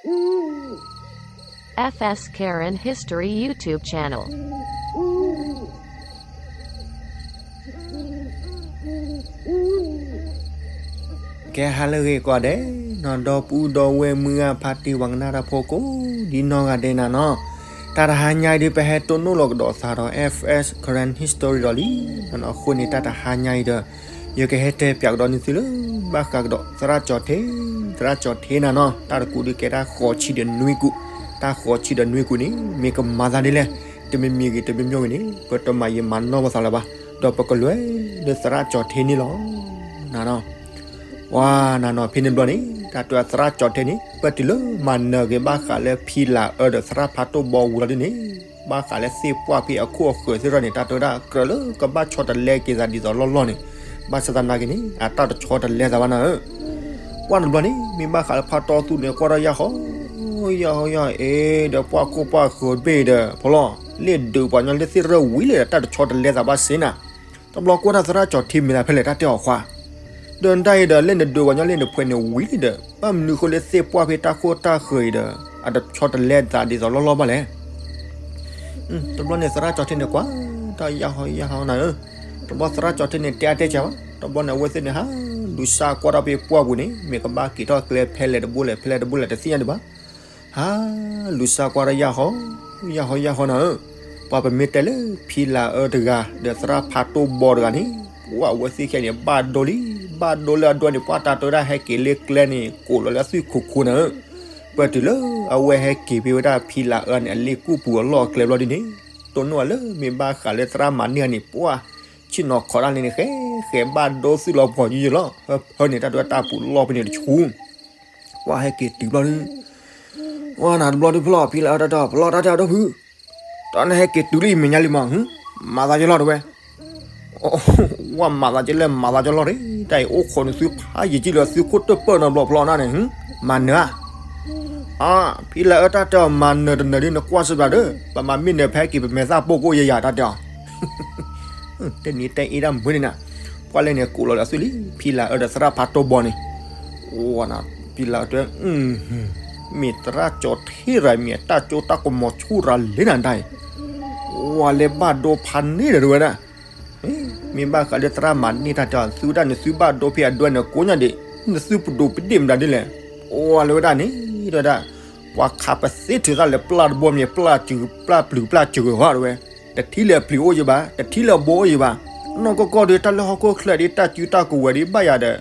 F S Karen History YouTube channel. ကဲ ဟါလၢအဂ့ၤကိးဂၤဒဲးနီၤ ဒီပုၢ်ဒီဝဲၢ်မုၢ်ဂၢ်ဖါတံၢ် ပှၤကနၣ်တၢ်ဖိကိးဒ်နီၢ်ဂၤဒဲးနၤနီၤ, တၢ်တဟါညါအံၤဒုးပဟဲတိၢ်နီၣ်လီၤကဒီးသးဒီး F S Karen History ဒီးလံ, အဃိန့ၣ် တၢ်တဟါညါအံၤဒီး ယကဟဲတဲပၠးကဒီးန့ၢ်သုလၢ ဘၣ်ဃးကဒီး သရၣ်ကၠီၤထ့, သရၣ်ကၠီၤထ့နၤနီၤ, တၢ်တကူးဒုးကဲတၢ်ဃိးဆံဒီးနွံကူး, တၢ်ဃိးဆံဒီးနွံကူးန့ၣ် မ့ၢ်ကမၤသးဒ်လဲၣ်, တမံၤမံၤဂ့ၤ တမံၤမံၤဂ့ၤန့ၣ် ပတမၤယံာ်မၤနီၢ်ပသးလၢၤဘၣ်, ဒီးပကလဲၤလၢသရၣ်ကၠီၤထ့န့ၣ်လီၤ. နၤနီၤ, ပှၤနၤနီၤ ဖဲန့ၣ်ဘျီန့ၣ် တၢ်တဲသရၣ်ကၠီၤထ့န့ၣ် ပတုၤလၢမၤနၢၤက့ၤဘၣ်ဃးလၢဖံလၤအၢဒီးသရၣ်ဖးတိၢ်ဘီဝံၤလီၤဒ်န့ၣ်, ဘၣ်ဃးလၢသ့ၣ်ပှၢ်ဖဲအခိၣ်အဃၢၤသ့ၣ်တဖၣ်န့ၣ် တၢ်တဲဝဲဒၣ်ကြၢးလၢကဘၣ်ဆီတလဲက့ၤသးဒ်သိးလီၢ်လီၢ်န့ၣ်, ဘၣ်ဆၣ်သနာ်က့န့ၣ် အတၢ်တဆီတလဲသးဘၣ်နၤဧၢ ပှၢ်တဘျီန့ၣ် မ့ၢ်ဘၣ်ဃးလၢဖးတီသူၣ်န့ၣ် ကွၢ်ထီၣ်ယၢ်ဟီ, ယၢ်ဟီယၢ်အ့ဒီး ပှၢ်ခိၣ်ပှၢ်ဃၢၤဘ့ၣ်ဒီး ဖီလီၤ, လ့ၣ်ဒုးပှၤညီလၢသ့ၣ်ရၢၣ်ဝံၤလံဒီး တၢ်တဆီတလဲသးဘၣ်စ့နၤ, တဘျီကွၢ်တၢ်သရၣ်ကၠီၤထ့မ့ၢ်ဒၣ်ဖဲလဲၣ် တၢ်တဲအီၤခွါ, ဒီးနတၢ်အံၤဒီး လ့ၣ်နဒုးပှၤညီလ့ၣ်နဖှဲးန့ၣ်ဝံၤလံဒီး ဘၣ်မနုၤဃိလၢသ့ၣ်ပှၢ်ဖဲတၢ်ခိၣ်တၢ်ဃၢၤအံၤဒီး အတဆီတလဲသးဒ်သိးလီၢ်လီၢ်ဘၣ်လဲၣ် တဘျီန့ၣ် သရၣ်ကၠီၤထ့န့ၣ် ကွၢ်တၢ်ယၢ်ဟီယၢ်ဟီနၤဧၢ, တဘျီသရၣ်ကၠီၤထ့န့ၣ် တဲအါတဲစှၤဘၣ်, တဘျီန့ၣ် အဝဲသ့ၣ်န့ၣ် ဟးလူၤစၢ်ကွၢ်ထီၣ်ဖဲပှၢ်ပူၤန့ၣ် မ့ၢ်ကဘၣ်က့ၤထီၣ်ကျဲဖဲလဲၣ်တဘိလဲၣ် ဖဲလဲၣ်တဘိလဲၣ်တသ့ၣ်ညါဒံးဘၣ်, ဟးလူၤစၢ်ကွၢ်တၢ်ယၢ်ဟီ, ယၢ်ဟီယၢ်ဟီနၤဧၢ, ပှၤပမ့ၢ်တဲလၢဖံလၤအၢတဂၤ ဒီးသရၣ်ဖးတိၢ်ဘီတဂၤန့ၣ် ပှၢ်အဝဲသ့ၣ်ခဲအံၤန့ၣ် ဘၣ်ဒိလံ, ဘၣ်ဒိလၢအဒိန့ၣ် ပှၢ်တၢ်တဲဝဲဒၣ်ဟဲက့ၤလၢကျဲန့ၣ် ကိးလီၤလၢအသွံၣ်ခိခိနၤဧၢ ပတုၤလၢအဝဲဟဲက့ၤဖဲဝဲဒၣ်ဖံလၤအၢန့ၣ် အလ့ၣ်ကူၣ်ပူၤအလီၢ်အကျဲဘျီဒ်န့ၣ်, တိၢ်နီၣ်လၢမ့ၢ်ဘၣ်ဃးလၢသရၣ်မၤန့ၢ်အန့ၣ် ပှၢ်ဆ့ၣ်နီၤခီတၢ်လံန့ၣ် ဃဲဃဲဘၣ်ဒိသူၣ်လီၤပှီၤယံၤယံၤလီၤ, ဟၢန့ၣ် တၢ်တဲဝဲတၢ်ပူၤလီၢ်ဖဲန့ၣ်တဆူ ပှၢ်ဟဲက့ၤတုၤဘျီဒ်, ပှၢ်နၤတဘျီဒ်ဖျီၣ်ဖံလၤအၢတၢ်တဲအီၤ ဖျီၣ်တၢ်တဲအီၤဒီပုၢ်, တၢ်နဟဲက့ၤတုၤလၢယမဲာ်ညါလံမး, မၤသးကလီၢ်တဲဝဲ ဝဲမၤသးကလဲၣ် မၤသးကလီၢ်ရ့ၣ်, တၢ်အံၤအိၣ်ခိးနသုဖးယံာ်ကံၢ်လၢသုခိၣ်တၢၣ်ပၢၢ်နီတဘျီဖျီၣ်နၤန့ၣ်, မၤနၢၤဧါ, အါ, ဖံလၤအၢတၢ်တဲအီၤ မၤနၢၤတနၢၤဒ်နကွၢ်စ့ၢ်ကီးဒီး ပမၤမ့ၢ်နၢၤဖဲက့ၤ ပမဲာ်သၣ်ပိၢ်ကိၣ်ယဲယၤတၢ်တဲအီၤ တနံၤတဲအ့ၣ်ဒၣ်မုၢ်န့ၣ်နၤ, ပှၢ်လဲၣ်န့ၣ် ကိးလီၤလၢအသွံၣ်လံ ဖံလၤအၢဒီးသရၣ်ဖးတိၢ်ဘီန့ၣ်, ဝဲနၤ, ဖံလၤအၢတဲ, မ့ၢ်သရၣ်ကၠီၤထ့ရၤ မ့ၢ်အတၢ်စိတၢ်ကမီၤဆူၣ်ရၤလံနၤဒၣ်အံၤ, ဝဲလဲၤဘၣ်ဒိဖးန့ၢ်ဒီးတဝဲဒၣ်, မ့ၢ်ဘၣ်ဃးလၢသရၣ်မၤန့ၢ်တၢ်တဲအီၤ သုဝဲဒၣ်န့ၣ် သုဘၣ်ဒိဖဲအဒွဲန့ၣ်ကိးညါဒံး, နသုပဒိးပဒ့ၣ်မတၤဒ်လဲၣ်, ဝဲလဲၤဝဲဒၣ်န့ၣ် တဝဲဒၣ်, ပှၤခးပသ့ထုးသၣ်လဲၤပျၢ်တဘိမ့ၢ် ပျၢ်စူၤပျၢ်ပျုၤပျၢ်စူၤဂ့ၤဟီတဝဲ, တထံၣ်လၢအပျုၤအိၣ်ယံၤဘၣ်, တထံၣ်လၢအဘိအိၣ်ယံၤဘၣ်, နီၢ်ကီၢ်ကီၢ်ဒီး တၢ်လၢဟီၣ်ခိၣ်ချၢဒ် တၢ်စုတၢ်ကဝဲၤဒ်ဘၣ်ယၤဒီး,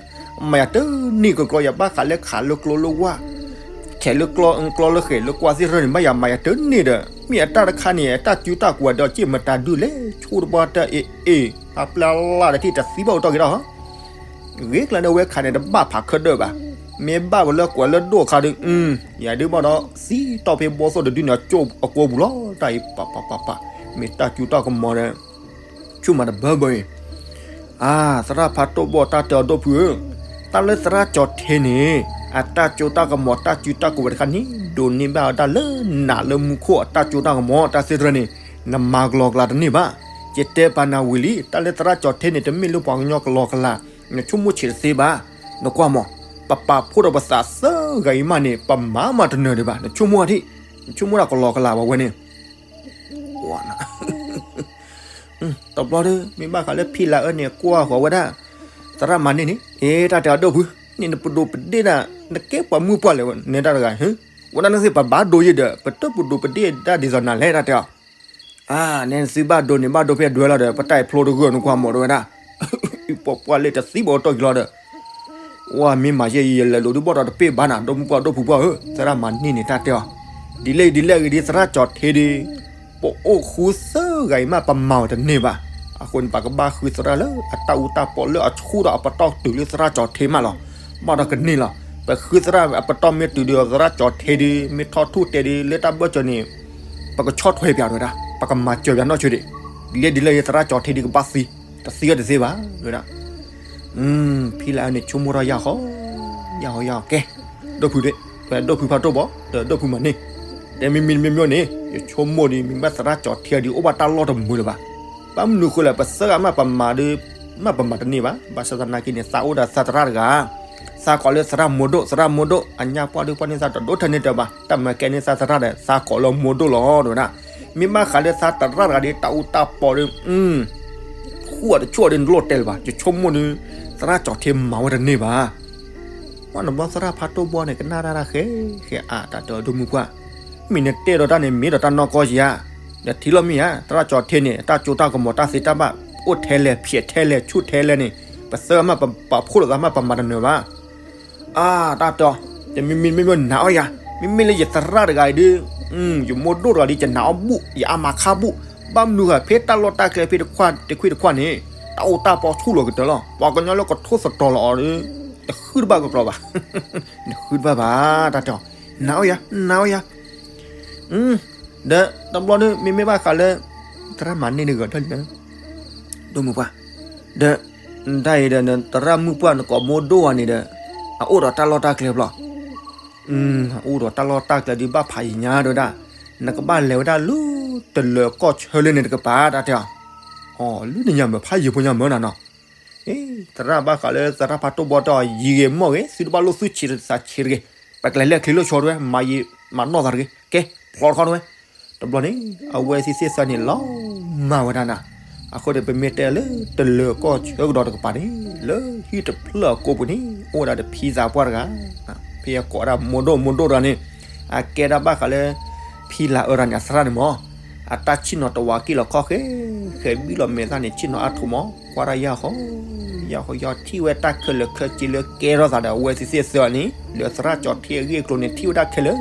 မၤယၤတန့ၢ်ကကျီ ယဘၣ်ဃးလၢခးလၢကျိလၢဝၢ်, ခဲးလၢကျီ ကျီလၢဃဲးလၢကွၢ်သ့ၣ်ရၢန့ၣ် ဘၣ်ယၤမၤယၤတန့ၢ်ဒီး မ့ၢ်အတၢ်တခါန့ၣ် တၢ်စုတၢ်ကဝဲၤဒီး က့ၢ်မတၤဒုလဲၣ် ဆိတဘီတၢ်အ့ၣ်အ့ၣ် အပျၢ်လၢ်တထံၣ်တသံဘၣ်အိၣ်တီၢ်က့ၤဒီး ဂ့ၤကျါန့ၣ် အဝဲခးန့ၣ် တဘၣ်ဖးခၢၣ်ဒၢၣ်ဘၣ်. မ့ၢ်ဘၣ်ဝဲလၢကွဲးလၢဒိၣ်အခါဒီး, ယၤဒုးဘၣ်ဒီး သံတီၢ်ဖဲဘီသိၣ်တဒုန့ၣ် အကိာ်ပူၤလီၤ. တၢ်အံၤပာ်ပာ်ပာ်ပာ်, မ့ၢ်တၢ်စုတၢ်ကမီၤဒီး ဆူၣ်မးတဘၢဘၢအံၤ, အါ, သရၣ်ဖးတိၢ်ဘီၣ်တၢ်တဲအီၤ ဒီပုၢ်ဧၢ, တၢ်လၢသရၣ်ကၠီၤထ့န့ၣ် အတၢ်စိတၢ်ကမီၤ တၢ်စုတၢ်ကဝဲၤတခါန့ၣ် ဒိးန့ၢ်ဘၣ်ဝဲဒၣ်လၢနးလၢမူခိၣ်အတၢ်စိတၢ်ကမီၤ တၢ်သ့ၣ်တဖၣ်န့ၣ် နမၤကလီကလီတန့ၢ်ဘၣ်. ယတဲပာ်နၤဝံၤလံ, တၢ်လၢသရၣ်ကၠီၤထ့န့ၣ် တမ့ၢ်လၢပှၤကညီကလီကလီ, နဆိကမိၣ်ဆံးတသ့ဘၣ်. နကွၢ်မး, ပပာ်ဖှိၣ်ဒီးပသးသၢဂၤအံၤမးန့ၣ် ပမၤမးတနၢၤဒံးဘၣ်. နဆိကမိၣ်ထံၣ်, နဆိကမိၣ်ဒၣ်ကလီကလီဘၣ်ဝဲန့ၣ် တဘျီဒီး မ့ၢ်ဘၣ်ဃးလၢဖံလၤအၢန့ၣ် ကွၢ်ဃီၤဝဲဒၣ် သရၣ်မၤန့ၢ်န့ၣ်, အ့ တၢ်တဲအီၤ ဒီပုၢ်, န့ၣ်နပဒိးပဒ့ၣ်ဒၣ် နကဲပှၤမုၢ်ပှၢ်လဲၣ် နဲတၢ်တဂၤ, ဝဲဒၣ်န့ၣ်သ့ၣ်ပဘၣ်ဒိယဲဒီး ပတပဒိးပဒ့ၣ်ဒၣ်ဒ်သိးနၤလဲၣ် တၢ်တဲအီၤ. အါ, နဲနသုဘၣ်ဒိန့ၣ် ဘၣ်ဒိဖဲအဒွဲလီၤဒီး ပတၢ်အံၤဖျိတဂၢၢ် နကွၢ်မး တဲဝဲဒၣ် ပှၢ်ပှၢ်လၢတသံဘၣ်အိၣ်တီၢ်က့ၤလီၤဒီး ဝဲမ့ၢ်မၤယဲအံၤ ယလဲၤလိာ်ဒုးဘီၣ်ဒီးတပ့ၢ်ဘၣ်နၤ ဒီမုၣ်ပှၢ်ဒီပုၢ်ပှၢ်ဧၢ, သရၣ်မၤန့ၢ်န့ၣ် တၢ်တဲအီၤ, ဒ်လဲၣ်ဒ်လဲၣ်ဂ့ၤဒ်သရၣ်ကၠီၤထ့ဒီး ပအိၣ်ဃုသၢဂၤအံၤမး ပမၤအီၤတန့ၢ်ဘၣ်. အဃိန့ၣ် ပကဘၣ်ဃုသရၣ်လၢအတၢ်အူတၢ်ပီလၢအဆူၣ်ဒီးအပတီၢ်တုၤလၢသရၣ်ကၠီၤထ့မးလီၤ. ဘၣ်ဒီးကန့ၢ်လီၤ. ပဃုသရၣ်အပတီၢ်မ့ၢ်တုၤဒီး သရၣ်ကၠီၤထ့ဒီး မ့ၢ်ထီၣ်ထူၣ်တဲာ်ဒီး လၢတၢ်ဘၢၣ်စၢၤန့ၣ် ပကဆီၣ်ထွဲပၠးတဲဝဲဒၣ်, ပကမၤစၢၤပၠးနီၢ်ဆၢဒီး ဒ်လဲၣ်ဒ်လဲၣ်ဂ့ၤ သရၣ်ကၠီၤထ့ဒီးကဘၣ်သံ, တသံအီၤတသ့ဘၣ် တဲဝဲဒၣ် ဖံလၤအၢန့ၣ် ဆိကမိၣ်ထီၣ်ယၢ်ဃီ, ယၢ်ဃီယၢ်ဃီ ကဲ, ဒီပုၢ်ဒီး, ဒီပုၢ်ဖးတိၢ်ဘီၣ် ဒီးဒီပုၢ်မၤန့ၢ်, တဲမ့မ့ၢ်မ့မ့ၢ်န့ၣ် ယဆိကမိၣ်ဒီး မ့ၢ်ဘၣ်သရၣ်ကၠီၤထ့ဒီး အိၣ်ဘၣ်တၢ်လီၢ်တမုာ်လၢၤဘၣ်. ဘၣ်မနုၤဃိလဲၣ် ပသၢဂၤမးပမၤဒီး မးပမၤတန့ၢ်ဘၣ်. ဘၣ်ဆၣ်သနာ်က့န့ၣ် သးအိၣ်ဒီးသးသရၣ်တဂၤ, သးကိးလၢသရၣ်မိၢ်ဒိၣ် သရၣ်မိၢ်ဒိၣ် အညါပှၢ်ဒုးပှၢ်န့ၢ်သးတဒိၣ်ထဲန့ၣ်တၢ်ဘၣ် တၢ်မၤကဲန့ၢ်သးသရၣ်ဒီး သးကိးလၢမိၢ်ဒိၣ်လီၤ တဲဝဲဒၣ်. မ့ၢ်ဘၣ်ဃးလၢသးသရၣ်တဂၤဒီး တၢ်အူတၢ်ပီဒီး ဃူအီၤတဆိၣ်အီၤဒီး နလိၣ်တဲလၢၤဘၣ် ယဆိကမိၣ်ဒီး သရၣ်ကၠီၤထ့မၤဝဲတန့ၢ်ဘၣ်. ပှၢ်နဘျီသရၣ်ဖးတိၢ်ဘီန့ၣ် ကနၣ်တၢ်တၢ်ဃဲဃဲအါ တၢ်တဲအီၤဒိၣ်မုၢ်ပှၢ်, မ့ၢ်နတဲဒီးတၢ်န့ၣ် မ့ၢ်ဒီးတၢ်နီၢ်ကီၢ်ဧါ. ဒီးထံၣ်လီၤမ့ၢ်ဧါ သရၣ်ကၠီၤထ့န့ၣ် တၢ်ကၠိတၢ်ကမီၤတၢ်သ့တၢ်ဘၣ် အိၣ်ထဲလဲၣ် ဖျဲးထဲလဲၣ် ဆူၣ်ထဲလဲၣ်န့ၣ် ပသၢမး ပပာ်ဖှိၣ်လိာ်သးမးပမၤတနၢၤဘၣ်. အါ တၢ်တဲအီၤ တမံၤမံၤတမံၤမံၤနာ်အီၤယၤ မ့မ့ၢ်လၢယသရၣ်တဂၤအံၤဒီး ယမိၢ်ဒိၣ်တဂၤဒီး ယနာ်အီၤဘူၣ် ယအါမးခါဘူၣ် ဘၣ်မနုၤဃိဖဲတၢ်လီၢ်တၢ်ကျဲဖဲတခွံၣ်တခွံၣ်တခွံၣ်န့ၣ် တၢ်အူတၢ်ပီဆူၣ်လီၤကတၢၢ်လီၤ ပှၤကညီလၢကထိသတြီၤလီၤအီၤဒီး တဃုတဘၣ်ကကျီဘၣ် တဃုတဘၣ်ဘၣ် တၢ်တဲအီၤ နာ်အီၤယၤ နာ်အီၤယၤ ဒီးတဘျီဒီး မ့မ့ၢ်ဘၣ်ဃးလၢ သရၣ်မၤန့ၢ်တဂၤဒီးလံ ဒိၣ်မုၢ်ပှၢ် ဒီး တၢ်အံၤဒီး သရၣ်မုၣ်ပှၢ်နကိးမိၢ်ဒိၣ်အီၤန့ၣ်ဒီး အအိၣ်ဒီးတၢ်လီၢ်တၢ်ကျဲဘျီ အအိၣ်ဒီးတၢ်လီၢ်တၢ်ကျဲဒုးဘၣ်ဖးယံၤညါတဲဝဲဒၣ် နကဘၣ်လဲၤဝဲဒၣ်လၢ တလၢၤကီၢ်ဆၢလၢန့ၣ်တကပၤ တၢ်တဲအီၤ အီၤ လၢနညါမ့ၢ်ဖးယံၤဖိညါမ့ၢ်နၤနီၤ သရၣ်ဘၣ်ဃးလၢသရၣ်ဖးတိၢ်ဘီတဲအီၤ ယံၤဂ့ၤမီၢ်ဂ့ၤ သုတဘၣ်လိၣ်သူၣ်ဆံးသးဆံးတဂ့ၤ ပကလဲၤလၢချံလၢဆီတဝဲ မၤယံၤမၤနီၢ်သးတဂ့ၤ ကဲ ဖျီတခီတဝဲ တဘျီန့ၣ် အဝဲသ့ၣ်သ့ၣ်သၢန့ၣ်လီၤမၢ်ဝဲဒၣ်နၤ အဃိဒီးပမ့ၢ်တဲလၢတလၢၤကီၢ်ဆၢကဒီးတကပၤန့ၣ် လၢဟံၣ်တဖျၢၣ်အကိာ်ပူၤန့ၣ် အိၣ်ဝဲဒၣ်ဒီးဖံသးပှၢ်တဂၤ ဖဲအကိးဒၣ်မိၢ်ဒိၣ်မိၢ်ဒိၣ်တဂၤန့ၣ် အကဲဒၣ်ဘၣ်ဃးလၢ ဖံလၤအၢတဂၤန့ၣ် အသရၣ်န့ၣ်မ့ၢ် အတၢ်ဆ့ၣ်နီၤတဝးက့ၢ်လီၤခီၣ်ဃဲ ဃဲဘံၣ်လီၤမဲာ်သၣ်န့ၣ် ဆ့ၣ်နီၤအါထီၣ်မး ကွၢ်တၢ်ယၢ်ဃီ ယၢ်ဃီယီၤထံၣ်ဝဲတၢ်ခဲလၢာ်ခဲဆ့လၢကဲထီၣ်သးဒီးအဝဲသ့ၣ်သ့ၣ်သၢန့ၣ် လၢသရၣ်ကၠီၤထ့အဂ့ၢ်အကျိၤန့ၣ် ထံၣ်ဝဲဒၣ်ခဲလၢာ်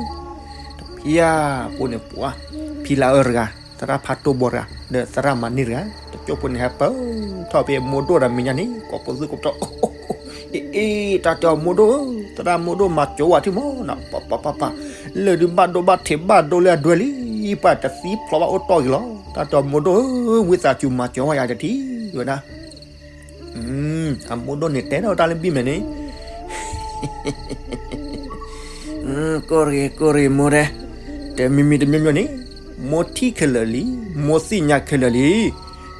တဖျၢၣ်ဖိန့ၣ်ပှၤ ဖံလၤအၢတဂၤ သရၣ်ဖးတိၢ်ဘီတဂၤ ဒီးသရၣ်မၤန့ၢ်တဂၤ တကၠိဖိန့ၣ်ဟဲပၢၢ်ထီၣ်ဖဲမိၢ်ဒိၣ်ဒီးမဲာ်ညါန့ၣ် ကိးပသူကိးပတီၢ် အ့ အ့ တၢ်တဲအီၤမိၢ်ဒိၣ်ဧၢ သရၣ်မိၢ်ဒိၣ်မၤစၢၤဝဲထံၣ်မးနီၤ ပပပပ လၢဒုးဘၣ်ဒိဘၣ်ထံးဘၣ်ဒိလၢအဒွဲလံ ပှၤတသံဖျိးဘၣ်အိၣ်တီၢ်ဂ့ၤလီၤ တၢ်တဲအီၤမိၢ်ဒိၣ်ဧၢ ဝံသးစူၤမၤစၢၤဝဲယၤတထံၣ် တဲဝဲဒၣ် အမိၢ်ဒိၣ်န့ၣ်တဲထီၣ်တၢ်လၢဘံၣ်မဲာ်န့ၣ် ကိၢ်ရ့ၣ်ကိၢ်ရ့ၣ်မိၢ်ဒဲး, တမံၤမံၤတမံၤမံၤန့ၣ်, မိၢ်ထံၣ်ခဲလၢာ်လံ, မိၢ်သ့ၣ်ညါခဲလၢာ်လံ.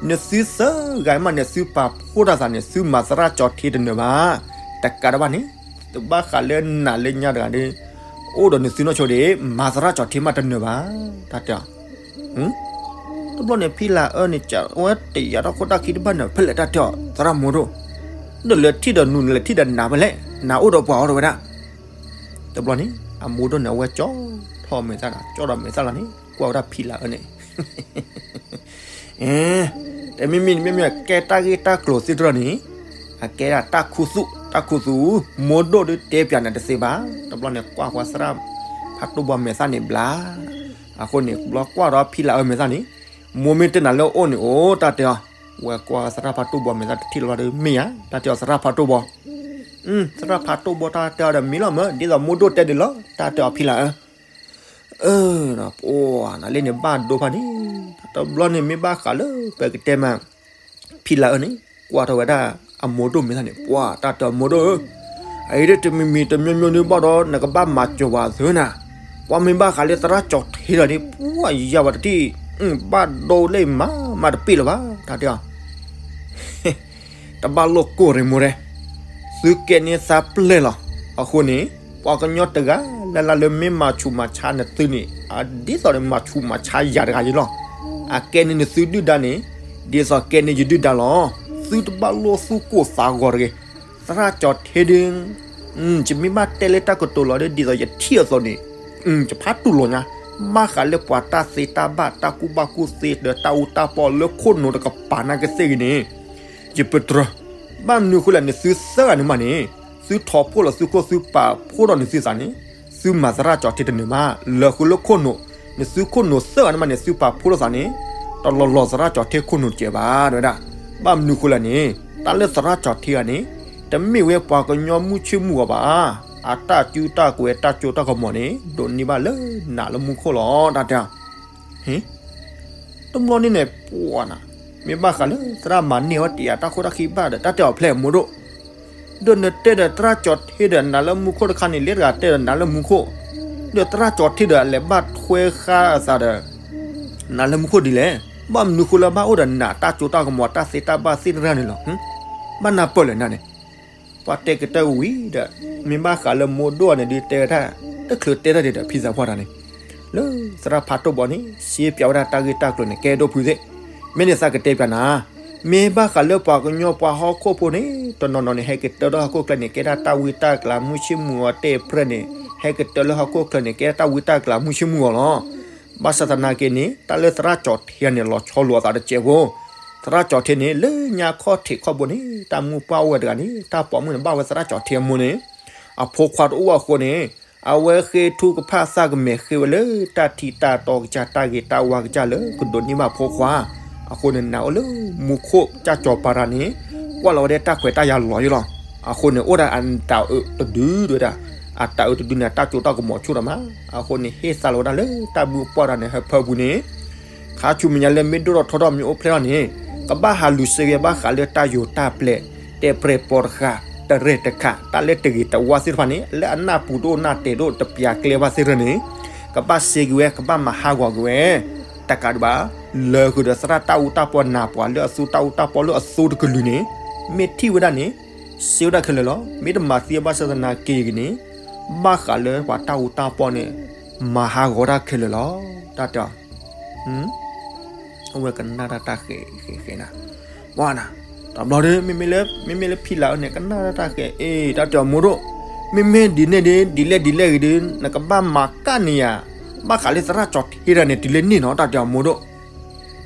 နသုသၢဂၤမးန့ၣ် သုပာ်ဖှိၣ်ထီၣ်သးန့ၣ် သုမၤသရၣ်ကၠီၤထ့တနၢၤဘၣ်. တကးဒံးဘၣ်န့ၣ်, တဘၣ်ဃးလၢနၤလၢညါတဂၤဒီး အိၣ်ဒီးနသုနီၢ်ဆိဒံး မၤသရၣ်ကၠီၤထ့မးတနၢၤဘၣ်. တၢ်တဲအီၤ တဘျီန့ၣ် ဖံလၤအၢန့ၣ် ဝဲတယာ်ထီၣ်ခိၣ်တၢ်ခံတဘၣ်န့ၣ် ဖဲလဲၣ်တၢ်တဲအီၤ သရၣ်မိၢ်ဒိၣ်, နလဲၤထံၣ်ဒီးနူၤ နလဲၤထံၣ်ဒီးနၤဖဲလဲၣ်, နၤအိၣ်ဒီးပှၤအီၤတဲဝဲဒၣ်. တဘျီန့ၣ် အမိၢ်ဒိၣ်န့ၣ် အဝဲကၠီထီၣ်မဲာ်သၣ်ဒီး ကၠီဒီးမဲာ်သၣ်လီၤန့ၣ် ကွၢ်ဝဲဒၣ်ဖံလၤအၢန့ၣ် တမံၤမံၤတမံၤမံၤ ကဲတၢ်ဂ့ၢ်တၢ်ကျိၤသ့ၣ်တဖၣ်န့ၣ် အကဲဒၣ်တၢ်ခူသူၣ် တၢ်ခူသူၣ်, မိၢ်ဒိၣ်ဒုးတဲပၠးနၤတသ့ဘၣ်. တဘျီန့ၣ် ကွၢ်ဃီသရၣ်ဖးတိၢ်ဘီမဲာ်သၣ်န့ၣ်ဘျါ. အဃိန့ၣ် တဘျီကွၢ်ဒီးဖံလၤအၢမဲာ်သၣ်န့ၣ်, မိၢ်မ့ၢ်တဲနၤလၢအအိၣ်န့ၣ်အိၣ် တၢ်တဲအီၤ, ဝဲကွၢ်သရၣ်ဖးတိၢ်ဘီမဲာ်သၣ်တထံၣ်လၢၤဘၣ်ဒီး မ့ၢ်ဧါ တၢ်တဲအီၤသရၣ်ဖးတိၢ်ဘီ, သရၣ်ဖးတိၢ်ဘီတၢ်တဲအီၤဒီးမ့ၢ်လီၤမၢ် ဒ်သိးမိၢ်ဒိၣ်တဲဒ်လီၤ တၢ်တဲအီၤဖံလၤအၢ အၢ ပှၤနလၢန့ၣ်ဘၣ်ဒိဖးန့ၣ်, တဘျီန့ၣ်မ့ၢ်ဘၣ်ဃးလၢပကတဲမး, ဖံလၤအၢန့ၣ် ကွၢ်ထီၣ်ဝဲဒၣ်အမိၢ်ဒိၣ်မဲာ်သၣ်န့ၣ် ပှၤတၢ်တဲအီၤမိၢ်ဒိၣ်ဧၢ, အအံၤဒ်တမံၤမံၤတမံၤမံၤဒုးဘၣ်ဒီး နကဘၣ်မၤစၢၤဝဲသုနၤ, ပှၤမ့ၢ်ဘၣ်ဃးလၢသရၣ်ကၠီၤထ့ဒီးန့ၣ် ပှၤယၤဝဲတထံၣ်, ဘၣ်ဒိလၢမၤမးတပ့ၢ်လၢၤဘၣ် တၢ်တဲအီၤ တဘၣ်လိာ်ကိၢ်ရ့ၣ်မိၢ်ဒဲး, သုကဲန့ၢ်သးပျဲၢ်လီၤ. အဃိန့ၣ် ပှၤကညီတဂၤလၢ်လၢ်လၢမ့ၢ်မၤဆူးမၤဆါနသုန့ၣ် အဒ်သိးန့ၣ်မၤဆူးမၤဆါယၤတဂၤယံၤလီၤ. အကဲန့ၢ်နသုဒုၣ်ဒါန့ၣ် ဒ်သိးကဲန့ၢ်ယဒုၣ်ဒါလီၤ. သုတဘၣ်လိာ်သူၣ်ကိၢ်သးဂီၤတဂ့ၤ. သရၣ်ကၠီၤထ့ဒုး ယမ့ၢ်ဘၣ်တဲလၢတၢ်ကတိၤလီၤဒ် ဒ်သိးယထံၣ်အသိးန့ၣ် ယဖးတူၢ်လိာ်ညါ, ဘၣ်ဃးလၢပှၤတၢ်သ့တၢ်ဘၣ် တၢ်ကူၣ်ဘၣ်ကူၣ်သ့ ဒီးတၢ်အူတၢ်ပီလၢခိၣ်နူာ်တကပၤနာ်က့သ့ၣ်ဂ့ၤန့ၣ် ယပတြၢၤ, ဘၣ်မနုၤဃိလဲၣ် နသုသၢဂၤန့ၣ်မးန့ၣ် သုထီၣ်ဖှိၣ်လီၤသုခိၣ် သုပာ်ဖှိၣ်ထီၣ်နသုသးန့ၣ် သုမၤသရၣ်ကၠီၤထ့တနၢၤဘၣ်. လၢဃုာ်လၢခိၣ်နူာ်, နသုခိၣ်နူာ်သၢဂၤန့ၣ်မးန့ၣ် သုပာ်ဖှိၣ်ထီၣ်သးန့ၣ် တလီၤလီၤသရၣ်ကၠီၤထ့ခိၣ်နူာ်တကဲးဘၣ် တဲဝဲဒၣ်. ဘၣ်မနုၤဃိလဲၣ်န့ၣ် တၢ်လၢသရၣ်ကၠီၤထ့ဂၤန့ၣ် တမ့ၢ်ဝဲပှၤကညီမုၢ်ဆ့ၣ်မုၢ်ဂီၤဘၣ်. အတၢ်စုတၢ်ကဝဲၤတၢ်စိတၢ်ကမီၤန့ၣ် ဒိးန့ၢ်ဘၣ်လၢနးလၢမူခိၣ်လီၤ တၢ်တဲအီၤ ဟ့ တဘျီန့ၣ်န့ၣ် ပှၤနၤ, မ့ၢ်ဘၣ်ဃးလၢသရၣ်မၤန့ၢ်ဝဲတယာ်တၢ်ခိၣ်တၢ်ခံဘၣ်ဒီး တၢ်တဲအီၤဖျဲၣ်မိၢ်ဒိၣ်, ဒီးနတဲဒီးသရၣ်ကၠီၤထ့ဒီးနးလၢမူခိၣ်တခါန့ၣ် လၢတဂၤတဲဒီးနးလၢမူခိၣ်, ဒီးသရၣ်ကၠီၤထ့ဒီးအလဲၤဘၣ်ထွဲဃာ်အသးဒီး နးလၢမူခိၣ်ဒ်လဲၣ်. ဘၣ်မနုၤဃိလၢဘၣ်အိၣ်ဒီးနးတၢ်စိတၢ်ကမီၤတၢ်သ့တၢ်ဘၣ်သ့ၣ်တဖၣ်န့ၣ်လီၤ. ဘၣ်နၢ်ပၢၢ်လၢနၤန့ၣ် ပှၤတဲကတၢၢ်ဝံၤဒီး မ့ၢ်ဘၣ်ဃးလၢမိၢ်ဒိၣ်န့ၣ်ဒုးတဲဝဲဒၣ် တချုးတဲတၢ်ဒ်ဒီးဖံသးပှၢ်တၢ်န့ၣ် လၢသရၣ်ဖးတိၢ်ဘီန့ၣ် စ့ပၠးဝဲဒၣ်တၢ်ဂ့ၢ်တၢ်ကျိၤန့ၣ် ကဲဒိၣ်ဖုသ့ၣ်, မ့ၢ်န့ၣ်သးကတဲပၠးနၤ, မ့ၢ်ဘၣ်ဃးလၢပှၤကညီပှၤဟီၣ်ခိၣ်ဖိန့ၣ် တနီၤနီၤန့ၣ် ဟဲကတၢၢ်လၢဟီၣ်ခိၣ်ချၢန့ၣ် ကဲဒၣ်တၢ်ဝံတၢ်ကျါ မုၢ်ဆ့ၣ်မုၢ်ဂီၤတဲပြဲၢ်န့ၣ် ဟဲကတၢၢ်လၢဟီၣ်ခိၣ်ချၢန့ၣ် ကဲဒၣ်တၢ်ဝံတၢ်ကျါ မုၢ်ဆ့ၣ်မုၢ်ဂီၤလီၤ. ဘၣ်ဆၣ်သနာ်က့န့ၣ် တၢ်လၢသရၣ်ကၠီၤထံးန့ၣ် လီၤဆီလိာ်အသးတစဲးဖိ, သရၣ်ကၠီၤထံးန့ၣ် လၢညါခီၣ်ထံးခီၣ်ဘိန့ၣ် တၢ်မုၢ်ပှၢ်အိၣ်ဝဲတဂၤန့ၣ် တၢ်ပိာ်မုၣ်န့ၣ် ဘၣ်ဝဲသရၣ်ကၠီၤထံးအမိၢ်န့ၣ် အဖိခွါတအိၣ်အဃိန့ၣ် အဝဲဃ့ထုကဖၣ်သၣ်ကမဲာ်ဃ့ဝဲလၢတၢ်ထံၣ်တၢ်တီကစၢ် တၢ်ဂ့ၤတၢ်ဝါကစၢ်လၢကဒိးန့ၢ်ဘၣ်ဖိခွါ, အဃိန့ၣ် နၤအိၣ်လၢမူခိၣ်ကၢ်ကၠီၤပၤရၤန့ၣ် ကွၢ်လီၤဝဲဒၣ်တၢ်ခွဲးတၢ်ယာ်လီၤယိလီၤ. အဃိန့ၣ် အိၣ်ဒၣ်အတၢ်အၢတဒုဒၣ်, အတၢ်အၢတဒုန့ၣ် အတၢ်ကၠိတၢ်ကမီၤဆူၣ်တမး, အဃိန့ၣ် ဟ့ၣ်သါလီၤဝဲဒၣ်လၢတၢ်မုၢ်ပှၢ်တဂၤန့ၣ် ဟၢဖၢပူၤန့ၣ် ခါဆူမဲာ်ညါလၢမ့ၢ်ဒိၣ်ထီၣ်ထီထီၣ်မ့ၢ်အိၣ်ဖျဲၣ်ထီၣ်န့ၣ် ကဘၣ်ဟးလူၤစ့ဝဲဘၣ်ဃးလၢတၢ်ယိၤတၢ်ပျဲၤ တဲပြဲၢ်ပိာ်တဃာ် တရဲၣ်တခး တၢ်လၢတဂ့ၤတဝါသ့ၣ်တဖၣ်န့ၣ် လၢအနၢ်ပူၤတအိၣ်နၢ်တဲာ်တအိၣ်တပျးကျဲဘၣ်သ့ၣ်တဖၣ်န့ၣ် ကဘၣ်စ့က့ၤဝဲ ကဘၣ်မၤဟးဂီၤက့ၤဝဲ တကးဒံးဘၣ် လၢဃုာ်ဒီးသရၣ်တၢ်အူတၢ်ပီၢ်နၢ်ပှၤလၢအသူတၢ်အူတၢ်ပီၢ်လၢအသူတကလုာ်န့ၣ် မ့ၢ်ထံၣ်ဝဲဒၣ်န့ၣ် စ့ဝဲဒၣ်ခဲလၢာ်လီၤ. မ့ၢ်တမၤသံအဘၣ်ဆၣ်သနာ်က့ဂ့ၤန့ၣ် ဘၣ်ဃးလၢပှၤတၢ်အူတၢ်ပီၢ်န့ၣ် မၤဟးဂီၤတၢ်ခဲလၢာ်လီၤ. တၢ်တဲအီၤ အဝဲကနၣ်တၢ်တၢ်ဃဲးဃဲးဃဲးနၤ, ပှၤနၤ, တဘျီဒီး မ့မ့ၢ်လၢ မ့မ့ၢ်လၢဖံလၤအၢန့ၣ် ကနၣ်တၢ်တၢ်ဃဲး အ့ တၢ်တဲအီၤမိၢ်ဒိၣ်, မ့မ့ၢ်ဒ်န့ၣ်ဒီး ဒ်လဲၣ်ဒ်လဲၣ်ဂ့ၤဒီး နကဘၣ်မၤကၣ်န့ၢ်ယၤ ဘၣ်ဃးလၢသရၣ်ကၠီၤထံးတဂၤန့ၣ် တုၤလၢန့ၣ်နီၤ တၢ်တဲအီၤမိၢ်ဒိၣ်.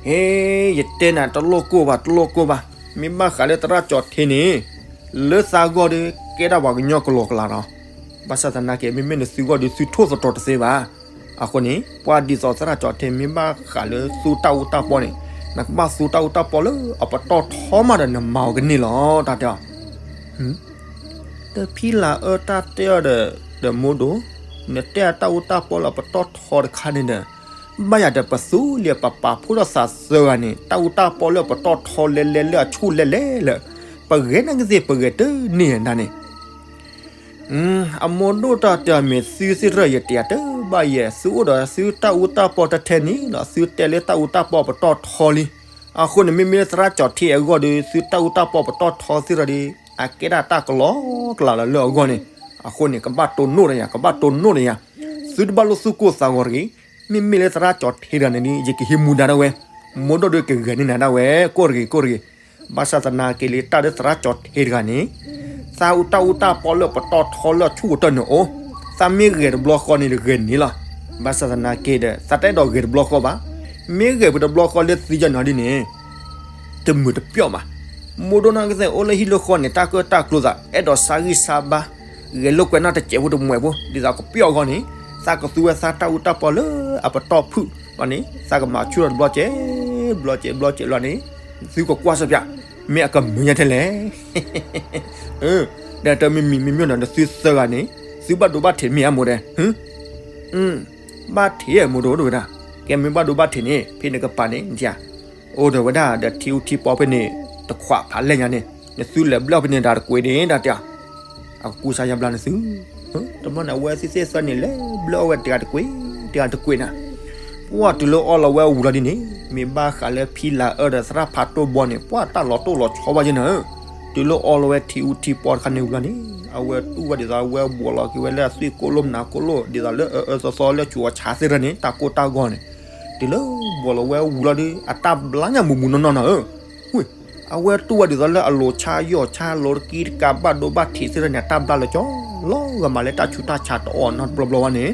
ဟ့ ယတဲနၤတလိၣ်ကိၢ်ဘၣ် တလိၣ်ကိၢ်ဘၣ်, မ့ၢ်ဘၣ်ဃးလၢသရၣ်ကၠီၤထံးန့ၣ် လၢသးဂီၢ်ဒီး ကဲဒၣ်ပှၤကညီကလီကလီလီၤ. ဘၣ်ဆၣ်သနာ်က့ မ့မ့ၢ်နသုဂီၢ်ဒီး သုထိၣ်သတြီၤတသ့ဘၣ်. အဃိန့ၣ် ပှၤဒ်သိးသရၣ်ကၠီၤထံး မ့ၢ်ဘၣ်ဃးလၢသူတၢ်အူတၢ်ပီၢ်န့ၣ် နကဘၣ်သူတၢ်အူတၢ်ပီၢ်လၢအပတီၢ်ထီမးဒီး နမၤအီၤကန့ၢ်လီၤ တၢ်တဲအီၤ. ဒီးဖံလၤအၢတၢ်တဲအီၤဒီး ဒီးမိၢ်ဒိၣ်, နတဲအတၢ်အူတၢ်ပီၢ်လၢအပတီၢ်ထီတခါန့ၣ်ဒီး ဘၣ်ယၤဒီးပသူလံပပာ်ဖှိၣ်ထီၣ်သးစၢဂၤန့ၣ် တၢ်အူတၢ်ပီၢ်လၢအပတီၢ်ထီလဲလဲလၢအဆူၣ်လဲလဲလၢ ပဂဲၤနာ်က့သ့ၣ် ပဂဲၤတန့ၢ်နၤန့ၣ် အမိၢ်ဒိၣ်တၢ်တဲအီၤ မ့ၢ်သုသ့ၣ်တဖၣ် ယတဲယၤတဘၣ်ယဲၢ်, သုအိၣ်ဒီးသုတၢ်အူတၢ်ပီၢ်တထဲန့ၣ်လီၤ. သုတဲလၢတၢ်အူတၢ်ပီၢ်ပတီၢ်ထီလံ. အဃိန့ၣ် မ့မ့ၢ်လၢသရၣ်ကၠီၤထံးအဂီၢ်ဒီး သုတၢ်အူတၢ်ပီၢ်ပတီၢ်ထီသ့ၣ်တဖၣ်ဒီး အကဲဒၣ်တၢ်ကလီကလီလၢအဂီၢ်န့ၣ်, အဃိန့ၣ် ကဘၣ်တိၢ်နီၣ်ဒီးယၤ, ကဘၣ်တိၢ်နီၣ်ဒီးယၤ, သုတဘၣ်လိၣ်သူၣ်ကိၢ်သးဂီၤတဂ့ၤ. မ့မ့ၢ်လၢသရၣ်ကၠီၤထံးတဂၤန့ၣ်ဒီး ယကဟံးမူဒါဒၣ်ဝဲ, မိၢ်ဒိၣ်ဒီးကဂဲၤန့ၢ်နၤဒၣ်ဝဲ, ကိၢ်တဂ့ၤ ကိၢ်တဂ့ၤ. ဘၣ်ဆၣ်သနာ်က့လံ တၢ်လၢသရၣ်ကၠီၤထံးတဂၤန့ၣ် သးအူတၢ်အူတၢ်ပီၢ်လၢပတီၢ်ထီလၢအဆူၣ်ကတၢၢ်န့ၣ်အိၣ်, သးမ့ၢ်ဂဲၤတဘျီဃီန့ၣ်ဒီးဂဲၤန့ၢ်လီၤ. ဘၣ်ဆၣ်သနာ်က့ဒီး သးတအဲၣ်ဒိးဂဲၤတဘျီဃီဘၣ်. မ့ၢ်ဂဲၤဖုးတဘျီဃီလၢသံယါနီၤဒ်န့ၣ် တမုာ်တပျီၢ်ဘၣ်. မိၢ်ဒိၣ်နီၢ်ကသ့ၣ်အိၣ်လၢဟံၣ်လၢဃီန့ၣ် တၢ်ကၢၣ်တၢ်ကျိၤသး အဲၣ်ဒိးဆါဂံၢ်ဆါဘါ, ဂဲၤလိာ်ကွဲနီၣ်တစဲးဖိတမှဲးဖိ ဒ်သိးကပျီၢ်အဂီၢ်န့ၣ် သးကသူဝဲသးတၢ်အူတၢ်ပီၢ်လၢအပတီၢ်ဖုၣ်ဘၣ်န့ၣ် သးကမၤဆူၣ်ထီၣ်တဘျီကဲ ဘျီကဲဘျီကဲလီၤန့ၣ် သုကကွၢ်စၢ်ပၠး မ့ၢ်အကမုာ်ညါထဲလဲၣ်. ဒီးတမံၤမံၤမ့ၢ်မ့ၢ်နီၤ နသုသၢဂၤန့ၣ် သုဘၣ်ဒိဘၣ်ထံးမ့ၢ်အါမိၢ်ဒဲး ဘၣ်ထံးမိၢ်ဒိၣ်တဝဲဒၣ်, ကဲမ့ၢ်ဘၣ်ဒိဘၣ်ထံးန့ၣ် ဖဲနကပၤန့ၣ် နထံၣ်ဧါ, အိၣ်ဒီးဝဲဒၣ်ဒီးထံအူထံပီဖဲန့ၣ် တခွးဖးလဲၢ်ညါန့ၣ် နသုလဲၤဘျၢၣ်ဖဲန့ၣ် တၢ်တကွံာ်န့ၣ် တၢ်တဲအီၤ, အကကူစါယါဘျါနသု, တဘျီန့ၣ် အဝဲသ့ၣ်သ့ၣ်သၢန့ၣ် လဲၤဘျၢၣ်အီၣ်ဝဲတဂၤတကွံာ် တဂၤတကွံာ်နၤ, ပှၢ်တုၤလၢအီလီၤဝဲအဝံၤလီၤဒ်န့ၣ် မ့ၢ်ဘၣ်ဃးလၢဖံလၤအၢဒီးသရၣ်ဖးတိၢ်ဘီန့ၣ် ပှၢ်တၢ်လီၤတိၢ်လီၤဆီဘၣ်ယဲၢ်နၤဧၢ, တုၤလၢအီလီၤဝဲထံအူထံပီတခါန့ၣ်ဝံၤလီၤန့ၣ် အဝဲတူၢ်ဝဲဒ်သိးအဝဲဘှီးလီၤက့ၤဝဲလၢအသွံၣ်ကိၣ်လိၣ်မနၤကိၣ်လိၣ် ဒ်သိးလၢအအၢအၢသီသီလၢဆူးအီၣ်ဆါသ့ၣ်တဖၣ်န့ၣ် တၢ်ကိၢ်တၢ်ဂီၤန့ၣ်, တုၤလၢဘှီးလီၤဝဲအဝံၤလီၤဒီး အတၢ်ဘျါညါမူးမူးနီၢ်နီၢ်နၤဧၢ, ဝ့ၢ်, အဝဲတူၢ်ဝဲဒ်သိးလၢအလိၤဆါယီၢ်ဆါလိၤတကံတကး ဘၣ်ဒိဘၣ်ထံးသ့ၣ်တဖၣ်န့ၣ် အတၢ်ဘျါလၢကၠီလီၤဂာ်မးလၢတၢ်ဆူးတၢ်ဆါတအီၣ်နီတဘျီဘျီဘၣ်န့ၣ်,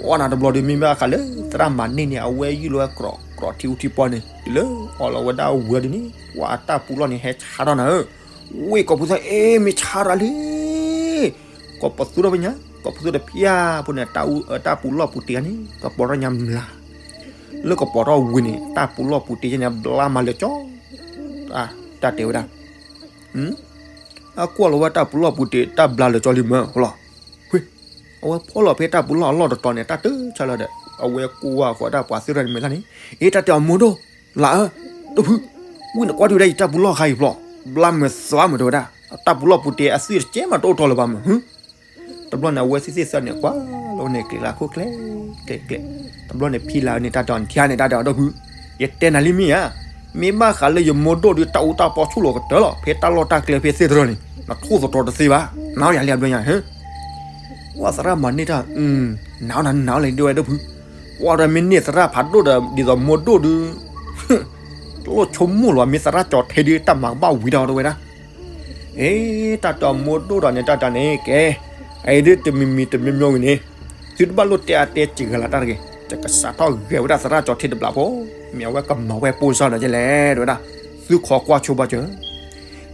အီၣ်နၤတဘျီဒီး မ့ၢ်ဘၣ်ဃးလၢသရၣ်မၤန့ၢ်န့ၣ် အဝဲယုၢ်လီၤဝဲကြီကြီထံအူထံပီန့ၣ် တုၤလၢအီလီၤဝဲဒၣ်အဝံၤလီၤဒ်န့ၣ် ပှၢ်အတၢ်ပူၤလီၢ်န့ၣ် ဟဲဆါထီၣ်နၤဧၢ, ဝ့ၢ်ကိးပူၤသၣ် အ့ မ့ၢ်ဆါတၢ်လံ ကိးပသူထီၣ်ဖဲညါ ကိးပသူဒီးဖၠၣ်ဖိန့ၣ် တၢ်ပူၤလီၢ်ပူၤတ့ၢ်န့ၣ် ကပီၤထီၣ်ညါမျး, လၢကပီၤထီၣ်ဝံၤန့ၣ် တၢ်ပူၤလီၢ်ပူၤတ့ၢ်န့ၣ် ဘျါမးလၢကၠီ, တၢ်တဲဝဲဒၣ်, အကွၢ်လီၤဝဲတၢ်ပူၤလီၢ်ပူၤတ့ၢ် တၢ်ဘျါလၢကၠီလံမၢ် ဟိလီၤ, ဝ့ၢ်, အဝဲဖီၣ်လီၤဖဲတၢ်ပူၤလီၢ်အလီၢ်တတီၤန့ၣ် တၢ်တၢ်ဆါလီၤဒီး အဝဲကွၢ်ဃီဒၣ်ပှၤသ့ၣ်တဖၣ်န့ၣ်မ့ၢ်လၢန့ၣ်, အ့ တၢ်တဲအီၤမိၢ်ဒိၣ်, လၢအၢ, တဖု, ဝ့ၢ်နကွၢ်ဒုးဝဲဒၣ်ယတၢ်ပူၤလီၢ်ခါအံၤဖျီၣ်, ဘျါမးသွါမးတဲဝဲဒၣ်, တၢ်ပူၤလီၢ်ပူၤတ့ၢ်အသွံၣ်တကဲမးတအိၣ်ထီၣ်လၢၤဘၣ်မၢ် တဘျီန့ၣ် အဝဲသ့ၣ်သ့ၣ်သၢန့ၣ် ကွၢ်လီၤဝဲန့ၣ် ကျဲၤလၢခိၣ်ကျဲ, ကျဲၤကျဲၤ, တဘျီန့ၣ် ဖံလၤန့ၣ် တၢ်တဲအီၤနထံၣ်န့ၣ် တၢ်တဲအီၤဒီပုၢ်, ယတဲနၤလံမ့ၢ်ဧါ, မ့ၢ်ဘၣ်ဃးလၢယမိၢ်ဒိၣ်ဒီးတၢ်အူတၢ်ပီဆူၣ်လီၤကတၢၢ်လီၤ ဖဲတၢ်လီၢ်တၢ်ကျဲဖဲသ့ၣ်တဖၣ်န့ၣ်, နထိၣ်သတြီၤတသ့ဘၣ်, နၤအီၣ်ယၤလံအဘျီညါ, ဟၣ်, ပှၢ်သရၣ်မၤန့ၢ်တၢ်, နၤအီၣ်နၤနၤအီၣ်လံဒ်ဝဲဒၣ်ဖု, ပှၢ်ဒီးမ့ၢ်န့ၢ်သရၣ်ဖးဒိၣ်ဒီး ဒ်သိးမိၢ်ဒိၣ်ဒုး တလိၣ်ဆိကမိၣ်လီၤ မ့ၢ်သရၣ်ကၠီၤထံဒုး တၢ်မၤကဘၣ်ဝံၤဒီးတဝဲဒၣ် အ့ တၢ်တဲအီၤမိၢ်ဒိၣ်ဒီးန့ၣ် တၢ်တဲန့ၣ် ကဲ, အအံၤဒုးတမံၤမံၤတမံၤမံၤဂ့ၤန့ၣ်, သုတဘၣ်လိၣ်တဲအါတဲစှၤလီၤတၢ်တဂ့ၤ, ယကစးထီၣ်ဂဲၤဝဲဒၣ်သရၣ်ကၠီၤထံတဘျီဖိ, မ့ၢ်အဝဲကမၤဝဲပိၢ်စၢ်ဒီးယလဲၣ် တဲဝဲဒၣ်, သုခိးကွၢ်ဆိဘၣ်စၢၤ,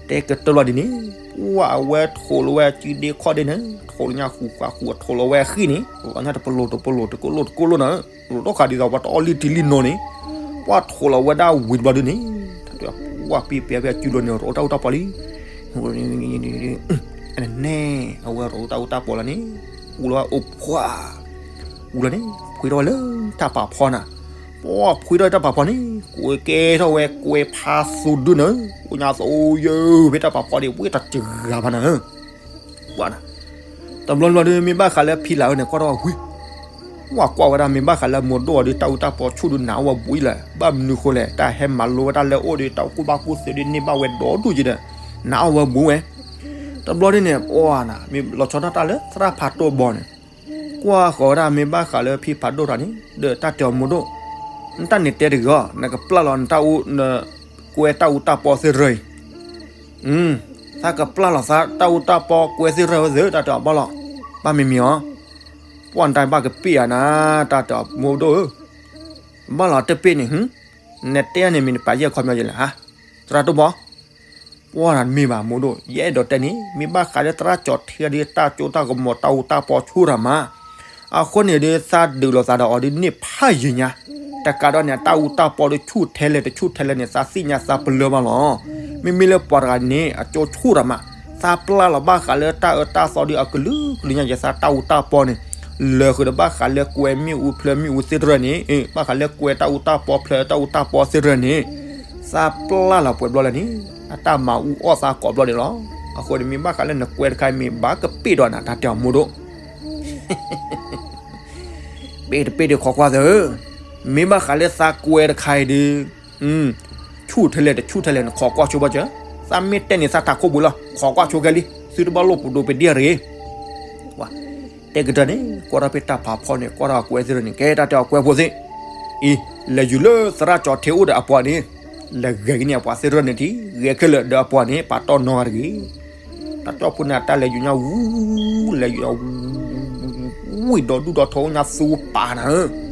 တဲကတၢၢ်လီၤဒ်န့ၣ်, ပှၢ်အဝဲထိးလီၤဝဲအစုဒ့ခီၣ်ဒ့န့ၣ်, ထိးလီၤညါဃူဃူဃူ ထိးလီၤဝဲအဃံၣ်န့ၣ်, လီၤညါတပလိၤတပလိၤတကိၣ်လိၣ်တကိၣ်လိၣ်န့ၣ်, လိၣ်ထီၣ်ဃာ်ဒ်သိးပှၤတအီၣ်လံထံလံနိန့ၣ်, ပှၢ်ထိးလီၤဝဲဒၣ်ဝံၤတဘျီဒုးန့ၣ်, တၢ်တဲပှၢ်ပ့ၢ်ပ့ၢ်ဖဲအစုလိၤန့ၣ် ရိးတၢ်အူတၢ်ပီလံ န့ၣ် အဝဲရိးတၢ်အူတၢ်ပီလီၤန့ၣ်, အူလီၤဝဲအိၣ်ဖှၣ်, အူလီၤန့ၣ် ဖှံထီၣ်ဝဲလၢတၢ်ပာ်ဖီနၤ, ပှၢ်ဖှံထီၣ်တၢ်ပာ်ဖီန့ၣ် ကွဲကဲထီၣ်ဝဲကွဲဖးသိဒုန့ၣ်, အိၣ်ညါသိယၢ်ဖဲတၢ်ပာ်ဖီန့ၣ် ဝဲတစှၤဘၣ်နၤ, ကွၢ်နၤ, တဘျီဘျီဒုး မ့ၢ်ဘၣ်ဃးလၢဖံလၢ်ဝဲန့ၣ် ကွၢ်ထီၣ်ဝဲဝံၤ ဝဲကွၢ်ဝဲဒၣ် မ့ၢ်ဘၣ်ဃးလၢမိၢ်ဒိၣ်အီၤဒုး တၢ်အူတၢ်ပီဆူၣ်ဒုး နးအီၣ်ဝဲဘူးအံၤလဲၣ်, ဘၣ်မနုၤဃိလဲၣ်, တၢ်ဟဲမၤလိဝဲတၢ်လၢအိၣ်ဒီး တၢ်ကူၣ်ဘၣ်ကူၣ်သ့ဒုး န့ၢ်ဘၣ်ဝဲဒီဒူၣ်က့ဒီး နးအီၣ်ဝဲဘူးဝဲ, တဘျီဒုးန့ၣ် ပှၢ်နၤ မ့ၢ်လီၤဆီဒၣ်တၢ်လၢသရၣ်ဖးဒိၣ်ဘီန့ၣ်, ကွၢ်ဃီၤဝဲဒၣ် မ့ၢ်ဘၣ်ဃးလၢဖံဖးဒိၣ်တၢ်န့ၣ် ဒီးတၢ်တဲအီၤမိၢ်ဒိၣ်, နတၢ်န့ၣ်တဲတဂ့ၤအီၤ, နကပျၢ်လီၤနတၢ်အူ, နကွဲတၢ်အူတၢ်ပီသ့ၣ်ရၢအံၤ သးကပျၢ်လီၤသးတၢ်အူတၢ်ပီကွဲသ့ၣ်ရၢဝဲသ့ၣ်, တၢ်တဲအီၤဘၣ်လီၤ, ဘၣ်မံၤမံၤအီၤ, ပှၢ်နတၢ်ဘၣ်ကပ့ၢ်ဧါနၤ, တၢ်တဲအီၤမိၢ်ဒိၣ်ဧၢ, ဘၣ်လီၤတပ့ၢ်န့ၣ်, နတဲန့ၣ်မ့ၢ်နပာ်ယဲၢ်ခီပညီယဲလဲၣ်ဧါ, သရၣ်ဒိၣ်ဘီ ပှၢ်နၤတမ့ၢ်ဘၣ်မိၢ်ဒိၣ်, ယအဲၣ်ဒိးတဲန့ၣ် မ့ၢ်ဘၣ်ဃးလၢသရၣ်ကၠီၤထံဒုး တၢ်စိတၢ်ကမီၤတၢ်အူတၢ်ပီဆူၣ်တၢ်မး, အဃိန့ၣ်ဒုး သးဒုးလိာ်သးဒီးအီၤဒုးန့ၢ်ဖးယံၤညါ, တကးဒီးန့ၣ် အတၢ်အူတၢ်ပီဒုးဆူၣ်ထဲလဲၣ်တဆူၣ်ထဲလဲၣ်န့ၣ် သးသ့ၣ်ညါသးပလၢၢ်ဘၣ်လီၤ. မ့မ့ၢ်လၢပှၤတဂၤန့ၣ် အကၠိဆူၣ်တၢ်မး, သးပျၢ်လီၤဘၣ်ဃးလၢတၢ်အၢတၢ်သီဒုး အကလုာ်ကလုာ်ညါယဲ သးတၢ်အူတၢ်ပီန့ၣ်, လၢာ်ဃုာ်ဒီးဘၣ်ဃးလၢကွဲမ့ၣ်အူဖျၢၣ်မ့ၣ်အူသ့ၣ်တရၢန့ၣ်, ဘၣ်ဃးလၢကွဲတၢ်အူတၢ်ပီဖျၢၣ်တၢ်အူတၢ်ပီသ့ၣ်တရၢန့ၣ်, သးပျၢ်လီၤပှဲၤဘျီလဲၣ်န့ၣ် အတၢ်မၤအူအီၣ်သးကိးဘျီဒဲးလီၤ. အဃိန့ၣ် မ့ၢ်ဘၣ်ဃးလၢနကွဲတခါမ့ၢ်ဘၣ်ကပ့ၢ်ဒီးနၤ တၢ်တဲအီၤမိၢ်ဒိၣ် ပ့ၢ်တပ့ၢ်ဒုးခိးကွၢ်သၢ, မ့ၢ်ဘၣ်ဃးလၢသးကွဲတခါအံၤဒုး, ဆူၣ်ထဲလဲၣ်တဆူၣ်ထဲလဲၣ်န့ၣ် ခိးကွၢ်ဆိဘၣ်စၢၤ, သးမ့ၢ်တဲန့ၣ်သးထးခိၣ်ဘိလီၤ, ခိးကွၢ်ဆိခဲလံ, သုတဘၣ်လိၣ်ပဒိးပဒံၣ်တဂ့ၤ တဲကတၢၢ်န့ၣ် ကွၢ်ထီၣ်ဖဲတၢ်ဖးဖီန့ၣ် ကွၢ်ထီၣ်အကွဲသ့ၣ်တရၢန့ၣ် ကဲတၢ်တဲအီၤကွဲဖိသ့ၣ်, အံၤ လဲၤယူၤလၢသရၣ်ကၠီၤထံအိၣ်ဒီးအပှၤန့ၣ်, လဲၤဂဲၤကန့ၢ်အပှၤသ့ၣ်တရၢန့ၣ်ထံ, ဂဲၤခဲလၢာ်ဒီးအပှၤန့ၣ် ပာ်တီၢ်နီတဂၤတဂ့ၤ. တၢ်ကၠီၣ်ဖိန့ၣ် အတၢ်လဲၤယူၤညါဝူ, လဲၤယူၤညါဝူ, ဝံၣ်ဒီဒူၣ်ဒီထီအိၣ်ညါသူပာ်နၤဧၢ.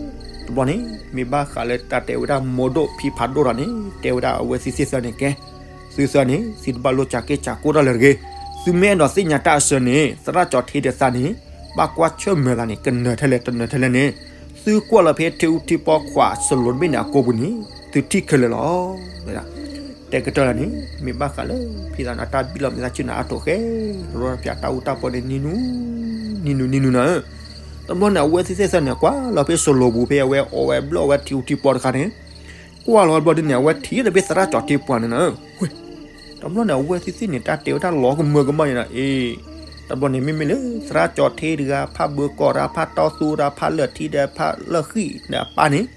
တဘျီန့ၣ် မ့ၢ်ဘၣ်ဃးလၢတၢ်တဲဝဲဒၣ်မိၢ်ဒိၣ်ဖံဖးဒိၣ်တၢ်န့ၣ် တဲဝဲဒၣ်အဝဲသ့ၣ်သ့ၣ်သၢန့ၣ် ကဲ သုသၢန့ၣ် သုတဘၣ်လိၣ်စၢ်က့ၢ်စၢ်ကိၢ်တၢ်လၢၤတဂ့ၤ. သုမ့ၢ်အဲၣ်ဒိးသ့ၣ်ညါတၢ်အစၢၤန့ၣ် သရၣ်ကၠီၤထံဒီးသးန့ၣ် ဘၣ်ကွၢ်ဆၢၣ်မဲာ်သးန့ၣ် ကနၢၤထဲလဲၣ်တနၢၤထဲလဲၣ်န့ၣ် သုကွၢ်လီၤဖဲထံအူထံပီခွးစလိၤတဘ့ၣ်န့ၣ် အကိာ်ပူၤန့ၣ် သုထံၣ်ခဲလၢာ်လီၤ. တဲကတၢၢ်လၢန့ၣ် မ့ၢ်ဘၣ်ဃးလၢ ဖံသးန့ၣ် အတၢ်ဘံၣ်လီၤမ့ၢ်သးဆ့ၣ်နီၤအါထီၣ်ဃဲ ရီတဖျၢၣ်တၢ်အူတၢ်ပီန့ၣ် နံၤနူၤ နံၤနူၤ နံၤနူၤနၤဧၢ. တဘျီန့ၣ် အဝဲသ့ၣ်သ့ၣ်သၢန့ၣ် ကွၢ်လီၤဖဲစလိၤပူၤဖဲအဝဲအီဝဲဘျီၣ်ဝဲထံအူထံပီတခါန့ၣ် ကွၢ်လီၤဝဲဘျီဒ်န့ၣ် အဝဲထံၣ်ဒီးဖဲသရၣ်ကၠီၤထံပှၢ်န့ၣ်နၤဧၢ. တဘျီန့ၣ် အဝဲသ့ၣ်သ့ၣ်န့ၣ် တၢ်တဲဝဲတၢ်လီၤကမၢကမၣ်န့ၣ်နၤ အ့ တဘျီန့ၣ် မ့မ့ၢ်လၢ သရၣ်ကၠီၤထံတဂၤ ဖးဘၢကီၢ်တဂၤ ဖးတီသူတဂၤ ဖးလၢၢ်ထံဒီး ဖးလၢၢ်ဃံၣ်ဒီးအပၢ်န့ၣ်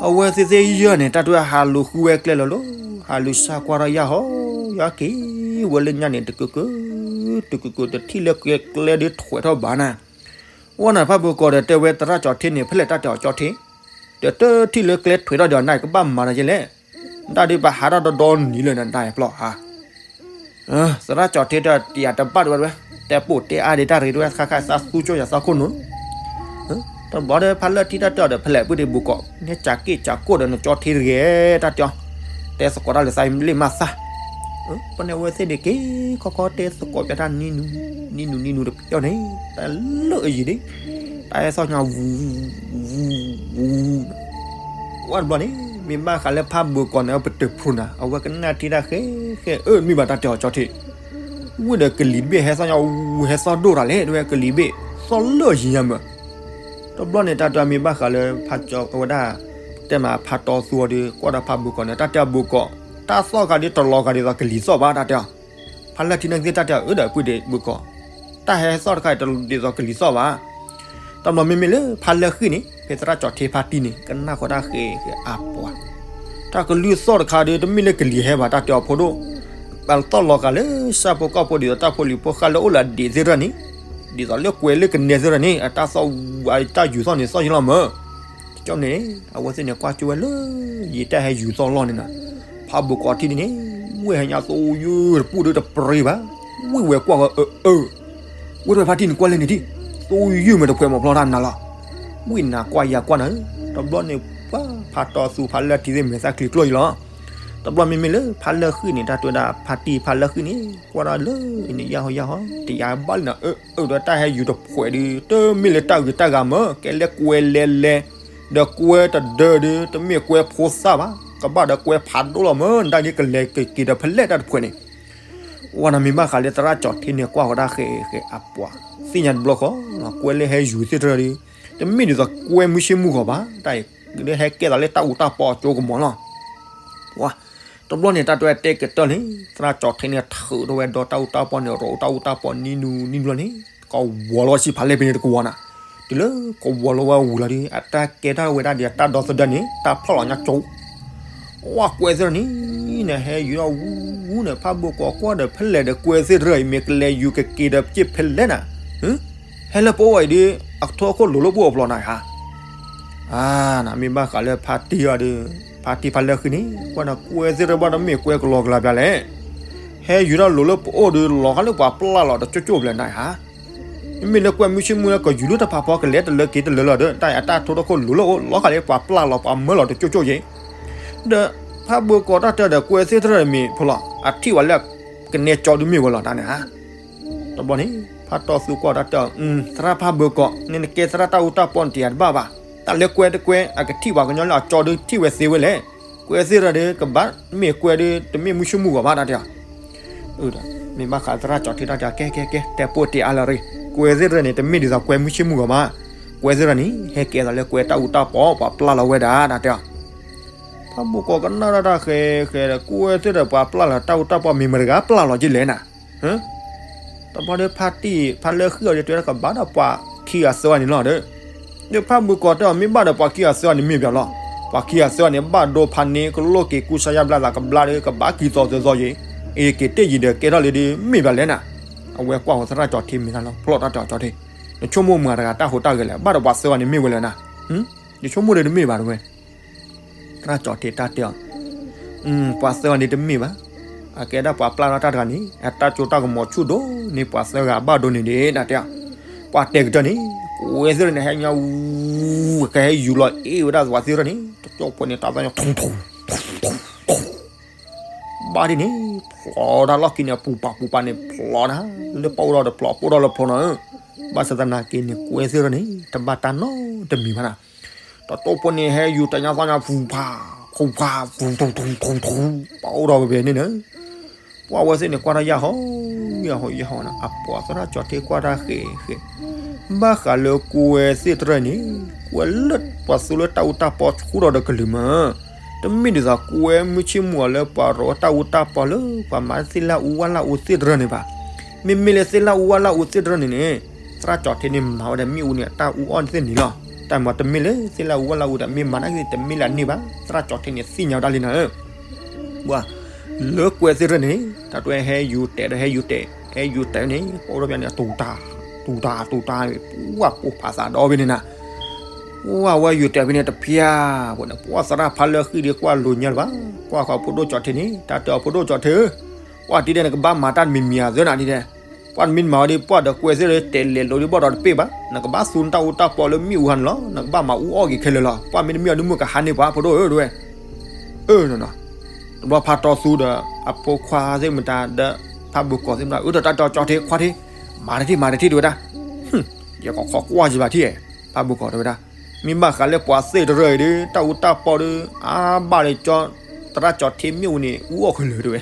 အဝဲသ့ၣ်သ့ၣ်ယဲၢ်န့ၣ် တၢ်တဝဲဟးလူၤဃုဝဲကျဲလီၤလီၤ ဟးလူၤစၢ်ကွၢ်ထီၣ်ယၢ်ဟီ ယွၤက့ၤဝဲလၢညါန့ၣ် တကုာ်ကုာ် တကုာ်ကုာ် တထံၣ်လၢကျဲကျဲဒုးထွဲးထီၣ်ဘၣ်နၤ ဝဲန့ၣ် ဖးဘၢကီၢ်ဒီးတဲဝဲသရၣ်ကၠီၤထံန့ၣ် ဖဲလဲၣ်တၢ်တဲအီၤကၠီၤထံ တထံၣ်လၢကျဲထွဲးထီၣ်ဒီးနၤ ကဘၣ်မၤနၤကလဲၣ် တၢ်ဒုးပဟးထီၣ်ဒီဒီနံၤလၢနတၢ်ပျီၢ်ဧါ သရၣ်ကၠီၤထံတၢ်တယၤတဘၣ်တဝဲတဝဲ တဲပိာ်တဲအါဒံးတၢ်ရ့တဝဲ ခါခါသးသူကၠိယၤသးခိၣ်နူာ် တဘျီဒီးဖးလၢၢ်ထံတၢ်တဲအီၤဒီး ဖဲလဲၣ်ပုၢ်ဒံးဘုကီး နဲစၢ်က့ၢ်စၢ်ကိၢ်ဒီးနကၠီၤထံတဂ့ၤ တၢ်တဲအီၤ တဲသကိးတၢ်လၢသးလ့ၣ်မးသၣ် ပန့ၣ်အဝဲသ့ၣ်န့ၣ်က့ၤခီခီတဲသကိးပျဲတၢ်နံၤနူၤ နံၤနူၤ နံၤနူၤတပျီန့ၣ် တၢ်လၢအယံၤဒံး တၢ်ဟဲသီၣ်ညါဝူ ဝူ ဝူ ဝူ ဝဲတဘျီန့ၣ် မ့ၢ်ဘၣ်ဃးလၢဖးဘၢကီၢ်န့ၣ် ပတဖျိနၤ အဝဲကနၣ်ထံတၢ်ဃဲဃဲ အၢ မ့ၢ်ဘၣ်တၢ်တဲအီၤကၠီၤထံ ဝံၤဒီးကလံၤတဘ့ၣ်ဟဲသီၣ်ညါဝူ ဟဲသီၣ်ဒိၣ်တၢ်လဲၣ် တဝဲကလံၤဘ့ၣ် သီၣ်လၢအယံၤညါမး တဘျီန့ၣ် တၢ်တဲမ့ၢ်ဘၣ်ဃးလၢဖးကၠီၤဝဲဒၣ် တဲမးဖးတီသူအီၤဒီး ကွၢ်ဒီးဖးဘၢကီၢ်န့ၣ် တၢ်တဲဘၢကီၢ် တၢ်သီၣ်ဃာ်ဒ်တလီၤဃာ်ဒ်သိးကလံၤသီၣ်ဘၣ် တၢ်တဲအီၤ ဖးလၢၢ်ထံန့ၣ်ကသ့ၣ်တၢ်တဲအီၤ အၢ ဒီးပုၢ်ဒံးဘၢကီး တၢ်ဟဲသီၣ်တခါအံၤတဒ်သိးကလံၤသီၣ်ဘၣ်. တဘျီမ့မ့ၢ်လၢဖးလၢၢ်ဃံၣ်န့ၣ် ဖဲသရၣ်ကၠီၤထံဖါတံၢ်န့ၣ် ကနၣ်ဃီတၢ်ဃဲဃဲအါပှၤ တၢ်ကလုၢ်သီၣ်တခါဒီး တမ့ၢ်လၢကလံၤဟဲဘၣ် တၢ်တဲအီၤဖိဒိၣ် ပသီၣ်လီၤဃာ်လၢဆၣ်ဖိကီၢ်ဖိဒ်သိးတၢ်ဖိလံၤဖိဃၢ်လၢအိၣ်လၢအဒံးသ့ၣ်တဖၣ်န့ၣ်, ဒ်သိးလၢကွဲလၢကနဲသ့ၣ်တဖၣ်န့ၣ် အတၢ်သီၣ်ဝါတၢ်ယူၤသီၣ်န့ၣ်သီၣ်ယလီၤမၢ်. တကီန့ၣ် အဝဲသ့ၣ်န့ၣ်ကွၢ်ကၠိဝဲလၢ ယံာ်တၢ်ဟဲယူၤသီၣ်လီၢ်န့ၣ်နီၤ, ဖးဘိၣ်ကီးထံၣ်ဒ်န့ၣ် ဝ့ၢ်ဟဲညါသိယုၢ်တပူၣ်ဒုတပရ့ဘၣ်, ဝ့ၢ်ဝဲကွၢ်ဝဲအၢအၢ ဝ့ၢ်တဖၣ်ထံၣ်န့ၣ်ကွၢ်လဲၣ်န့ၣ်ထံၣ်, သိယုၢ်မ့ၢ်တဖှဲးမီၤဖျီတၢ်နၤလီၤ. ဝံၣ်နၤကွၢ်ယၤကွၢ်နၤ, တဘျီန့ၣ်ပှၤဖးတီသူဖးလၢထံသ့ၣ်မဲာ်သၣ်ချံကျိၣ်ယလီၤ. တဘျီမ့မ့ၢ်လၢဖးလၢဃံန့ၣ် တၢ်တဲဝဲဒၣ်ဖးတံၢ်ဖးလၢဃံန့ၣ် ကွၢ်ဒၣ်လၢအံၤန့ၣ် ယၢ်ဟီယၢ်ဟီ တယၤဘၣ်လံနီၤ, အၢအၢဒီးတၢ်ဟဲယူၤတဖှဲးဒု တမ့ၢ်လၢတၢ်ဂ့ၤတၢ်ဂၤမၢ်, ကဲလၢကွဲလဲၤလဲၤ ဒီးကွဲတဒၢဒု တမ့ၢ်ကွဲဖိသၣ်ဘၣ်, ကဘၣ်ဒီးကွဲဖးဒိၣ်လီၤမၢ်, နတၢ်န့ၣ်ကလဲၤကက့ၤဒီးဖဲလဲၣ်တၢ်တဖှဲးန့ၣ် ဝဲန့ၣ်မ့ၢ်ဘၣ်ဃးလၢသရၣ်ကၠီၤထံန့ၣ် ကွၢ်ဃီၤတၢ်ဃဲးဃဲးအပှၤ သ့ၣ်ညါတဘျီဃီလီၤ, ကွဲလၢဟဲယူၤသ့ၣ်တဖၣ်ဒီး တမ့ၢ်ဒ်သိးကွဲမုၢ်ဆ့ၣ်မုၢ်ဂီၤဘၣ်, တၢ်အံၤလၢဟဲကဲသးလၢတၢ်အူတၢ်ပီအကၠိကမီၤလီၤ. ဝါ, တဘျီန့ၣ် တၢ်တဲဝဲတဲကတၢၢ်န့ၣ် သရၣ်ကၠီၤထံန့ၣ် ထုးထီၣ်ဝဲဒီးတၢ်အူတၢ်ပီန့ၣ် ရိးတၢ်အူတၢ်ပီနံၤနူနံၤဘျီန့ၣ် ကဝီၤလီၤဝဲဆံးဖးလဲၣ်ဖဲန့ၣ်တကဝီၤနၤ, တုၤလၢကဝီၤလီၤဝဲဝံၤလီၤဒီး အတၢ်ကဲထီၣ်ဝဲဒၣ်ဒ်အတၢ်ဒီသဒၢန့ၣ် တၢ်ဖျီၣ်လီၤညါကၠိ ဝါကွဲသ့ၣ်တဖၣ်န့ၣ် နဟဲယူၤထီၣ်ဝူဝူန့ၣ် ဖးဘိၣ်ကီးကွၢ်ဒီးဖဲလဲၣ်ဒီးကွဲသ့ၣ်တဖၣ်အံၤ မ့ၢ်ကလဲၤယူၤကက့ၤဒီးက့ၤဖဲလဲၣ်နၤ, ဟဲလၢပအိၣ်အံၤဒီး အကထိအခိၣ်လိၤလၢပအိၣ်အဖျိနၤဧါ. အါ, နမ့ၢ်ဘၣ်ဃးလၢဖါတံၢ်အီၤဒီး ဖါတံၢ်ဖါလၢဃံန့ၣ် ကွၢ်နၤကွဲသ့ၣ်တဖၣ်ဘၣ်တမ့ၢ်ကွဲကလီကလီဘၣ်လဲၣ်. ဟဲယူၤထီၣ်လိၤလၢပအိၣ်ဒီး လီၤဃာ်လၢပှၤပျၢ်လီၤတကၠိကၠိဘၣ်လဲၣ်နၤဧါ. မ့မ့ၢ်လၢကွဲမုၢ်ဆ့ၣ်မုၢ်လၢကယူၤလၢတဖးဖီကလဲၤတလၢက့ၤတလၢလီၤဒီး တၢ်အတၢ်ထိတခိၣ်လိၤလၢအိၣ် လီၤဃာ်လၢပှၤပျၢ်လီၤပှၤမၢလီၤတကၠိကၠိယဲၤ ဒီးဖးဘိၣ်ကီးတၢ်တဲဒီးကွဲသ့ၣ်တဖၣ်မ့ၢ်ဖိလီၤ အထံၣ်ဝဲလၢကနဲကၠီဒုမ့ၢ်ဝဲလီၤတၢ်န့ၣ်ဧါ. တဘျီန့ၣ် ဖါတီသူကွၢ်တၢ်တဲအီၤ သရၣ်ဖးဘိၣ်ကီး နကဲသရၣ်တၢ်အူတၢ်ပီန့ၣ်တယၤတဘၣ်ဘၣ်, တၢ်လၢကွဲတကွဲ အကထံၣ်ပှၤကညီလၢအကၠီဒုထံၣ်ဝဲသ့ဝဲလဲၣ်. ကွဲသ့ၣ်တဖၣ်ဒီး ကဘၣ်မ့ၢ်ကွဲဒီး တမ့ၢ်မုၢ်ဆ့ၣ်မုၢ်ဂီၤဘၣ်တၢ်တဲအီၤ. မ့ၢ်ဘၣ်ဃးသရၣ်ကၠီၤထံတၢ်တဲအီၤ ကဲကဲကဲ တဲပိာ်တ့ၢ်အါလၢၤရ့ၣ်, ကွဲသ့ၣ်တဖၣ်န့ၣ် တမ့ၢ်ဒ်သိးကွဲမုၢ်ဆ့ၣ်မုၢ်ဂီၤဘၣ်. ကွဲသ့ၣ်တဖၣ်န့ၣ် ဟဲကဲသးလၢကွဲတၢ်အူတၢ်ပီ ပှၤပျၢ်လီၤဝဲဒၣ်တၢ်တဲအီၤ. ဖးဘိၣ်ကီးကနၣ်တၢ်တၢ်ဃဲဃဲဒီး ကွဲသ့ၣ်တဖၣ်ပှၤပျၢ်လီၤတၢ်အူတၢ်ပီ မ့ၢ်မတၤတဂၤပျၢ်လီၤက့လဲၣ်နၤ. တဘျီဒီးဖါတံၢ်ဖါလၢဃံအီၤဒီး တဲဝဲဒၣ်ကဘၣ်ဒီးပှၤခံဂၤသၢဂၤန့ၣ်လီၤဒီး ဒီးဖးဘိၣ်ကီးတဲအီၤ မ့ၢ်ဘၣ်ဒီးပှၤခံဂၤသၢဂၤန့ၣ်မ့ၢ်ဘၣ်လီၤ. ပှၤခံဂၤသၢဂၤန့ၣ် ဘၣ်ဒိဖးန့ၣ် ကလိၣ်က့ၤကူစါယါဘျါသးကဘျါဒီး ကဘၣ်ကံၢ်သီသၢသီယဲၤ, အက့ၤတ့ၢ်ယံၤဒီးကဲထီၣ်လံဒီး မ့ၢ်ဘၣ်လဲၣ်နၤ. အဝဲကွၢ်ဃီၤသရၣ်ကၠီၤထံမ့ၢ်တၢ်လီၤ ဖျီၣ်တၢ်တဲအီၤကၠီၤထံ, နဆိကမိၣ်မတၤတဂၤတၢ်ဟူးတၢ်ဂဲၤလဲၣ်, ဘၣ်ဒီးပှၤသၢဂၤန့ၣ်မ့ၢ်ဝဲလဲၣ်နၤ. ယဆိကမိၣ်ဒီးတမ့ၢ်ဘၣ်တဝဲ သရၣ်ကၠီၤထံတၢ်တဲအီၤ, ပှၤသၢဂၤန့ၣ်တမ့ၢ်ဘၣ်. အကဲဒၣ်ပှၤပျၢ်ထီၣ်တၢ်တဂၤန့ၣ် အတၢ်စိတၢ်ကမီၤဆူၣ်ဒိၣ်န့ၢ်ပှၤသၢဂၤဘၣ်ဒိန့ၣ်ဒံး တၢ်တဲအီၤ. ပှၤတဲာ်ကတၢၢ်န့ၣ် ကွဲသ့ၣ်တဖၣ်န့ၣ် ဟဲညါဝူ ကဟဲယူၤလီၤအ့ၣ်ဝဲဒၣ်သဝီသ့ၣ်တဖၣ်န့ၣ် တကၠိဖိန့ၣ် တၢ်သီၣ်ညါ ဘၣ်ဒ်န့ၣ် ဖျီတၢ်လီၢ်ခံန့ၣ် ပူၤပာ်ပူၤပာ်န့ၣ် ဖျီနၤ, လၢပအိၣ်ဒီးတဖျီ ပအိၣ်ဒီးလၢဖျီနီၤ. ဘၣ်ဆၣ်သနာ်က့န့ၣ် ကွဲသ့ၣ်တဖၣ်န့ၣ် တဘၣ်တၢ်နီတမံၤဘၣ်နၤ. တကၠိဖိန့ၣ် ဟဲယူၤတၢ်ညါသီၣ်ညါ ဖူဖး ဖူဖး ဖူထူထူထူထူ ပအိၣ်ဒီးဝဲဖဲန့ၣ်န့ၣ် ပှၤဝဲသ့ၣ်န့ၣ် ကွၢ်တၢ်ယၢ်ဟီ ယၢ်ဟီ ယၢ်ဟီနၤ, အပှၤသရၣ်ကၠီၤထံကွၢ်တၢ်ဃဲဃဲ, ဘၣ်ဃးလၢကွဲသ့ၣ်တဖၣ်န့ၣ် ကွဲလၢပှၤသူလၢတၢ်အူတၢ်ပီဆူၣ်ဒီးတကလုာ်မး, တမ့ၢ်ဒ်သိးကွဲမုၢ်ဆ့ၣ်မုၢ်ဂီၤလၢပှၤရိးတၢ်အူတၢ်ပီလၢ ပှၤမၤသ့ၣ်လၣ်အူဝၣ်လၣ်အူသ့ၣ်တဖၣ်န့ၣ်ဘၣ်. မ့မ့ၢ်လၢသ့ၣ်လၣ်အူဝၣ်လၣ်အူသ့ၣ်တဖၣ်န့ၣ်န့ၣ် သရၣ်ကၠီၤထံန့ၣ်မၤဝဲဒီးမ့ၣ်အူန့ၣ် အတၢ်အူအီၣ်န့ၣ်သ့ၣ်န့ၣ်လီၤ. တၢ်မၤတမ့ၢ်လၢသ့ၣ်လၣ်အူဝၣ်လၣ်အူဒီး မ့ၢ်မၤနာ်က့ တမ့ၢ်လၢအန့ၢ်ဘၣ်. သရၣ်ကၠီၤထံန့ၣ် သ့ၣ်ညါဝဲဒၣ်လံနၤဧၢ ပှၤလၢကွဲသ့ၣ်တဖၣ်န့ၣ် တၢ်တဲဟဲယူၤတဲာ်ဒီးဟဲယူၤတဲာ် ဟဲယူၤတဲာ်န့ၣ် ပအိၣ်ဒီးပျၢ်န့ၣ် တူၤတၢ် တူၤတၢ်တူၤတၢ် ပှၤပိာ်ဖးသးဒီးဖဲန့ၣ်နၤ. ပှၤဝဲယူၤတဲာ်ဖဲန့ၣ်တဖျၢၣ် ပှၤန့ၣ် ပှၤသရၣ်ဖးလၢဃံဒီးကွၢ်လိၤညါလၢၤဘၣ် ကွၢ်ဃီၤဖိဒိၣ်ကၠီၤထံန့ၣ် တၢ်တဲအီၤ ဖိဒိၣ်ကၠီၤထံဧၢ, ပှၤတံၤဒဲးနကဘၣ်မၤတၢ်တမံၤမံၤဧါသၢနၤတံၤဒဲး, ပှၤတမံၤတမၤဝဲဒီး ပှၤဒီးကွဲသ့ၣ်တဖၣ်တဲာ်လဲၤလိၤဒီးဘၣ်ဒီးတပ့ၢ်ဘၣ်, နကဘၣ်သူနတၢ်အူတၢ်ပီလၢမ့ၣ်အူဟါန့ၣ်လီၤ. နကဘၣ်မၤအူအီၣ်က့ၤခဲလၢာ်လီၤ. ပှၤမ့တမ့ၢ်အီၤဒုး မုၢ်ကဟါန့ၢ်ပှၤ ဖိဒိၣ်ဧၢ တဲဝဲ. အၢ တဘျီဖးတီသူဒီးအဖိခွါသ့ၣ်မတၤဒီး ဖးဘိၣ်ကီၤသ့ၣ်မတၤ အၢ တၢ်တဲအီၤ ကၠီၤထံ ခွါထံ, မၤတထံၣ်မၤတထံၣ် တဲဝဲဒၣ်. ယကခိးကွၢ်ယဘၣ်ထံၣ်, ဖးဘိၣ်ကီၤတဲဝဲဒၣ်. မ့ၢ်ဘၣ်ဃးလၢပှၤသ့ၣ်တဖၣ်အံၤဒီး တၢ်အူတၢ်ပီဒီး အါဘၣ်ဒီးကၠီ သရၣ်ကၠီၤထံမ့ၣ်အူန့ၣ် အူအီၣ်ခဲလၢာ် တဲဝဲ.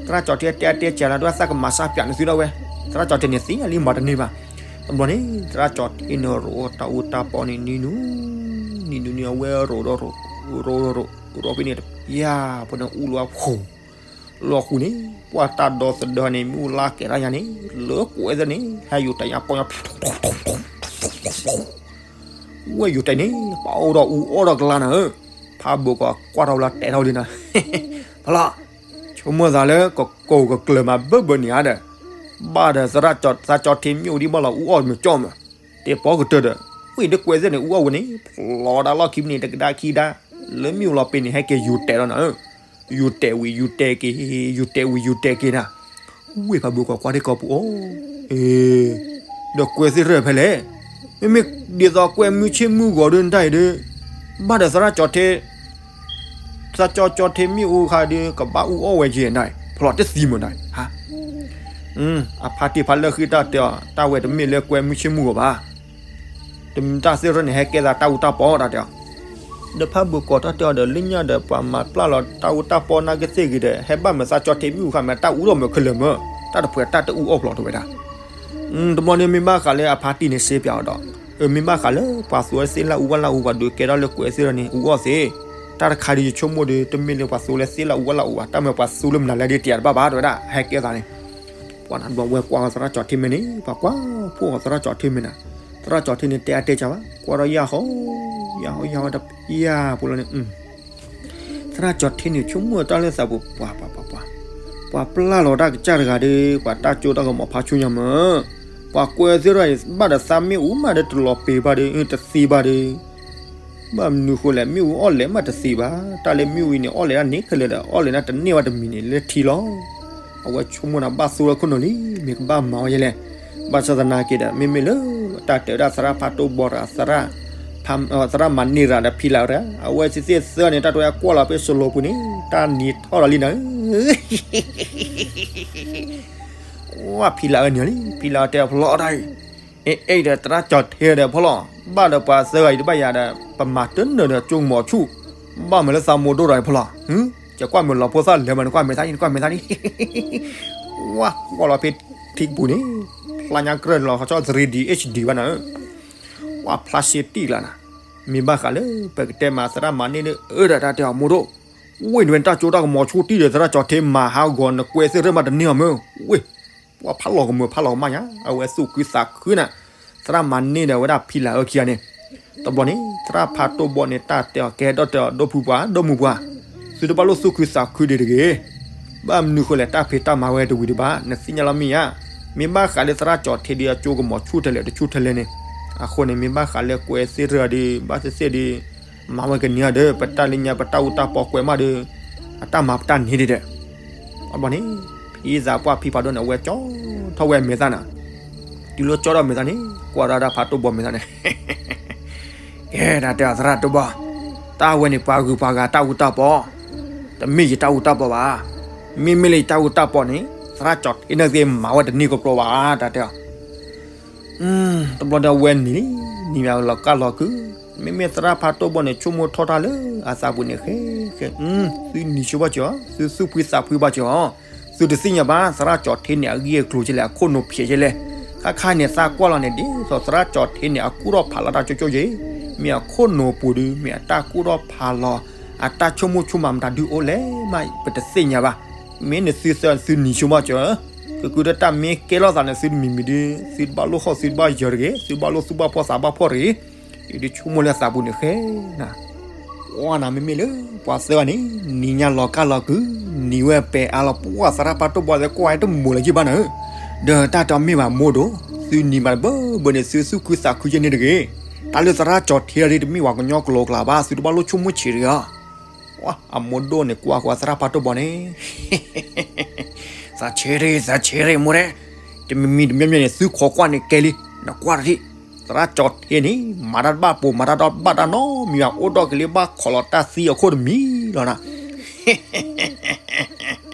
သရၣ်ကၠီၤထံတဲတဲကဲလီၤ တဲဝဲ သးကမၤစၢ်ပၠးန့ၢ်သုဒၣ်ဝဲ. သရၣ်ကၠီၤထံန့ၣ်သ့ၣ်ညါလံ မၤတန့ၢ်ဘၣ်. တဘျီန့ၣ် သရၣ်ကၠီၤထံန့ၣ်ရိးတၢ်အူတၢ်ပီန့ၣ် နံၤနူၤ နံၤနူၤန့ၣ် အဝဲရိးဒီးရိး ရိးရိးရိး ရိးဖဲန့ၣ်တပျၢ် ဖဲန့ၣ်အူလီၤဖှိၣ် လီၤဃုာ်န့ၣ် ပှၤတၢ်ဒီသဒၢန့ၣ် မ့ၣ်အူလါကဲၤတၢ်ညါန့ၣ် လၢကွဲသ့ၣ်န့ၣ် ဟဲယူၤတဲာ်ညါပီညါ ဝဲယူၤတဲာ်န့ၣ် ပအိၣ်ဒီးအူအီၣ်ဒီးကလါနၤဧၢ, ဖးဘိၣ်ကီၤကွၢ်ထီၣ်ဝဲလီၤတဲထီၣ်ဝဲလံနၤ, ဖးလီၤ, ဆိ ပမ့ၢ်သးလၢကကိးကကျၢၤမးဘၢဘၢန့ၣ်ဧါဒီး, ဘၣ်ဒီးသရၣ်ကၠီ, သရၣ်ကၠီထံမ့ၣ်အူဒံးဘၣ်လီၤအူအီၣ်မုာ်ကၠီမး, တဲပီကတၢၢ်ဒီး, ဝံၣ်ဒ်ကွဲးသ့ၣ်န့ၣ် အူအီၣ်ဝဲန့ၣ် ဖျိးဒၣ်လီၢ်ခံမံးနံးတကဒါခံဒါ, လၢမ့ၣ်အူလီၤပ့ၤန့ၣ် ဟဲက့ၤယူၤတဲာ်လီၤနၤဧၢ, ယူၤတဲာ်ဝံၤယူၤတဲာ်က့ၤ, ယူၤတဲာ်ဝံၤယူၤတဲာ်က့ၤနၤ, ဝ့ၢ်ဖးဘိကီးကွၢ်ဒ့ကီးပူၤအီၤ, အ့, ဒီးကွဲးသ့ၣ်ရၢၢ်ဖဲလဲၣ်, မ့မ့ၢ်ဒ်သိးကွဲးမုၢ်ဆ့ၣ်မုၢ်ဂီၤဒုးနတၢ်အံၤဒုး, ဘၣ်ဒီးသရၣ်ကၠီထံ သရၣ်ကၠီထံမ့ၣ်အူခါဒုး ကဘၣ်အူအီၣ်ဝဲက့ၤနၤ, ဖျိးတသံမုာ်နၤ, ဟါ, အဖါတံၢ်ဖါလၢဃံတၢ်တဲအီၤ တၢ်ဝဲတမ့ၢ်လၢကွဲးမုၢ်ဆ့ၣ်မုၢ်ဂီၤဘၣ်, တမ့ၢ်တၢ်သ့ၣ်ရၢၢ်န့ၣ် ဟဲကဲသးတၢ်အူတၢ်ပီတၢ်တဲအီၤ, ဒီးဖးဘိကီးတၢ်တဲအီၤဒီး လၢညါဒီးပှၤမၤပျၢ်လီၤတၢ်အူတၢ်ပီနာ်က့သ့ၣ်ဂ့ၤဒီး ဟဲဘၣ်မုာ်သရၣ်ကၠီထံမ့ၣ်အူခါမ့ၢ်တၢ်အူထီၣ်မုာ်ခဲလၢာ်မုာ်, တၢ်တဖှဲးတၢ်တအူအီၣ်ဖျိးတဝဲဒၣ် တဘျီန့ၣ်မ့ၢ်ဘၣ်ဃးလၢအဖါတံၢ်န့ၣ်စ့ပၠးအီၤဒီး, မ့ၢ်ဘၣ်ဃးလၢပှၤသူဝဲသ့ၣ်လၢအူဝဲလၢအူ ပှၤဒုးကဲထီၣ်လၢကွဲးသ့ၣ်ရၢၢ်န့ၣ် အူအီၣ်သ့, တၢ်တခါဒုးယဆိကမိၣ်ဒီး တမ့ၢ်လၢပှၤသူဝဲသ့ၣ်လၢအူဝဲလၢအူဘၣ်, တၢ်မ့ၢ်ပှၤသူလၢမနုၤလဲၣ်ဒ်တယၤတဘၣ်ဘၣ် တဝဲဒၣ် ဟဲကဲသးန့ၣ်, ပှၤနဘျီဝဲကွၢ်သရၣ်ကၠီထံမ့ၢ်န့ၣ် ပှၤကွၢ်ဖှိၣ်အီၤသရၣ်ကၠီထံမ့ၢ်နၤ, သရၣ်ကၠီထံန့ၣ်တဲအါတဲကၢဘၣ် ကွၢ်ဒီးယၢ်ဟီ, ယၢ်ဟီယၢ်ဟီတပျၢ်ပူၤလီၤန့ၣ် သရၣ်ကၠီထံန့ၣ် ဆိကမိၣ်တၢ်လၢသးပူၤ ပှၤ ပှၤ ပှၤ ပှၤ ပှၤပျၢ်လီၤတၢ်ကစၢ်တဂၤဒီး ပှၤတၢ်ကၠိတၢ်ကမီၤဖးဆူညါမး, ပှၤကွဲးသ့ၣ်ရၢၢ်အံၤ ဘၣ်ဒီးသးမ့ၣ်အူမးဒီးတလီၤပံာ်ဘၣ်ဒီး တသံဘၣ်ဒီး, ဘၣ်မနုၤဃိလဲၣ် မ့ၣ်အူအီၣ်လဲၣ်မးတသံဘၣ်, တၢ်လၢမ့ၣ်အူအံၤန့ၣ် အီၣ်လဲၣ်ဒၣ်န့ၣ်ခဲလၢာ်ဒီး အီၣ်လဲၣ်ဒၣ်တန့ၢ်ဘၣ်တမံၤန့ၣ်လၢထံလီၤ. အဝဲဆိကမိၣ်နၤဘၣ်သိလၢခိၣ်နူာ်လံ မ့ၢ်ကဘၣ်မၤဝဲယဲလဲၣ်, ဘၣ်ဆၣ်သနာ်က့ဒီး မ့မ့ၢ်လၢ တၢ်တဲဝဲဒၣ်သရၣ်ဖးတိၢ်ဘီတဂၤ သရၣ် သရၣ်မၤန့ၢ်ရၤဒီးဖံလၤဝဲတဂၤ အဝဲသ့ၣ်သၢန့ၣ် တၢ်တဲဝဲကွၢ်လီၤဖဲစလိပူၤန့ၣ် တၢ်နံၤထီၣ်ဒီးလံနၤဧၢ, ဝဲဖံလၤဝဲန့ၣ်လံ ဖံလၤဝဲတဲဖျီတၢ်အံၤ, အ့ၣ်အ့ၣ်ဒီးသရၣ်ကၠီထံဒီးဖီလီၤ, ဘၣ်ဒီးပှၤသၢဂၤအံၤတဘၣ်ယၤဒီး ပမၤတနၢၤဒီးကၠိကမီၤဆူၣ်, ဘၣ်မၤလၢသးမိၢ်ဒိၣ်ဒီးဖီလီၤ, ကကွၢ်မုာ်လီၤဖိသၣ်လဲၤမး နကွၢ်မဲာ်သၣ်နံၤ နကွၢ်မဲာ်သၣ်နံၤ ဝဲကွၢ်လီၤဖဲထံကပူၤန့ၣ်, ဖျါညါကြၢးလီၤ ခီဆီ three D HD ဘၣ်နၤဧၢ, ဝဲဖျါရှ့တံၢ်လီၤနၤ, မ့ၢ်ဘၣ်ဃးလၢ ပကတဲမးသရၣ်မၤန့ၢ်ဒီးအၢဒီးတၢ်တဲအီၤမိၢ်ဒိၣ်, ဝ့ၢ်နဝဲတၢ်ကၠိတၢ်ကမီၤဆူၣ်တံၢ်ဒီးသရၣ်ကၠီထံမၤဟးဂီၤနကွဲးသ့ၣ်ရၢၢ်မးတန့ၢ်အီၤမ့ၢ်, ဝ့ၢ်, ပှၤဖးလီၤကမုာ်ဖးလီၤကမၣ်ညါ အဝဲသူၣ်ခုသးခုနၤ, သရၣ်မၤန့ၢ်ဒီးဝဲဒၣ်ဖံလၤအၢခံဂၤန့ၣ်, တဘျီန့ၣ် သရၣ်ဖးတိၢ်ဘီန့ၣ် တၢ်တဲအီၤကဲဒီးတဲအီၤ ဒိၣ်ဖုပှၤ ဒိၣ်မုၢ်ပှၤ, သုတဘၣ်လိၣ်သူၣ်ခုသးခုဒံးတဂ့ၤ ဘၣ်မနုၤဃိလဲၣ် တၢ်ဖံးတၢ်မၤဝဲတဝံၤဒံးဘၣ် နသ့ၣ်ညါလီၤမ့ၢ်ဧါ, မ့ၢ်ဘၣ်ဃးလၢသရၣ်ကၠီထံဒုးအကၠိကမီၤဆူၣ်ထဲလဲၣ်တဆူၣ်ထဲလဲၣ်န့ၣ်, အဃိန့ၣ် မ့ၢ်ဘၣ်ဃးလၢကွဲးသ့ၣ်ရၢၢ်ဒုး ဘၣ်သ့ၣ်သ့ၣ်ဒုး မၤဝဲကန့ၢ်အီၤဒီး ပတၢ်လၢညါပတၢ်အူတၢ်ပီကွဲးမးဒီး အတၢ်မၤပတၢ်န့ၢ်ဒံးဒီး, အဘီန့ၣ် ဖံသးပှၢ်ဖံဖးဒိၣ်န့ၣ် အဝဲကၠီထီၣ်ဝဲအမဲာ်သၣ်နၤ, တုၤလၢကၠီထီၣ်မဲာ်သၣ်န့ၣ် ကွၢ်ဒီးဒၣ်ဖးတိၢ်ဘီမဲာ်သၣ်န့ၣ် ကဲ တၢ်တဲအီၤသရၣ်တိၢ်ဘီ, တၢ်ဝဲန့ၣ်ပှၤဂုၤပှၤဂၤတၢ်အူတၢ်ပီ, တမ့ၢ်ယတၢ်အူတၢ်ပီဘၣ်, မ့မ့ၢ်လၢယတၢ်အူတၢ်ပီန့ၣ် သရၣ်ကၠီထံန့ၣ်သ့ၣ်မၤဝဲတန့ၢ်ကပျီဘၣ် တၢ်တဲအီၤ တဘျီဒီးအဝဲနံၤလံ, နံၤမးလီၤကၢ်လီၤကုၤ, မ့မ့ၢ်သရၣ်ဖးတိၢ်ဘီန့ၣ် ဆိကမိၣ်ထီၣ်တၢ်လၢအသးပူၤန့ၣ် ဃဲ, ဃဲ, သုနံၤဆိဘၣ်စၢၤ, သုသူၣ်ဖှံသးဖှံဘၣ်စၢၤ, သုတသ့ၣ်ညါဘၣ် သရၣ်ကၠီထံန့ၣ် အဂ့ၢ်အကျိၤကလဲၣ် အခိၣ်နူာ်ဖျဲးကလဲၣ်, ခါခါန့ၣ် သးကွၢ်လီၤန့ၣ် ဒ်သိးသရၣ်ကၠီထံန့ၣ် အကူၣ်ထီၣ်ဖးလီၤတၢ်ကၠိကၠိယဲ, မ့ၢ်အခိၣ်နူာ်ပူၤဒုး မ့ၢ်အတၢ်ကူၣ်ထီၣ်ဖးလီၤ, အတၢ်ဆိကမိၣ်ဆိကမးမတၤဒုအိၣ်လဲၣ်မး ပတသ့ၣ်ညါဘၣ်, မ့ၢ်နသုသၢသုနံၤဆိဘၣ်စၢၤ ကကုၤဒီးတၢ်မ့ၢ်ကဲလိာ်သးန့ၣ် သုတမံၤမံၤဒုး သုတဘၣ်လိၣ်ဃီၣ်သုတဘၣ်ယၢၤတဂ့ၤ, သုဘၣ်လိၣ်သူၣ်ဘၣ်ဖှီၣ်သးဘၣ်ဖှီၣ်တဂ့ၤ, ယဒုးဆိကမိၣ်လၢသးပူၤန့ၣ်ဃဲနၤ, ကွၢ်နၤမ့မ့ၢ်လၢ ပှၤသၢဂၤန့ၣ် နံၤညါလီၤကၢ်လီၤကုၤ, နံၤဝဲပဲာ်အါလီၤ ပှၢ်သရၣ်ဖးတိၢ်ဘီသဲးကွၢ်ဝဲတမိၢ်လၢၤက့ဘၣ်နၤဧၢ, ဒီးတၢ်တမ့ၢ်ဘၣ်မိၢ်ဒိၣ်, သုနံၤမးတဘၢဘၢန့ၣ် သုသူၣ်ခုသးခုယဲၢ်န့ၣ်တဂ့ၤ, တၢ်လၢသရၣ်ကၠီထံဒ်တမ့ၢ်ပှၤကညီကျိၤကျါဘၣ် သုတဘၣ်လိၣ်ဆိကမိၣ်ဆံးတဂ့ၤလီၤ. အမိၢ်ဒိၣ်န့ၣ်ကွၢ်ဃီသရၣ်ဖးတိၢ်ဘီန့ၣ် သးဆ့ရ့ၣ် သးဆ့ရ့ၣ်မိၢ်ဒဲး, တမံၤမံၤတမံၤမံၤန့ၣ် သုခိးကွၢ်န့ၣ်ကဲလံ, နကွၢ်တထံၣ်, သရၣ်ကၠီထံန့ၣ် မၤတၢ်တဘၣ်ပိာ်မၤတၢ်တဘၣ်တၢ်နီတမံၤဘၣ် အိၣ်ဒီးကလံၤဘၣ်ခိးလီၤတၢ်သံအခိၣ်တမံၤလီၤနၤ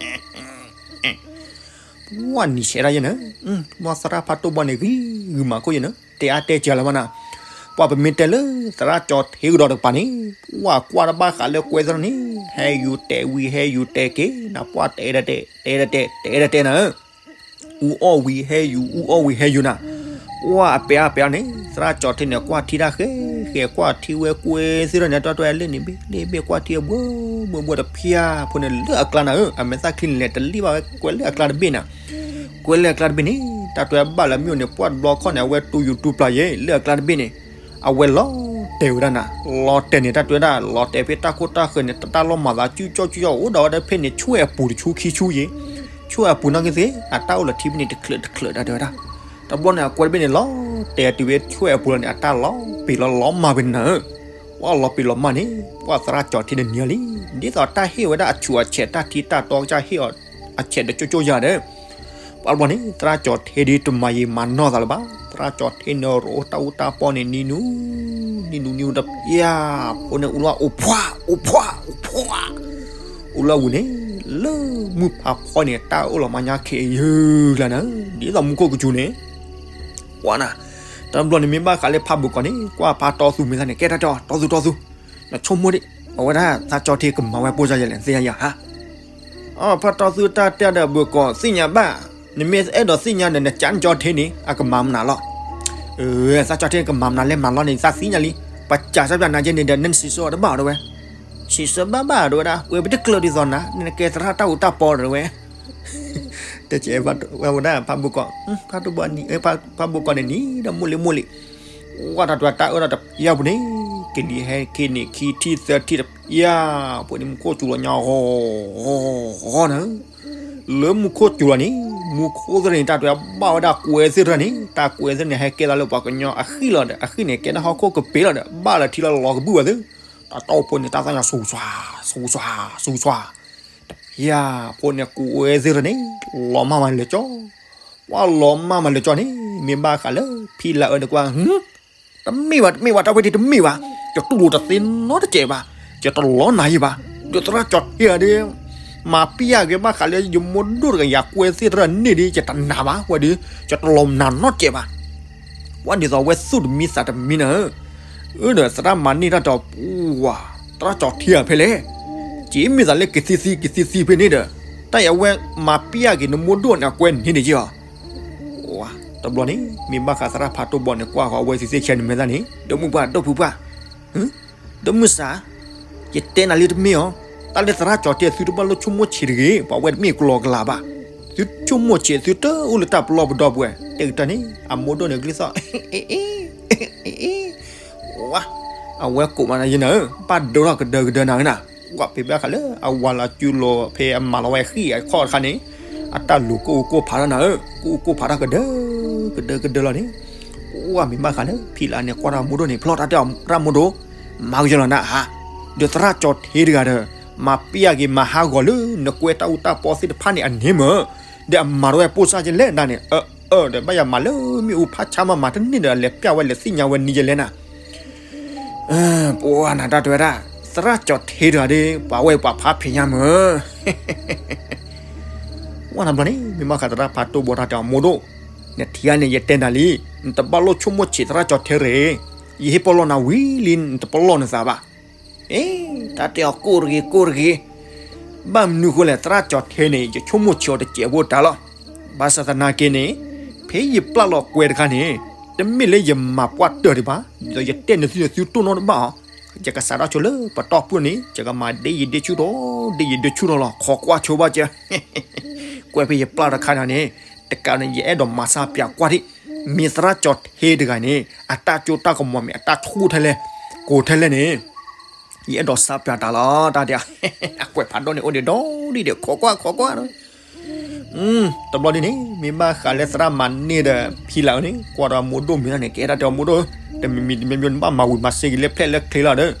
ပှၢ်နံၤဆဲးဒၣ်ယဲၢ်နၤ, ပှၢ်သရၣ်ဖးတိၢ်ဘီန့ၣ်ဂံၤဂုာ်မၤခိၣ်ယဲၢ်နၤ, တဲအါတဲစှၤလီၤမးနၤ, ပှၢ်ပမ့ၢ်တဲလၢသရၣ်ကၠီထံကဒီးတကပၤန့ၣ်, ပှၢ်ကွၢ်တဘၣ်ဃးလၢကွဲးသ့ၣ်န့ၣ်, ဟဲယူၤတဲာ်ဝံၤဟဲယူၤတဲာ်က့ၤ, နပှၢ်တဲဒၣ်တဲာ် တဲဒၣ်တဲာ် တဲဒၣ်တဲာ်နၤ, အူအီၣ်ဝံၤဟဲယူၤ အူအီၣ်ဝံၤဟဲယူၤနၤ, ပှၢ်အပဲအါပဲအါန့ၣ် သရၣ်ကၠီထံန့ၣ် ကွၢ်ထံတၢ်ဃဲဃဲ ကွၢ်ထံဝဲကွဲးသ့ၣ်န့ၣ် တၢ်တဲဝဲလ့ၣ်န့ၣ်ဘ့ၣ်လ့ၣ်ဘ့ၣ် ကွၢ်ထံအဘှီဘှီဘှီတဖျၢၣ်ဖိန့ၣ် လၢအကျါနၤဧၢ, အမဲာ်သၣ်ချံန့ၣ်လဲၤတလံၣ်ဘၣ်ဝဲ ကွဲးလၢအကျါတဘ့ၣ်နၤ, ကွဲးလၢအကျါတဘ့ၣ်န့ၣ် တၢ်တဲဝဲဘၣ်လၢမ့ၢ်အိၣ်န့ၣ် ပှၢ်တဘျီခီၣ်န့ၣ် အဝဲတူၢ်ယူၤတူၢ်ပျၢ်ယဲၢ် လၢအကျါတဘ့ၣ်န့ၣ်, အဝဲလီၤ လီၤတဲာ်ဝဲဒၣ်နၤ, လီၤတဲာ်န့ၣ် တၢ်တဲဝဲဒၣ် လီၤတဲာ်ဖဲတၢ်ခိၣ်တၢ်ဃၢၤန့ၣ် တၢ်လီၤမၤသး ကၠူကၠီကၠူကၠီ အိၣ်ဒီးဝဲဒၣ်ဖဲန့ၣ် ဆွဲၣ်အပူၤတဆူခံဆူယ့ၣ်, ဆွဲၣ်အပူၤနီၣ်ဂံၢ်သ့ၣ် အတၢ်အိၣ်လီၤထံဖဲန့ၣ်တချုးတချုး တၢ်တဲဝဲဒၣ်. တဘျီန့ၣ် အကွဲတဘ့ၣ်န့ၣ် လီၤတဲာ်တုၤဖဲဆွဲၣ်အပူၤလီၤန့ၣ် အတၢ်လီၤပ့ၤလီၤလီၤမၢ်ဖဲန့ၣ်နၤဧၢ, ပှၤလီၤပ့ၤလီၤမၢ်န့ၣ် ပှၤသရၣ်ကၠီၤထ့တနံၤလံ, ဒ်သိးတၢ်ဟ့ၣ်ဝဲဒၣ်အဆူၣ်အဆဲး တၢ်ထံတၢ်တီကစၢ်ဟ့ၣ်အီၤ အဆဲးဒီးကၠိကၠိယၤဒီး ပှၤတဘျီန့ၣ် သရၣ်ကၠီၤထ့ဒ်တမၤယံာ်မၤနီၢ်သးလၢၤဘၣ်, သရၣ်ကၠီၤထ့န့ၣ် ရိၣ်တၢ်အူတၢ်ပီန့ၣ် နံၤနူ နံၤနူနံၤနူတပျၢ်, ဖိန့ၣ်အူလီၤအိၣ်ဖှး အိၣ်ဖှး အိၣ်ဖှး, အူလီၤဝံၤန့ၣ် လၢမုၢ်ဖးဖီန့ၣ် တၢ်အိၣ်လီၤမါညါခဲယုၢ်လၢနၤ, ဒ်သိးမူခိၣ်ကစူၤန့ၣ် ကွၢ်နၤ, တဘျီန့ၣ်မ့ၢ်ဘၣ်ဃးလၢဖးဘိၣ်ကီၢ်န့ၣ် ကွၢ်ဖးတီသူမ့ၢ်သးန့ၣ် ကဲတၢ်တဲအီၤ တီသူတီသူ, နဆိကမိၣ်ဒံး အဝဲဒၣ်သးကၠီၤထ့ကမၤဝဲပိၢ်စၢ်ယဲလဲၣ် နသ့ၣ်ညါယၤဧါ. အဖးတီသူတၢ်တဲဒီးဘိၣ်ကီၢ်သ့ၣ်ညါဘၣ်, နမ့ၢ်အဲၣ်ဒိးသ့ၣ်ညါဒီး နကးနကၠီၤထ့န့ၣ် အကမၤမနုၤလီၤ. သးကၠီၤထ့ကမၤမနုၤလဲၣ်မၤလီၤန့ၣ် သးသ့ၣ်ညါလံ, ပစးစၢ်ပျၢ်နၤကဲန့ၣ်ဒီး နစံးဆၢအီၤတဘၣ်အီၤတဝဲ, စံးဆၢဘၣ်ဘၣ်တဝဲဒၣ် ဝဲပတကျၢၤဒ်သိးနၤ နကဲသရၣ်တၢ်အူတၢ်ပီတဝဲ တကဲးဝဲဒၣ် ဖးဘိၣ်ကီၢ်, ဖးဘိၣ်ကီၢ်န့ၣ်နံၤဒီးမိၢ်လံၤမိၢ်လံၤ, ဝဲတၢ်တဝဲတၢ်အၢဒီးတပျၢ်ပူၤန့ၣ် ကလံၤဟဲခ့န့ၣ် ခံထံၣ်သၢထံၣ်တပျၢ်, ပှၤန့ၣ်မူခိၣ်စူၤလီၤညါဂီၤဂီၤဂီၤနၤ, လၢမူခိၣ်စူၤလီၤန့ၣ် မူခိၣ်သ့ၣ်န့ၣ် တၢ်တဝဲဘၣ်ဝဲဒၣ်ကွဲသ့ၣ်တဖၣ်န့ၣ် တၢ်ကွဲသ့ၣ်န့ၣ် ဟဲကဲသးလၢပှၤကညီအဃံၣ်လီၤဒီး အဃံၣ်န့ၣ် ကဲဒၣ်ဟီၣ်ခိၣ်ကပ့ၤလီၤဒီး ဘၣ်လၢထံလီၤလီၤကဘုၣ်ဝဲသ့ၣ်, တၢ်တီဖိန့ၣ် တၢ်သၣ်ညါဆူၣ်ဆှး ဆူၣ်ဆှး ဆူၣ်ဆှး တပျၢ်, ဖိန့ၣ်ကွဲသ့ၣ်တဖၣ်န့ၣ် လီၤမၢ်မးလဲၤကၠီ, ပှၤလီၤမၢ်မးလဲၤကၠီန့ၣ် မ့ၢ်ဘၣ်ဃးလၢဖံလၤအၢန့ၣ်ကွၢ် တမ့ၢ်ဘၣ် တမ့ၢ်ဘၣ် တၢ်ဝဲဒၣ်တမ့ၢ်ဘၣ်, ယတူၢ်လိာ်တသ့နီတစဲးဘၣ်, ယတလီၤနၤယံၤဘၣ်, ဒီးသရၣ်ကၠီၤထ့ဧါဒီး မၤပျၢ်က့ၤဘၣ်ဃးလၢယမိၢ်ဒိၣ်တဂၤယၤကွဲသ့ၣ်တဖၣ်န့ၣ်ဒီး ယတနာ်ဘၣ်, ဝဲဒီး ယတလီၤနၤနီတစဲးဘၣ်, ဝဲဒ်သိးဝဲသူၣ်တမံသးတမံနၤဧၢ, အၢဒီးသရၣ်မၤန့ၢ်တၢ်ဒီး ပှၤ သရၣ်ကၠီၤထ့ဧါဖဲလဲၣ်, က့ၤမ့ၢ်သးလၢကသံသံကသံသံဖဲန့ၣ်ဒီး တၢ်အဝဲမၤပျၢ်က့ၤနမိၢ်ဒိၣ်န့ၣ် အကွဲန့ၣ်ဒီးက့ၤအီၤ တဘျီန့ၣ် မ့ၢ်ဘၣ်ဃးသရၣ်ဖးတိၢ်ဘီန့ၣ် ကွၢ်ဃီအဝဲသ့ၣ်သ့ၣ်ဆဲန့ၣ်မဲာ်သၣ်န့ၣ် ဒီမုၣ်ပှၢ် ဒီဖုပှၢ်, ဒီမုၣ်စၢ်, ယတဲနၤလံတမ့ၢ်အီၤ, တၢ်လၢသရၣ်ကၠီၤထ့သုတဘၣ်လိၣ်ဆိကမိၣ်ဆံးတဂ့ၤ, ပှၤဝဲတမ့ၢ်ကျီၤကလာ်ဘၣ်, သုဆိကမိၣ်ဆံးသုတအိၣ်လၢတၢ်ပလီၢ်ပဒီပုၢ်ဝဲၢ်, တဲကတၢၢ်န့ၣ် အမိၢ်ဒိၣ်န့ၣ်ဂ့ၢ်သီၣ် ဝါ, အဝဲကိးမးနၤယဲနၤဧၢ, ဘၣ်ဒိထီၣ်ကဒၢကဒၢနၤဧၢနၤ, ကွၢ်ဖဲဘၣ်ဃးလၢအဝၤလီၤစုလိာ်ဖဲအမၤလီၤဝဲဃံၣ်အခီၣ်တခါန့ၣ်, အတၢ်လူၤကိၢ်အူကိၢ်ဖးထီၣ်နၤဧၢ, ကိၢ်အူကိၢ်ဖးထီၣ်ကဒၢ, ကဒၢကဒၢလီၤန့ၣ်, ကွၢ်မ့ၢ်ဘၣ်ဃးလၢဖံလၤန့ၣ် ကွၢ်တၢ်မိၢ်ဒိၣ်န့ၣ် ဖျီၣ်တၢ်တဲအီၤရၣ်မိၢ်ဒိၣ်, မၤကယီၤလီၤနၤဧါ, ဒီးသရၣ်ကၠီၤထ့တဂၤဒီး, မၤပျၢ်က့ၤမၤဟးဂီၤလၢနကွဲတၢ်အူတၢ်ပီသ့ၣ်တဖၣ်န့ၣ်အန့ၣ်မ့ၢ်, ဒီးအမၤတဝဲပိၢ်စၢ်ယဲလဲၣ်နၤန့ၣ်, အၢ ဒီးဘၣ်ယၤမၤလၢမ့ၣ်အူဖးဆါမးမၤတန့ၢ်ဒီး အလဲၤပျၢ်ဝဲလဲၤသ့ၣ်ညါဝဲန့ၣ်ယဲလဲၣ်နၤ ပှၤနၤတၢ်တဲဝဲဒၣ်, သရၣ်ကၠီၤထ့တဂၤဒီး ပှၤဝဲပှၤဖးဖံးညါမ့ၢ်, ဝဲနဘျီန့ၣ် မ့ၢ်ဘၣ်ဃးသရၣ်ဖးတိၢ်ဘီတၢ်တဲအီၤ မိၢ်ဒိၣ်, နထံၣ်ဧါန့ၣ် ယတဲနၤလံ, နတဘၣ်လိၣ်ဆိကမိၣ်ဆံးသရၣ်ကၠီၤထ့တဂ့ၤ, ယဟ့ၣ်ပလီၢ်နၤဝံၤလံ နတပလီၢ်နသးဘၣ် အ့ တၢ်တဲအီၤကိၢ်တဂ့ၤ ကိၢ်တဂ့ၤ, ဘၣ်မနုၤဃိလဲၣ် သရၣ်ကၠီၤထ့န့ၣ် ယဆိကမိၣ်ဆံးအီၤတစဲးဖိတၢ်လီၤ. ဘၣ်ဆၣ်သနာ်က့န့ၣ် ဖဲယပျၢ်လီၤကွဲတခါန့ၣ် တမ့ၢ်လၢယမၤပှၢ်တၢၢ်ဒံးဘၣ်, ဒီးယတဲနသုသုတိၢ်နီတဘၣ်အီၤ, ယကစးထီၣ်ဆိလၢပတီၢ်ပူၤန့ၣ် ယကမၤဒ့ယဒ့ဆူၣ်ထီၣ် ဒ့ယဒ့ဆူၣ်ထီၣ်လီၤ ခိးကွၢ်ဆိဘၣ်ကဲ ကွဲဖဲယပျၢ်တခါန့ၣ် တကးန့ၣ် ယအဲၣ်ဒိးမၤစၢ်ပျၢ်ကွၢ်ဒံး, မ့ၢ်သရၣ်ကၠီၤထ့တဂၤန့ၣ် အတၢ်စိတၢ်ကမီၤမ့ၢ်အတၢ်ဆူၣ်ထဲလဲၣ် ကိးထဲလဲၣ်န့ၣ် ယအဲၣ်ဒိးစၢ်ပျၢ်တၢ်လီၤ တၢ်တဲ, အကွဲးဖးဒိၣ်န့ၣ်အိၣ်ဒံးဒီဒံးဒီး ခိးကွၢ်ခိးကွၢ် တဘျီဒ်န့ၣ် မ့ၢ်ဘၣ်ဃးလၢသရၣ်မၤန့ၢ်ဒီးဖံလၤအၢန့ၣ် ကွၢ်ဒီးမိၢ်ဒိၣ်မ့ၢ်န့ၣ် ကဲတၢ်တဲအီၤမိၢ်ဒိၣ်, တမံၤမံၤတမံၤမံၤ နဘၣ်မၤဝံၤမၤစ့က့ၤလၢဖျဲၣ်လၢချ့လီၤဒီး,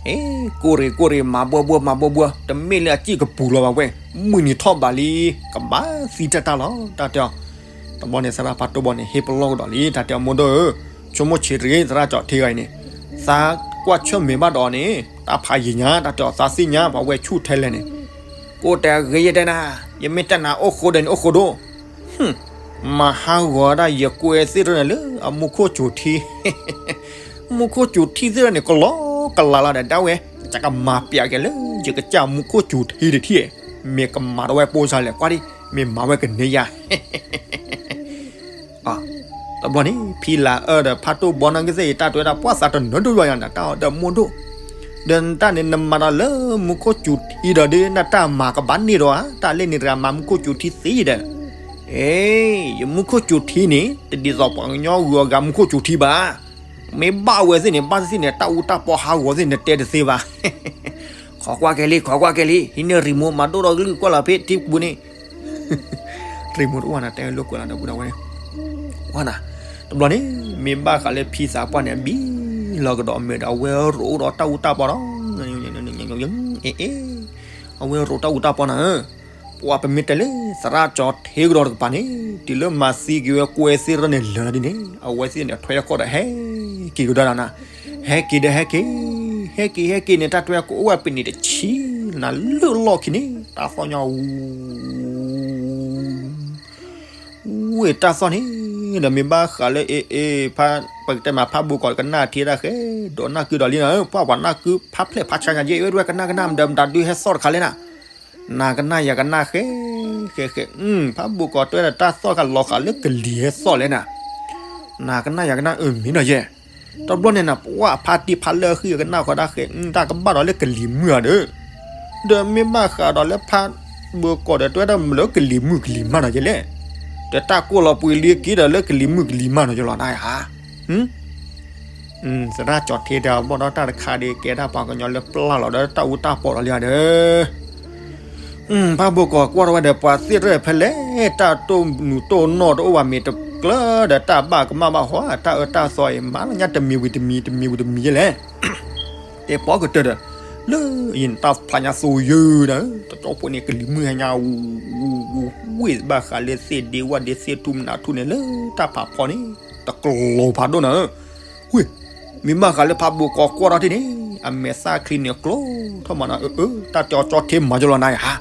အ့ ကိၢ်ရ့ၣ်ကိၢ်ရ့ၣ် မၤဘှီဘှီမၤဘှီဘှီ တမ့ၢ်လၢအစ့ၢ်ကပူၤလီၤဘၣ်ဝဲ, မုၢ်နံၤထီၣ်ဘးလံ ကဘၣ်သံတၢ်တၢ်လီၤ တၢ်တဲအီၤ တဘျီန့ၣ် သရၣ်ဖးတိၢ်ဘီန့ၣ် ဟ့ၣ်ပလီၢ်ကဒီးလံ တၢ်တဲအီၤမိၢ်ဒိၣ်ဧၢ, ဆိကမိၣ်ဆံးတဂ့ၤ သရၣ်ကၠီၤထ့ဂၤအံၤန့ၣ်, သးကွၢ်ဆၢၣ်မဲာ်ဘၣ်ဒီးန့ၣ် တၢ်ဖးယံာ်ညါ တၢ်တဲအီၤသးသ့ၣ်ညါ ပှၤဝဲဆူၣ်ထဲလဲၣ်န့ၣ်, ကိးတဲဂ့ၤယတဲနၤ, ယမ့ၢ်တဲနၤအိၣ်ဃိဒီးန့ၣ်အိၣ်ဃိဒိၣ်, မၤဟးဂီၤဒၣ်ယကွဲသ့ၣ်တဖၣ်န့ၣ်လၢအမူခိၣ်စူၤထံ မူခိၣ်စူၤထံသ့ၣ်တဖၣ်န့ၣ် ကလီကလးလီၤဒီး ဒၣ်ဝဲ ယကမၤပျးက့ၤလၢ ယကစၢ်မူခိၣ်စူၤထံတထံၣ်, မ့ၢ်ကမၤတဝဲပိၢ်စၢ်လဲၣ် ကွၢ်ဒံး မ့ၢ်မၤဝဲကန့ၢ်ယၤ တဘျီန့ၣ် ဖံလၤအၢဒီးဖးတိၢ်ဘီနီၢ်ကီၢ်သ့ၣ် ယတၢ်တဲဝဲဒၣ် ပှၤသးတနၢၤဒိၣ်ယွၤယၤ နတၢ်အီၤဒီးမိၢ်ဒိၣ်, ဒီးနတၢ်န့ၣ် နမၤဒီးလၢမူခိၣ်စူၤထံဒီး ဒ်နတၢ်မၤကဘၣ်န့ၢ်ဒီးဧါ, တၢ်လဲၣ်န့ၣ်တဂၤမၤမူခိၣ်စူၤထံသ့ဒီး, အ့ ယမူခိၣ်စူၤထံန့ၣ် တဒ်သိးပှၤကညီဂုၤအဂၤမူခိၣ်စူၤထံဘၣ်. မ့ၢ်ဘၣ်ဝဲသ့ၣ်န့ၣ် ဘၣ်သ့ၣ်သ့ၣ်န့ၣ် တၢ်အူတၢ်ပီဟးဂီၤသ့ၣ်န့ၣ် တဲတသ့ဘၣ်. ခိးကွၢ်ကဲလံ ခိးကွၢ်ကဲလံ ဟံးန့ၢ် remote မၤဒိၣ်ဒီးကလုၢ်ကွၢ်လီၤဖဲထံပူၤန့ၣ် remote တအိၣ်နၤ တဲလိာ်ကွဲလီၤဒီးပူၤဒီးဝဲန့ၣ် ဝါနၤ တဘျီန့ၣ် မ့ၢ်ဘၣ်ဃးလၢဖံသးပှၢ်န့ၣ် အဘံၣ်လီၤကဒီးအမဲာ်ဒီး အဝဲရိးဒီးတၢ်အူတၢ်ပီဒီး အ့ အဝဲရိးတၢ်အူတၢ်ပီနၤဧၢ ပှၤပမ့ၢ်တဲလၢ သရၣ်ကၠီၤထ့ကဒီးတကပၤန့ၣ် တုၤလၢမၤသံက့ၤဝဲကွဲသ့ၣ်ရၢၢ်န့ၣ်လၢာ်လီၤဒ်န့ၣ် အဝဲသ့ၣ်န့ၣ်ထွဲဃီဒီးဟဲက့ၤကဒီးနၤ ဟဲက့ၤဒီးဟဲက့ၤ ဟဲက့ၤဟဲက့ၤန့ၣ် တၢ်ထွဲကအိၣ်ဝဲပနံာ်တဆံနၤလၢလီၢ်ခံန့ၣ် တၢ်သီၣ်ညါအူ ဝ့ၢ်တၢ်သီၣ်န့ၣ် ဒီးမ့ၢ်ဘၣ်ဃးလၢအ့ အ့ ပကတဲမးဖးဘိကီးကနၣ်ထံတၢ်ဃဲ ဒီးနၢ်ကုဒီးလံနၤ ပှၤပှၤနၢ်ကုဖးဖျဲၣ်ဖးဆါညါယဲ အ့ဝဲဒၣ်ကနၣ်ကနၣ်မတၤမတၤဒုးဟဲသီၣ်တခါလဲၣ်နၤ နၤကနၣ်ယၤကနၣ်ဃဲ ဃဲဃဲ ဖးဘိကီးတဲဝဲဒၣ်တၢ်သီၣ်တခါလီၤဃာ်လၢကလံၤဟဲသီၣ်လဲၣ်နၤ နၤကနၣ်ယၤကနၣ်အၢမ့ၢ်နီၤယဲ တဘျီန့ၣ်နၤ ပှၤဖါတံၢ်ဖါလၢဃံအကနၣ်ဃီဒၣ်ဃဲ တၢ်ကဘၣ်ဒီးလၢကလံၤမုၢ်ဧါဒီး ဒီးမ့ၢ်ဘၣ်ဃးဒီးလၢဖးဘိကီးဒီးတဲဝဲဒၣ်မ့ၢ်လၢကလံၤမုၢ်ကလံၤမၢ်နီၤယဲလဲၣ် ဒီးတၢ်ကိၢ်လီၤပှ့ၤလံက့ဒီးလၢကလံၤမုၢ်ကလံၤမၢ်နီၤယဲလီၤနၤဧါ သရၣ်ကၠီၤထ့ဒီးဘီၣ်ဒီးတၢ်တခါဒီး ကဲဒၣ်ပှၤကညီလၢပျၢ်လီၤဒီးတၢ်အူတၢ်ပီးလီၤလံဧါဒီး ဖးဘိကီးကွၢ်ထီၣ်ဝဲဒီး ပှၤသ့ၣ်ရဲၣ်ဖဲလဲၣ် တၢ်တိၢ်နူးတိၢ်နီၣ်တအိၣ်ဘၣ်မ့ၢ်တကျၢၤဒီး တၢ်ဘၣ်ကမၣ်ဘၣ်ဟီ တၢ်အၢတၢ်သီအံၤ မၤလၢညါတမံၤဝံၤတမံၤ တမံၤဝံၤတမံၤယဲလဲၣ် တဲပီကတၢၢ်ဒီး လၢအံၤန့ၣ် တၢ်ဖျါညါသိယၢၤဒီး တကၠီဖိန့ၣ် ကလံၤမုၢ်ဟဲညါ ဝူဝူဝူဝ့ၢ်ဘၣ်ဃးလၢသ့ၣ်ဒ့ဝၣ်ဒ့သ့ၣ်ထူၣ်မနၤထူၣ်န့ၣ် လၢတၢ်ဖးဖီန့ၣ် တကျိၤဖးဒိၣ်နၤဧၢ ဝ့ၢ် မ့ၢ်ဘၣ်ဃးလၢဖးဘိကီးကွၢ်ထီၣ်ထံၣ်န့ၣ် အမဲာ်သၣ်ချံန့ၣ်ကျိထီၣ်မးနၤ အၢ အၢ တၢ်တဲအီၤကၠီထ့မၤယလီၤနၤဧါ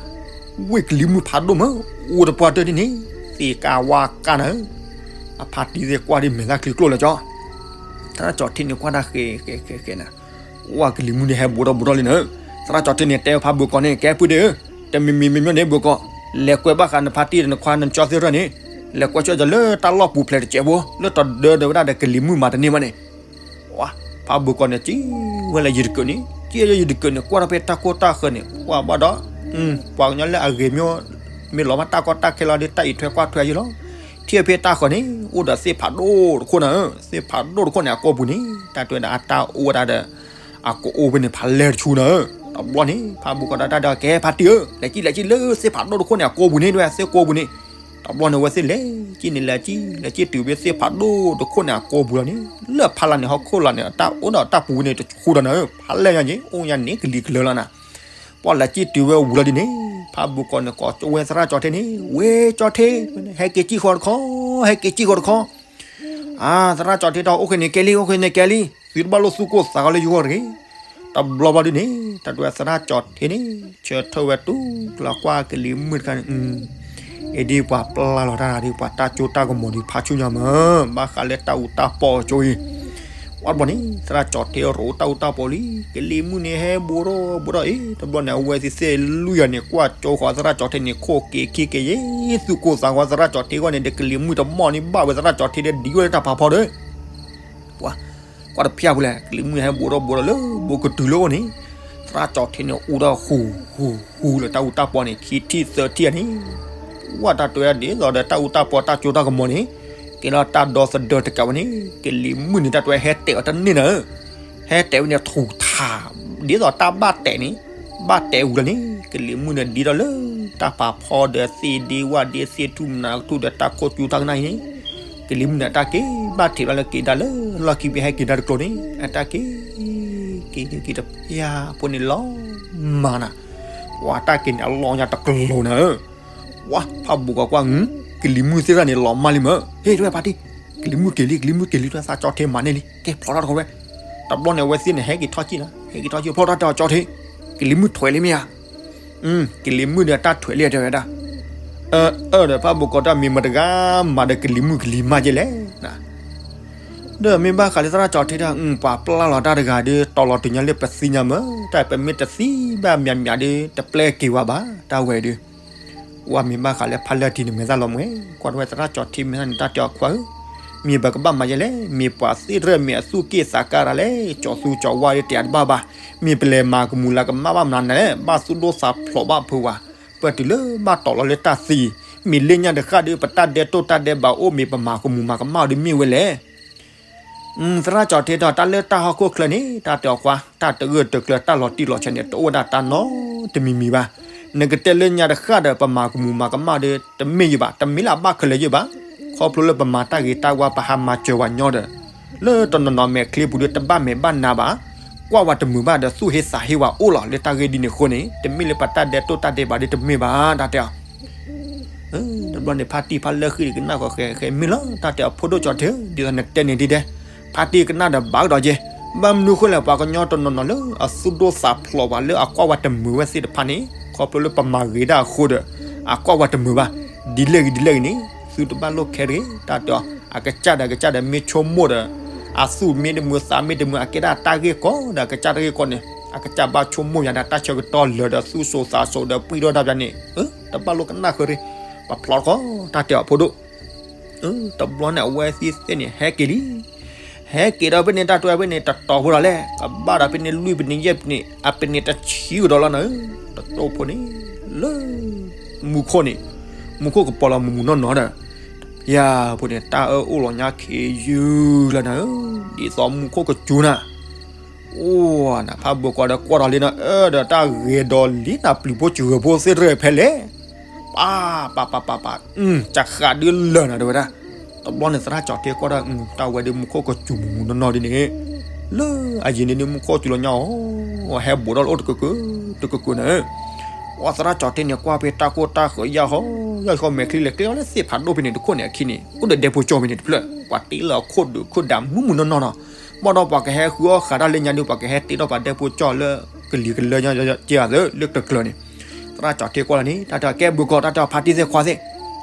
ဝ့ၢ်ကလံၤမုၢ်ဖးဒိၣ်မး အိၣ်တပှၢ်တၢၢ်ဒ်န့ၣ် သ့ၣ်ကါဝါကါနၤဧၢ အဖါတံၢ်သ့ၣ်ကွၢ်ဒ်မဲာ်သၣ်ချံကျိလၢကၠီ သရၣ်ကၠီၤထ့န့ၣ်ကွၢ်တၢ်ဃဲဃဲဃဲဃဲနၤ ဝ့ၢ်ကလံၤမုၢ်န့ၣ်ဟဲဘူးထီၣ်ဘူးထီၣ်လံနၤဧၢ သရၣ်ကၠီၤထ့န့ၣ်တဲဖးဘိကီးန့ၣ် ကဲဖုဒ့ဧၢ တမံၤမံၤမံၤမံၤန့ၣ်ဘိကီး လဲၤကွဲဘၣ်ဃးနဖါတံၢ်ဒီးနခွါနကၠီသ့ၣ်ရၢၢ်န့ၣ် လဲၤကွဲဆှၢဒီးလၢတၢ်လီၢ်ပူၤဖျဲးတစဲးဖိ လၢတဒၢဒီးဝဲဒၣ်ဒီးကလံၤမုၢ်မၤတန့ၢ်ဘၣ်န့ၣ် ဝါ ဖးဘိကီးန့ၣ် ကံဝဲလၢယတကုာ်န့ၣ် ကံလၢယတကုာ်န့ၣ် ကွၢ်ထီၣ်ဖဲတၢ်ကိၢ်တၢ်ဃၢၤန့ၣ် ကွၢ်ဘၣ်ဒီး ပှၤကညီလၢအဂ့ၤမ့ၢ် မ့ၢ်လီၤဘၣ်တၢ်ကီတၢ်ခဲလီၤဒီး တၢ်အံးထွဲကွၢ်ထွဲယဲလီၤ ထံၣ်ဖဲတၢ်ဃၢၤန့ၣ် အိၣ်ဒီးသ့ၣ်ဖးဒိၣ်တခိၣ်နၤဧၢ သ့ၣ်ဖးဒိၣ်တခိၣ်န့ၣ် အကိာ်ပူၤန့ၣ် တၢ်တဲဝဲဒၣ်အတၢ်အိၣ်ဝဲဒၣ်ဒီး အကအိၣ်ဖဲန့ၣ် ဖးလဲၢ်တဆူနၤဧၢ တဘျီန့ၣ် ဖးဘိကီးဒီးတၢ်ဒီး ကဲဖါတံၢ်ဧၢ လဲၤကံၣ်လဲၤကံၣ်လၢသ့ၣ်ဖးဒိၣ်တခိၣ်န့ၣ် အကိာ်ပူၤန့ၣ် ဒ်သ့ၣ်ကိာ်ပူၤန့ၣ် တဘျီန့ၣ် အဝဲသ့ၣ်လဲၤကံၣ်န့ၣ် လဲၤကံၣ် လဲၤကံၣ်တုၤဖဲသ့ၣ်ဖးဒိၣ်တခိၣ်န့ၣ် အကိာ်ပူၤလီၤန့ၣ် လၢဖးလၢ်န့ၣ် ဟီၣ်ခိၣ်လာ်န့ၣ် တၢ်အိၣ်ဒီးတၢ်ပူၤန့ၣ် တဆူဒီးနၤဧၢ ဖးလဲၢ်ညါက့ၤ အိၣ်ညါန့ၣ်ကလံၤကလၢာ်လီၤနၤ ပှၤလဲၤကံၣ်တုၤဝဲဝံၤလီၤဒ်န့ၣ် ဖးဘိကီးန့ၣ် ကိးကၠီဝဲသရၣ်ကၠီၤထ့န့ၣ် ဝ့ၢ်ကၠီၤထ့ ဟဲက့ၤကံၣ်ဃီတခီ ဟဲက့ၤကံၣ်ဃီတခီ အါ သရၣ်ကၠီၤထ့ဒီး အိၣ်ဃ့န့ၣ်ကဲလံ အိၣ်ဃ့န့ၣ်ကဲလံ သုတဘၣ်လိၣ်သူၣ်ကိၢ်သးဂီၤလၢယဂီၢ်တဂ့ၤ တဘျီဘျီဒ်န့ၣ် တၢ်တဲဝဲသရၣ်ကၠီၤထ့န့ၣ် ဆၢထၢၣ်ဝဲတူၢ်ကျီၤကွၢ်ကလံၤမုၢ်တခါန့ၣ် အ့ဒ်ပှၤပျၢ်လီၤတၢ်တဂၤဒီး ပှၤတၢ်ကၠိတၢ်ကမီၤဒီး ဖးဆူညါမး ဘၣ်ဃးလၢတၢ်အူတၢ်ပီအကၠိအံၤ ဝံၤတဘျီန့ၣ် သရၣ်ကၠီၤထ့ရိးတၢ်အူတၢ်ပီလံ ကလံၤမုၢ်န့ၣ်ဟဲဘူးထီၣ်ဘူးထီၣ်အံၤ တဘျီန့ၣ် အဝဲသ့ၣ်သ့ၣ်လွံၢ်ဂၤန့ၣ် ကွၢ်ကၠိဃီၤသရၣ်ကၠီၤထ့န့ၣ် ခိၣ်က့ၤခံက့ၤယဲ သူၣ်ကိၢ်သးဂီၤသရၣ်ကၠီၤထ့အဂီၢ်န့ၣ်ဒီး ကလံၤမုၢ်တမီၢ်န့ၣ် ဘၣ်ဝဲသရၣ်ကၠီၤထ့ဒီး ဒံးဝဲလၢတၢ်ဖးဖီဒီး ပှၤ ကွၢ်တဖျၢၣ်ပူၤလဲၣ် ကလံၤမုၢ်ဟဲဘူးထီၣ်ဘူးထီၣ်လၢ ဘူးကတုၤလၢအအိၣ်န့ၣ် သရၣ်ကၠီၤထ့န့ၣ် အူထီၣ်ဃူဃူဃူလၢတၢ်အူတၢ်ပီန့ၣ် ခံထံၣ်သၢထံၣ်ဧါန့ၣ် ဝံၤတၢ်တဲဝဲဒ်သိးဒီးတၢ်အူတၢ်ပီတၢ်ကၠိတၢ်ကမီၤန့ၣ် ကဲလီၤတၢ်ဒီသဒၢတကးဝဲန့ၣ် ကလံၤမုၢ်န့ၣ် တၢ်တဲဝဲဟဲတဲာ်အီၤတန့ၢ်နၤဧၢ ဟဲတဲာ်ဝဲန့ၣ်ထူၣ်ထါ ဒ်သိးတၢ်ဘၣ်တဲာ်န့ၣ် ဘၣ်တဲာ်ဝံၤလီၤန့ၣ် ကလံၤမုၢ်န့ၣ်ဒ်သိးလၢ တၢ်ဖးဖီဒီးသ့ၣ်ဒ့ဝၣ်ဒ့သ့ၣ်ထူၣ်မနၤကထူၣ်ဒီးတၢ်ခိၣ်ကၠူတၢ်ကနၣ်အံၤန့ၣ် ကလံၤမုၢ်န့ၣ် တၢ်က့ၤဘၣ်ထံးဘၣ်လၢက့ၤဒၣ်လၢ လီၢ်ခံဘ့ၣ်ဟဲက့ၤဒၣ်တကျိၤန့ၣ် အတၢ်က့ၤ က့ၤက့ၤက့ၤတဖျၢၣ်ဖိန့ၣ်လီၤမးနၤ ဝံၤတၢ်က့ၤန့ၣ် အလီၢ်ညါတကျိၤနၤဧၢ ဝံၤဖးဘူးကီးကွၢ် ကလံၤမုၢ်သ့ၣ်တဖၣ်န့ၣ် လီၤမၢ်လံမး ဟ့ၣ်တဝဲဖါတံၢ် ကလံၤမုၢ်က့ၤလံ ကလံၤမုၢ်က့ၤလံ သရၣ်ကၠီၤထ့မၤန့ၢ်လံ ကဲဖျိးထီၣ်တခီဝဲ တဘျီန့ၣ် အဝဲသ့ၣ်န့ၣ် ဟဲက့ၤထီၣ်ကံၣ်နၤ ဟဲက့ၤထီၣ်ကံၣ် ဖျိးထီၣ်တၢ်ကၠီၤထ့ ကလံၤမုၢ်ထွဲးလံမ့ၢ်ဧါ ကလံၤမုၢ်န့ၣ် အတၢ်ထွဲးလံတဲဝဲဒၣ် အၢ ဒီးဖးဘူးကီးတၢ်မ့ၢ်မတၤတဂၤမၤဒီးကလံၤမုၢ်ကလံၤမၢ်ကဲလဲၣ် ဒီးမ့ၢ်ဘၣ်ဃးလၢသရၣ်ကၠီၤထ့တၢ် ပှၤပျၢ်လီၤတၢ်တဂၤဒီး တီၤလီၤတုၤညါလၢပသံညါမး တၢ်ပမ့ၢ်တသံဘၣ်မးမးဒီး တပျဲက့ၤဝဲဘၣ် တၢ်ဝဲဒီး ဝံၤမ့ၢ်ဘၣ်ဃးလၢဖးလၢ်တံၢ်န့ၣ် မဲာ်သၣ်လီၤမှဲ ကွၢ်တဝဲသရၣ်ကၠီၤထ့မ့ၢ်န့ၣ် တၢ်တဲအီၤခွါဧၢ မ့ၢ်ပကဘၣ်မၤယဲလဲၣ် မ့ၢ်ပှၤသ့ၣ်တဖၣ်မ့ၢ်အသူၣ်က့ၣ်သးကါတၢ်လဲၣ် ကၠီၤသူကၠီၤဝါဒီးတဲတဘၣ်ဘၣ် မ့ၢ်ပလဲၤမၤကမူၤလၢကမၣ်ဘၣ်မနုၤလဲၣ် ဘၣ်သူၣ်ဒိၣ်သးဖျိးဘၣ်ဖုးဝဲ ပတုၤလၢဘၣ်တီၤလီၤလၢတၢ်သံ မ့ၢ်လၢညါတဃၣ်ဒီး ပတၢ်ဒဲးတိၢ်တၢ်ဒဲးဘးအိၣ် မ့ၢ်ပမၤကမူၤမၤကမၣ်အီၤဒီးမ့ၢ်ဝဲလဲၣ် သရၣ်ကၠီၤထ့ဒီး တၢ်လၢတၢ်ဟီၣ်ခိၣ်ချၢန့ၣ် တၢ်တဲအီၤကွၢ် တၢ်တဂၢၢ်တကျၢၤ တၢ်လီၤတံၢ်လီၤဆဲးန့ၣ် တအိၣ်ဝဲဒၣ်တၢ်နီတမံၤမံၤဘၣ်. နကတဲလၢညါတဃၣ်ဒီး ပမၤကမူၤမၤကမၣ်ဒီး တမ့ၢ်ယဘၣ်, တမ့ၢ်လၢအဘၣ်ခဲလၢာ်ယဘၣ်. ခီဖျိလၢပမၤတၢ်ဂ့ၤတၢ်ဝါ ပဟးမၤစၢၤဝဲညီဒီး လၢတနီၤနီၤမဲာ်ချံပူၤဒီး တဘၣ်မဲာ်ဘၣ်နါဘၣ်, ကွၢ်ဝဲတမုာ်ဘၣ်ဒီး သူၣ်ဟ့သးဟ့ဝဲအိၣ်လီၤ. လၢတၢ်ဂ့ၢ်ဒ်န့ၣ်အဃိန့ၣ် တမ့ၢ်လၢပတၢ်ဒဲးတိၢ်တၢ်ဒဲးဘးဒီး တမ့ၢ်ဘၣ် တၢ်တဲအီၤ တဘျီန့ၣ် ဖါတံၢ်ဖါလၢဃံန့ၣ် ကနၣ်ဃီဃဲဃဲမ့ၢ်လီၤ. တၢ်တဲအီၤ ဖိဒိၣ်ကၠီၤထ့ဧၢ, ဒ်သိးနတဲန့ၣ်ဒ်ဒဲး, ဖါတံၢ်ကနၣ်ဒီးဘၣ်ကဒီးက့ၤ. ဘၣ်မနုၤဃိလဲၣ်, ပှၤကညီတနီၤနီၤလၢအသူၣ်ဒိၣ်သးဖျိးဘၣ် လၢအကွၢ်ဝဲတမုာ်ဝဲသ့ၣ်တဖၣ်န့ၣ် ခီဖျိလၢပမၤဂ့ၤဒၣ်အဃိဒီး အကွၢ်ဝဲတမုာ်ဘၣ်. ဒ်လဲၣ်ဂ့ၤဒ်လဲၣ်ဂ့ၤန့ၣ် သုတဘၣ်လိၣ်ခဲတဂ့ၤ. တၢ်တဲအီၤ အကစၢ်ဒီးကစၢ်ဒီး မ့ၢ်ဆိကမိၣ်ဒီး အသူၣ်မ့ၢ်တမုာ်သးမ့ၢ်တမုာ် အကဲဒၣ်တၢ်ဂ့ၢ်ကီဒီး အကစၢ်တၢ်ဂ့ၢ်ကီန့ၣ် အကစၢ်ဘၣ်ဆိကမိၣ်ယၤဒီး တၢ်ဆၢကတီၢ်လၢာ်ဒီး သူၣ်စိၤသးစိၤဒီး ပှံၢ်ထီၣ်တၢ်ပျၢၤန့ၣ် တဘၣ်လိၣ်ကနၣ်ဃုာ်ရ့ၣ်, ပဖျီတခီ တၢ်တဲအီၤဖိဒိၣ်. တဘျီန့ၣ် အဝဲသ့ၣ်သ့ၣ်န့ၣ် ဟဲက့ၤလံ. ဟဲက့ၤဒီးဖဲန့ၣ် တၢ်တဲဝဲဖဲန့ၣ် တတီၤဖိဒီးလဲၣ်, ကဘၣ်ဒီးဖဲန့ၣ် လွံၢ်ပနံးယဲၢ်ပနံး အပနံးတဆံကဒီးလီၤနၤဧၢ. တတီၤဖိန့ၣ် လၢ မူခိၣ်န့ၣ် မူခိၣ်ကပီၤလီၤမုၢ်မုၢ်နီၢ်နီၢ်ဒီး ယၤဖိန့ၣ် တၢ်အၢအိၣ်လီၤညါခ့ယုၢ်လီၤနၤဧၢ, ဒ်သိးမူခိၣ်ကစူၤနၤ. အိၣ်နၤ ဖးဘိကီးဒီးကွၢ်ဒီးလံနီၤ အၢ ဒီးတၢ်ဂဲၤဒီးလံနၤ ပျုၤဖိစှၢၤဖိသ့ၣ်တဖၣ်ဖဲလဲၣ်. ပၢ် ပၢ် ပၢ် ပၢ် ပၢ် ကဃးဒုလၢာ်နၤတဲဝဲဒၣ်. တဘျီန့ၣ် သရၣ်ကၠီၤထ့ကွၢ်ဒီး တၢ်ဝဲဒၣ်မူခိၣ်ကစူၤမုၢ်မုၢ်နီၢ်နီၢ်ဒ်န့ၣ် လၢအယံၤန့ၣ်ဒ်မူခိၣ်စူၤလီၤညါအီၤ ဟဲဘူးထီၣ်လၢအိၣ်တကၢၢ်ကၢၢ် တကၢၢ်ကၢၢ်နၤဧၢ. ပှၤသရၣ်ကၠီၤထ့န့ၣ် ကွၢ်ဖဲတၢ်ကိၢ်တၢ်ဃၢၤ ယၢ်ဟီ ယၢ်ဟီမဲာ်ချံလဲၤကျဲအီၤလၢသ့ၣ်ဖးဒိၣ်ဖဲန့ၣ်တခိၣ်န့ၣ်အခံန့ၣ် အိၣ်ဒီးဒဲဖိကၠီၣ်ဖဲန့ၣ်တဖျၢၣ် ပှၤတ့လၢအခိၣ်ဒုးခိၣ်ဒးမုၢ်မုၢ်နီၢ်နီၢ်နီၤ. ဘၣ်ဒီးပှၤကဟဲဃုအီၣ်ဃာ်တၢ်လၢညါဒီး ပှၤကဟဲတ့ထီၣ်ပှၤဒဲဖိကၠီၣ်လၢကလံၤကလၢာ်က့ၤဧါသၢ လၢတကျၢၤန့ၣ်. သရၣ်ကၠီၤထ့ကွၢ်လီၤန့ၣ် တၢ်တဲကဲဘူးကီး တၢ်တဲဖါတံၢ်သ့ၣ်ခွါသ့ၣ်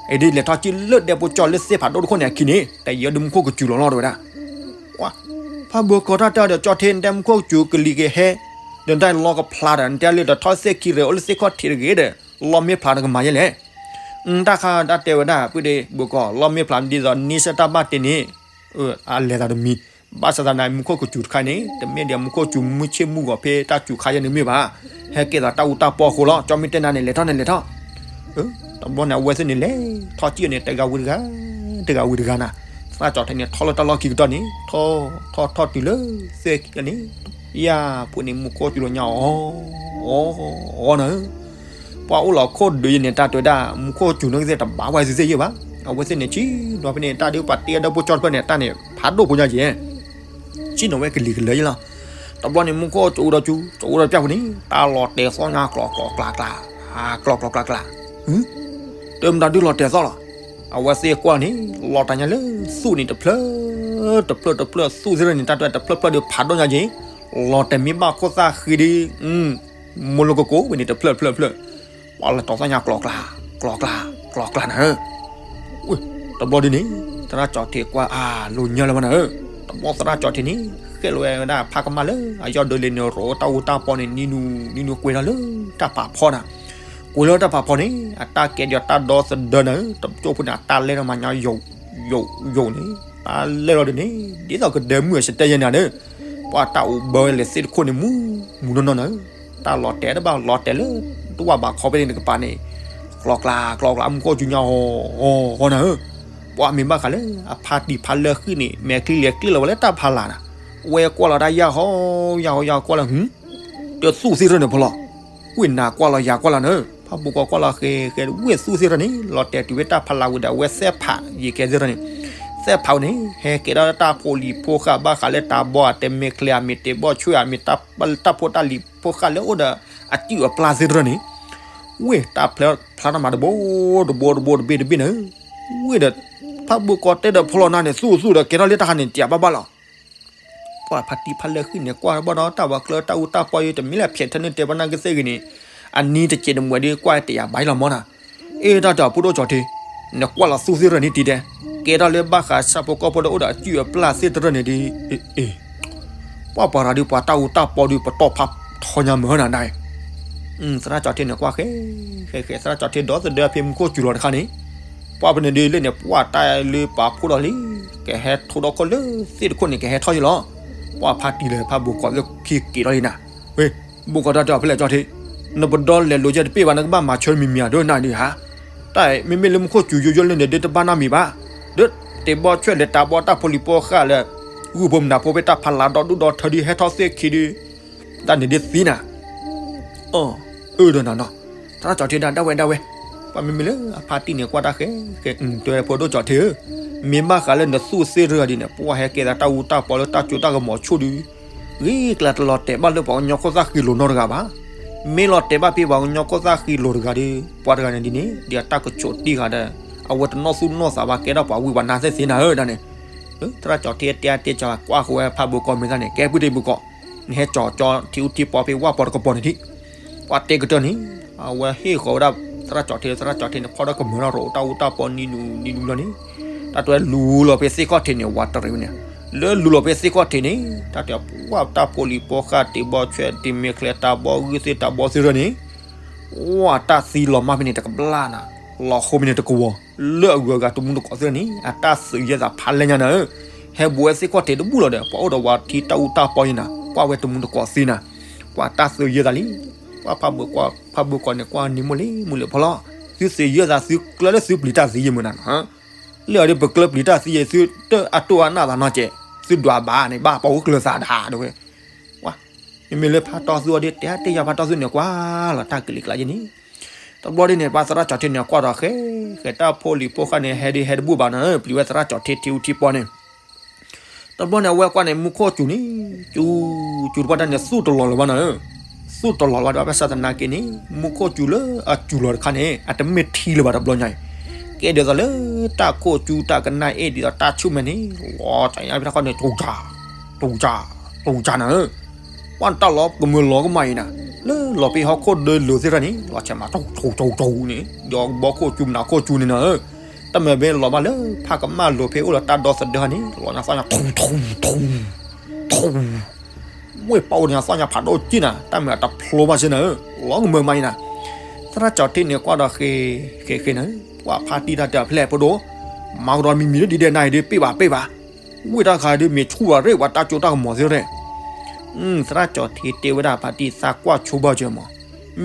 အံၤဒ်လဲၤထီၣ်ကံၣ်လၢဒဲဖိကၠီၣ်လၢသ့ၣ်ဖးဒိၣ်တခိၣ်န့ၣ်အခံန့ၣ် တယံၤဒ်မူခိၣ်ကစူၤလီၤလီၤတဲဝဲဒၣ်. ဖးဘိကီး တၢ်တဲဒီးကၠီၤထ့ နတဲမူခိၣ်ကစူၤကလံၤကဟဲ ဒီးနတၢ်လီကဖျါဒီး နတဲလၢဒီးထီၣ်သ့ၣ်ခံရဲၣ် အိၣ်လၢသ့ၣ်ခီၣ်ထံးတဂ့ၤဒီး လီမ့ၢ်ဖျါနကမၤယဲလဲၣ်. တၢ်ခါတၢ်တဲဝဲဒၣ် ပုၢ်ဒ့ဘူးကီး လီမ့ၢ်ဖျါဒ်သိးန့ဆၢၣ်တၢ်ဘၣ်တ့န့ၣ် အလဲၤသးတမံၤ ဘၣ်ဆၣ်သနာ်က့ မူခိၣ်ကစူၤတခါန့ၣ် တမ့ၢ်ဒီးမူခိၣ်ကစူၤမုၢ်ဆ့ၣ်မုၢ်ဂီၤဖဲတၢ်စူၤခါယဲၢ်န့ၣ်မ့ၢ်ဘၣ်. ဟဲကဲသိးတၢ်အူတၢ်ပီအဃိလီၤ. ကၠီမ့ၢ်တဲနၤန့ၣ် လဲၤထီၣ်န့ၣ်လဲၤထီၣ်. တဘျီန့ၣ် အဝဲသ့ၣ်န့ၣ်လဲၤထီၣ်ကံၣ်န့ၣ် တဂၤဝံၤတဂၤ တဂၤဝံၤတဂၤနၤ. သရၣ်ကၠီၤထ့န့ၣ် ထီၣ်လၢတၢ်လီၢ်ခံကတီၢ်န့ၣ် ထီၣ်ထီၣ်ထီၣ်တုၤလၢသ့ၣ်ခံန့ၣ် ယၤဖိန့ၣ် မူခိၣ်စူၤလီၤညါအီၤ အီၤ အီၤနၤဧၢ. ပှၤအိၣ်လီၤခိၣ်ဒုးယဲၢ်န့ၣ် တၢ်တဲဝဲဒၣ် မူခိၣ်စူၤန့ၣ်ကသ့ၣ်တဘၣ်ဝဲသ့ၣ်သ့ၣ်ယဲၢ်ဘၣ်. အဝဲသ့ၣ်န့ၣ် ဆ့ၣ်နီၤဖဲန့ၣ် တၢ်ဒုးပှၤတ့အဒဲဖိကၠီၣ်တဖျၢၣ်န့ၣ် တၢ်န့ၣ် ဖးဒိၣ်ဖိညါယဲၢ် ဆ့ၣ်နီၤဝဲကလံၤကလၢာ်ယဲၢ်လီၤ. တဘျီန့ၣ် မူခိၣ်စူၤဒီးစူၤ စူၤဒီးပျၢ်ပူၤန့ၣ် တၢ်လီၤတဲာ်သီၣ်ညါကျီၤကျီၤကျါကျါ ကျီၤကျီၤကျါကျါ တမတၤဒုးလီၤတဲာ်သီၣ်လီၤ. အဝဲသ့ၣ်ကွၢ်န့ၣ် လီၤတၢ်ညါလၢသူၣ်န့ၣ်တဖျၢၣ် တဖျၢၣ်တဖျၢၣ် သူၣ်သ့ၣ်တဖၣ်န့ၣ် တၢ်တဲတဖျၢၣ်ဖျၢၣ်ဒီးဖးဒိၣ်ညါက့ၤ လီၤတဲာ်မ့ၢ်ဘၣ်ခိၣ်သၣ်ဃံဒီး မိၢ်လိကကိးဝဲန့ၣ် တဖျၢၣ်တဖျၢၣ်တဖျၢၣ် ပှၤလီၤတဲာ်သီၣ်ညါကျီၤကျါ ကျီၤကျါ ကျီၤကျါနၤဧၢ. တဘျီဒ်န့ၣ် သရၣ်ကၠီၤထ့ကွၢ်အါလိၤညါလၢၤဘၣ်နၤဧၢ. တဘျီသရၣ်ကၠီၤထ့န့ၣ် ဃဲၣ်လီၤဝဲဒၣ်ဖးကမၣ်လၢအယီၢ်ဒၢလံန့ၣ် ရိးတၢ်အူတၢ်ပီန့ၣ် နံၤနုၤနံၤနုၤကွံာ်ထီၣ်လၢတၢ်ဖးဖီနၤ. ကွံာ်လၢတၢ်ဖးဖီန့ၣ် အတၢ်ကဲဒီးတၢ်ဒီသဒၢနၤဧၢ. တကၠိဖိန့ၣ် အတၢ်လဲၢ်ထီၣ်မၤညါယိာ်ယိာ်ယိာ်န့ၣ် တၢ်လဲၢ်လီၤဒ်န့ၣ် ဒ်သိးကဒၢမုၢ်အစတဲယဲၢ်နၤဒီး ပှၤတၢ်အိၣ်ဘၢဝဲလဲၤသ့ၣ်တခိၣ်န့ၣ် မူမူနီၢ်နီၢ်နၤဧၢ. တၢ်လီၤတဲာ်တဘၣ်လီၤတဲာ်လၢ တဝၢ်ဘးခီဖဲန့ၣ်တကပၤန့ၣ် ကျီၤကျါ ကျီၤကျါ မူခိၣ်စူၤညါအီၤ အီၤ အီၤနၤဧၢ. ပှၤမ့ၢ်ဘၣ်ဃးလၢအဖါတံၢ်ဖါလၢဃံန့ၣ် မဲာ်ချံလဲၤကျ့လီၤဝဲလၢတၢ်ဖးလာ်နၤ. ဝဲကွၢ်လီၤတၢ်ယၢ်ဟီ ယၢ်ဟီ ယၢ်ဟီကွၢ်လီၤ တသူၣ်သ့ၣ်တဖၣ်န့ၣ်ဖီလီၤ. ဝ့ၢ်နၤကွၢ်လီၤယၤကွၢ်လီၤနၤဧၢ. ဖးဘိကီးကွၢ်လီၤဃဲဃဲ ဝ့ၢ်သူၣ်သ့ၣ်တဖၣ်န့ၣ် လီၤတဲာ်တုၤဝဲတၢ်ဖးလာ်ဝံၤဒီး အဝဲသဲဖးယံၤကဲသ့ၣ်တဖၣ်န့ၣ် သဲဖးဝဲန့ၣ် ဟဲကဲထီၣ်တၢ်ဖိလံၤဖိဃၢ်ဘၣ်ဃးလၢတၢ်ဘီအတမ့ၢ်ချ့ အမ့ၢ်တဘီၣ်ဆွဲ အမ့ၢ်တၢ်ဖိတၢ်လံၤဖိဃၢ်လၢအိၣ်ဒီးအစုၣ်အပျၢ်သ့ၣ်တဖၣ်န့ၣ် ဝ့ၢ်တၢ်ဖျါတၢ်မၤတဘိ တဘိတဘိ တဘ့ၣ်တဘ့ၣ်န့ၣ် ဝ့ၢ်ဒီး ဖးဘိကီးတဲဒီးဖီလီၤနၤန့ၣ် သူၣ်သူၣ်ဒီးကဲထီၣ်လၢတၢ်ခါန့ၣ် တၢ်ဘၣ်ဘၣ်လီၤ. ပှၤဖါတံၢ်ဖါလၢဃံန့ၣ် ကွၢ်ဘၣ်ဒီးတၢ်ဝဲကျၢတၢ်အူတၢ်ပီယံၤ တမ့ၢ်လၢဖျဲးထၢနုာ်တဲဘၣ်နၢ်ကသ့ၣ်ဂ့ၤန့ၣ် အနံၤတစဲးတမှဲးဒီး ကွၢ်တယာ်ဘၣ်လီၤမီၢ်နၤ. အ့ တၢ်တဲအီၤဖိဒိၣ်ကၠီၤထ့ နကွၢ်လီၤသူၣ်သ့ၣ်တဖၣ်န့ၣ်တံၤဒဲး ကဲထီၣ်လၢဘၣ်ဃးဆၣ်ဖိကီၢ်ဖိဒီးအိၣ်ဒီးအစုၣ်အပျၢ်သ့ၣ်တဖၣ်န့ၣ်ဒ် အ့ ပှၤပှၤရၤဒုးပှၤတၢ်အူတၢ်ပီဒုးပတီၢ်ဖးထီညါမုၢ်နၤနၤအံၤ သရၣ်ကၠီၤထ့န့ၣ်ကွၢ်ဃဲ ဃဲဃဲ သရၣ်ကၠီၤထ့ဒီသဒၢဖဲမူခိၣ်စူၤလီၤတခါန့ၣ် ပှၤဖဲန့ၣ်ဒ်လဲၣ်န့ၣ် ပှၤတၢ်လၢပာ်ဖှိၣ်ဒီးလံ ကဟဲထိဒီးခိၣ်လၢသ့ၣ်တခိၣ်န့ၣ် ကဟဲထီၣ်ယံၤလီၤ. ပှၤဖါတံၢ်လၢဖးဘိကီးလၢခံက့ၤထီၣ်လံနၤ. ဝ့ၢ် ဘိကီးတၢ်တဲအီၤဖဲလဲၣ်ကၠီၤထ့ နပဒီလဲၤလိာ်ယဲတပ့ၢ်ဘၣ် နကဘၣ်မၤဆၢမံၤမံၤဧါ ဒိၣ်နၤဒုးဧါ. တၢ်မ့မ့ၢ်လၢမူခိၣ်စူၤယိယိလၢန့ၣ် ဒ်တဘၣ်နီတမံၤဘၣ်. ဒ်တဘီၣ်ဆွဲလဲၤတၢ်ဘီတၢ်ဖိလံၤဖိဃၢ်လၢ ဂုၢ်ဖိမနုၤဖိဖဲတၢ်ဖးလၢဒီဒူၣ်ဒီထၢဒုး ဟဲထီၣ်သ့ၣ်ခံဒုး တၢ်န့ၣ်ဒုးသံနၤ, အၢၣ်ဒီးနၤနီၤ, သရၣ်ကၠီၤထံဒီး ဒၣ်ဝဲဒၣ်ဝဲ, ပှၤမ့မ့ၢ်လၢအဖါတံၢ်န့ၣ် ကွၢ်ဃဲဃဲ တဲဖိဒိၣ်ကၠီၤထံဧၢ, မ့ၢ်ဘၣ်ဃးလၢနသူၣ်သ့ၣ်ရၢဒ်န့ၣ် ပှၤဟဲကဲသးတၢ်အူတၢ်ပီလၢတၢ်ကၠိတၢ်ကမီၤဆူၣ်ဒုး ဂ့ၤကျါတလီၤတဲာ်ဘၣ်လၢပှၤကညီခိၣ်သၣ်ဃံလိာ်နီတဂၤဘၣ်. မ့ၢ်လီၤတဲာ်ဘၣ်ဖဲပှၤကညီခိၣ်သၣ်ဃံလိာ်တဂၤဒီး ပှၤတဂၤန့ၣ်ဒ်န့ၣ် ဒ်အတၢ်ကဆိးတံၢ်ဂၤဒီး အဝဲတနီၣ်သူၣ်နီၣ်သးဘၣ် ကဲထီၣ်ပှၤဝံပှၤနါသ့ၣ်သ့နၤဧၢဒၣ်န့ၣ်, သရၣ်ကၠီၤထံတဲအါတဲကၠီၤ ကွၢ်ဃီဝဲဖးဘိကီၢ်မ့ၢ်သၣ်န့ၣ် ကဲပုၢ်တံၢ်ပူၤကီၢ်, နဟဲကၠီၤကၠီထံအူထံပီဖဲဝၣ်ပီတကပီၤန့ၣ်ထံး, ပှၤတဲကတၢၢ်န့ၣ် အဝဲဟ့ၣ်ဃီၤဝဲဒၣ်သရၣ်ကၠီၤထံ သရၣ်ကၠီၤထံန့ၣ် ဖီၣ်ထီၣ်ကမၢထီၣ်ရိၤတၢ်အူတၢ်ပီနံၤနူၤနံၤနူၤလီၤန့ၣ်, တၢ်တဲလူၤလီၤဖဲသ့ၣ်ခီၣ်ထံးန့ၣ် ဝးတရံးဝဲန့ၣ်, လၢလူၤလီၤဖဲသ့ၣ်ခီၣ်ထံးန့ၣ် တၢ်တဲပှၢ်တၢ်ဖိလံၤဖိဃၢ်တ့ၢ်ဘီဆွဲတ့ၢ် မ့ၢ်ချဲတၢ်ဘီဂုၢ်သ့ၣ်တၢ်ဘီသ့ၣ်ရၢန့ၣ်, ဝဲတၢ်သံလီၤမၢ်ဖဲန့ၣ်တကဘျၣ်နၤ, လီၤဃိဖဲန့ၣ်တကဝီၤ, လၢအဂုၤအဂၤတမူတကိးသ့ၣ်န့ၣ် အတၢ်သုးယဲၢ်သးဖးလဲၢ်ညါနၤဧၢ, ဟဲဘူးဝဲသ့ၣ်ခီၣ်ထံးတဘူၣ်လီၤဒီး ပှၤအိၣ်ဒီးဝၤထံတၢ်အူတၢ်ပီယဲၢ်နၤ ကွၢ်ဝဲတမူတကိးသ့နၤ, ပှၤတၢ်သုးယဲၢ်သးလံ, ပှၤဖးဘိကီၢ်န့ၣ် ကွၢ်နံၤမုၢ်လံမုၢ်လံဖီလီၤ, သုသုးယဲၢ်သးသုကျၢလၢသုပျံၤတၢ်သံယဲၢ်မုၢ်နၤနီၤ လၢအီၤဒီးပကျၢပျံၤတၢ်သံယဲၢ် သုတၢ်အတိၢ်အနၢ်သးနီၤကဲး, သုဒွးဘၣ်န့ၣ် ဘၣ်ပှၤအိၣ်ကျၢၤသးဒၣ်ဒဝဲ, မ့မ့ၢ်လၢဖးတီၢ်သူအီၤဒီးတဲတ့ၢ်ယၤဖးတီၢ်သူန့ၣ်ကွၢ်လီၤတၢ်ကလံၤကျါယဲၢ်န့ၣ်, တဘျီဒ်န့ၣ် ပှၤသရၣ်ကၠီၤထံန့ၣ်ကွၢ်ဒီးဃဲ, ဃဲတၢ်ဖိလံၤဖိဃၢ်န့ၣ် ဟဲဒုးဟဲတဘူၣ်ဘၣ်နီၤ ပျံၤဝဲသရၣ်ကၠီၤထံထံအူထံပီန့ၣ် တဘျီန့ၣ် အဝဲကွၢ်န့ၣ် မူခိၣ်စူၤန့ၣ်, စူၤ, စူၤတပှၢ်တၢ်န့ၣ် သူၣ်တလီၤလၢၤဘၣ်နီၤ, သူၣ်တလီၤလၢၤဘၣ်ဒီး ဘၣ်ဆၣ်သနာ်က့န့ၣ် မူခိၣ်စူၤလၢအစူၤလီၤတခါန့ၣ် အတမ့ၢ်ထံလၢၤဘၣ်တဘျီညါအံၤ, ကဲဒ်သိးလၢတၢ်ခိၣ်စူၤတၢ်ကနၣ်အ့ၣ်ဒ်သိးတၢ်ဆူၣ်မဲာ်န့ၣ် လီၤတၢ်ညါဖဲတၢ်ခီန့ၣ် တူၤကၢ်, တူၤကၢ်, တူၤကၢ်နၤဧၢ, ပှၢ်န့ၣ်တၢ်လီၤကမၢလီၤကမၣ်အံၤနၤ, လၢလီၤဖဲဟီၣ်ခိၣ်ဒၢလိၤသ့ၣ်တဖၣ်န့ၣ် လီၤဆဲးမး တူၤ, တူၤ, တူၤ, တူၤန့ၣ် ဒီးဘီခိၣ်စူၤမနၤခိၣ်စူၤန့ၣ်နၤဧၢ တမ့ၢ်ဘၣ်လီၤဘၣ်လၢဖးကမၣ်လိၤဖဲအိၣ်ဒီးတၢ်ဒီသဒၢဟီန့ၣ် လီၤညါသီၣ်ညါ ထူ, ထူ, ထူ, ထူ, ဝ့ၢ်ပှၤအိၣ်ညါသီၣ်ညါဖးဒိၣ်က့နၤ တၢ်မ့ၢ်အတဖျိဘၣ်စ့ၢ်နၤဧၢ, လီၤကမၢမးအံၤနၤ, သရၣ်ကၠီၤထံန့ၣ်ကွၢ်ဒီးဃ့, ဃ့, ဃ့နၤဧၢ, ပှၤဖါတံၢ်တၢ်တဲအဖျဲၣ်ဖိဒိၣ်, မၤကဒီးမံၤမံၤလၢဒ်ဒဲးနၤအံၤဒ် ပ့ၢ်ဘၣ်ပ့ၢ်ဘၣ်, ဝ့ၢ်တၢ်ခါဒ်မ့ၢ်ဆူၣ်ဘၣ်ရ့ၣ်ပှၤတၢ်ကၠိတၢ်ကမီၤသ့ၣ်ရဲၣ် သရၣ်ကၠီၤထံတဲဝဲဒၣ်ဖါတံၢ် သးကွၢ်ဆိဘၣ်စၢၤမး,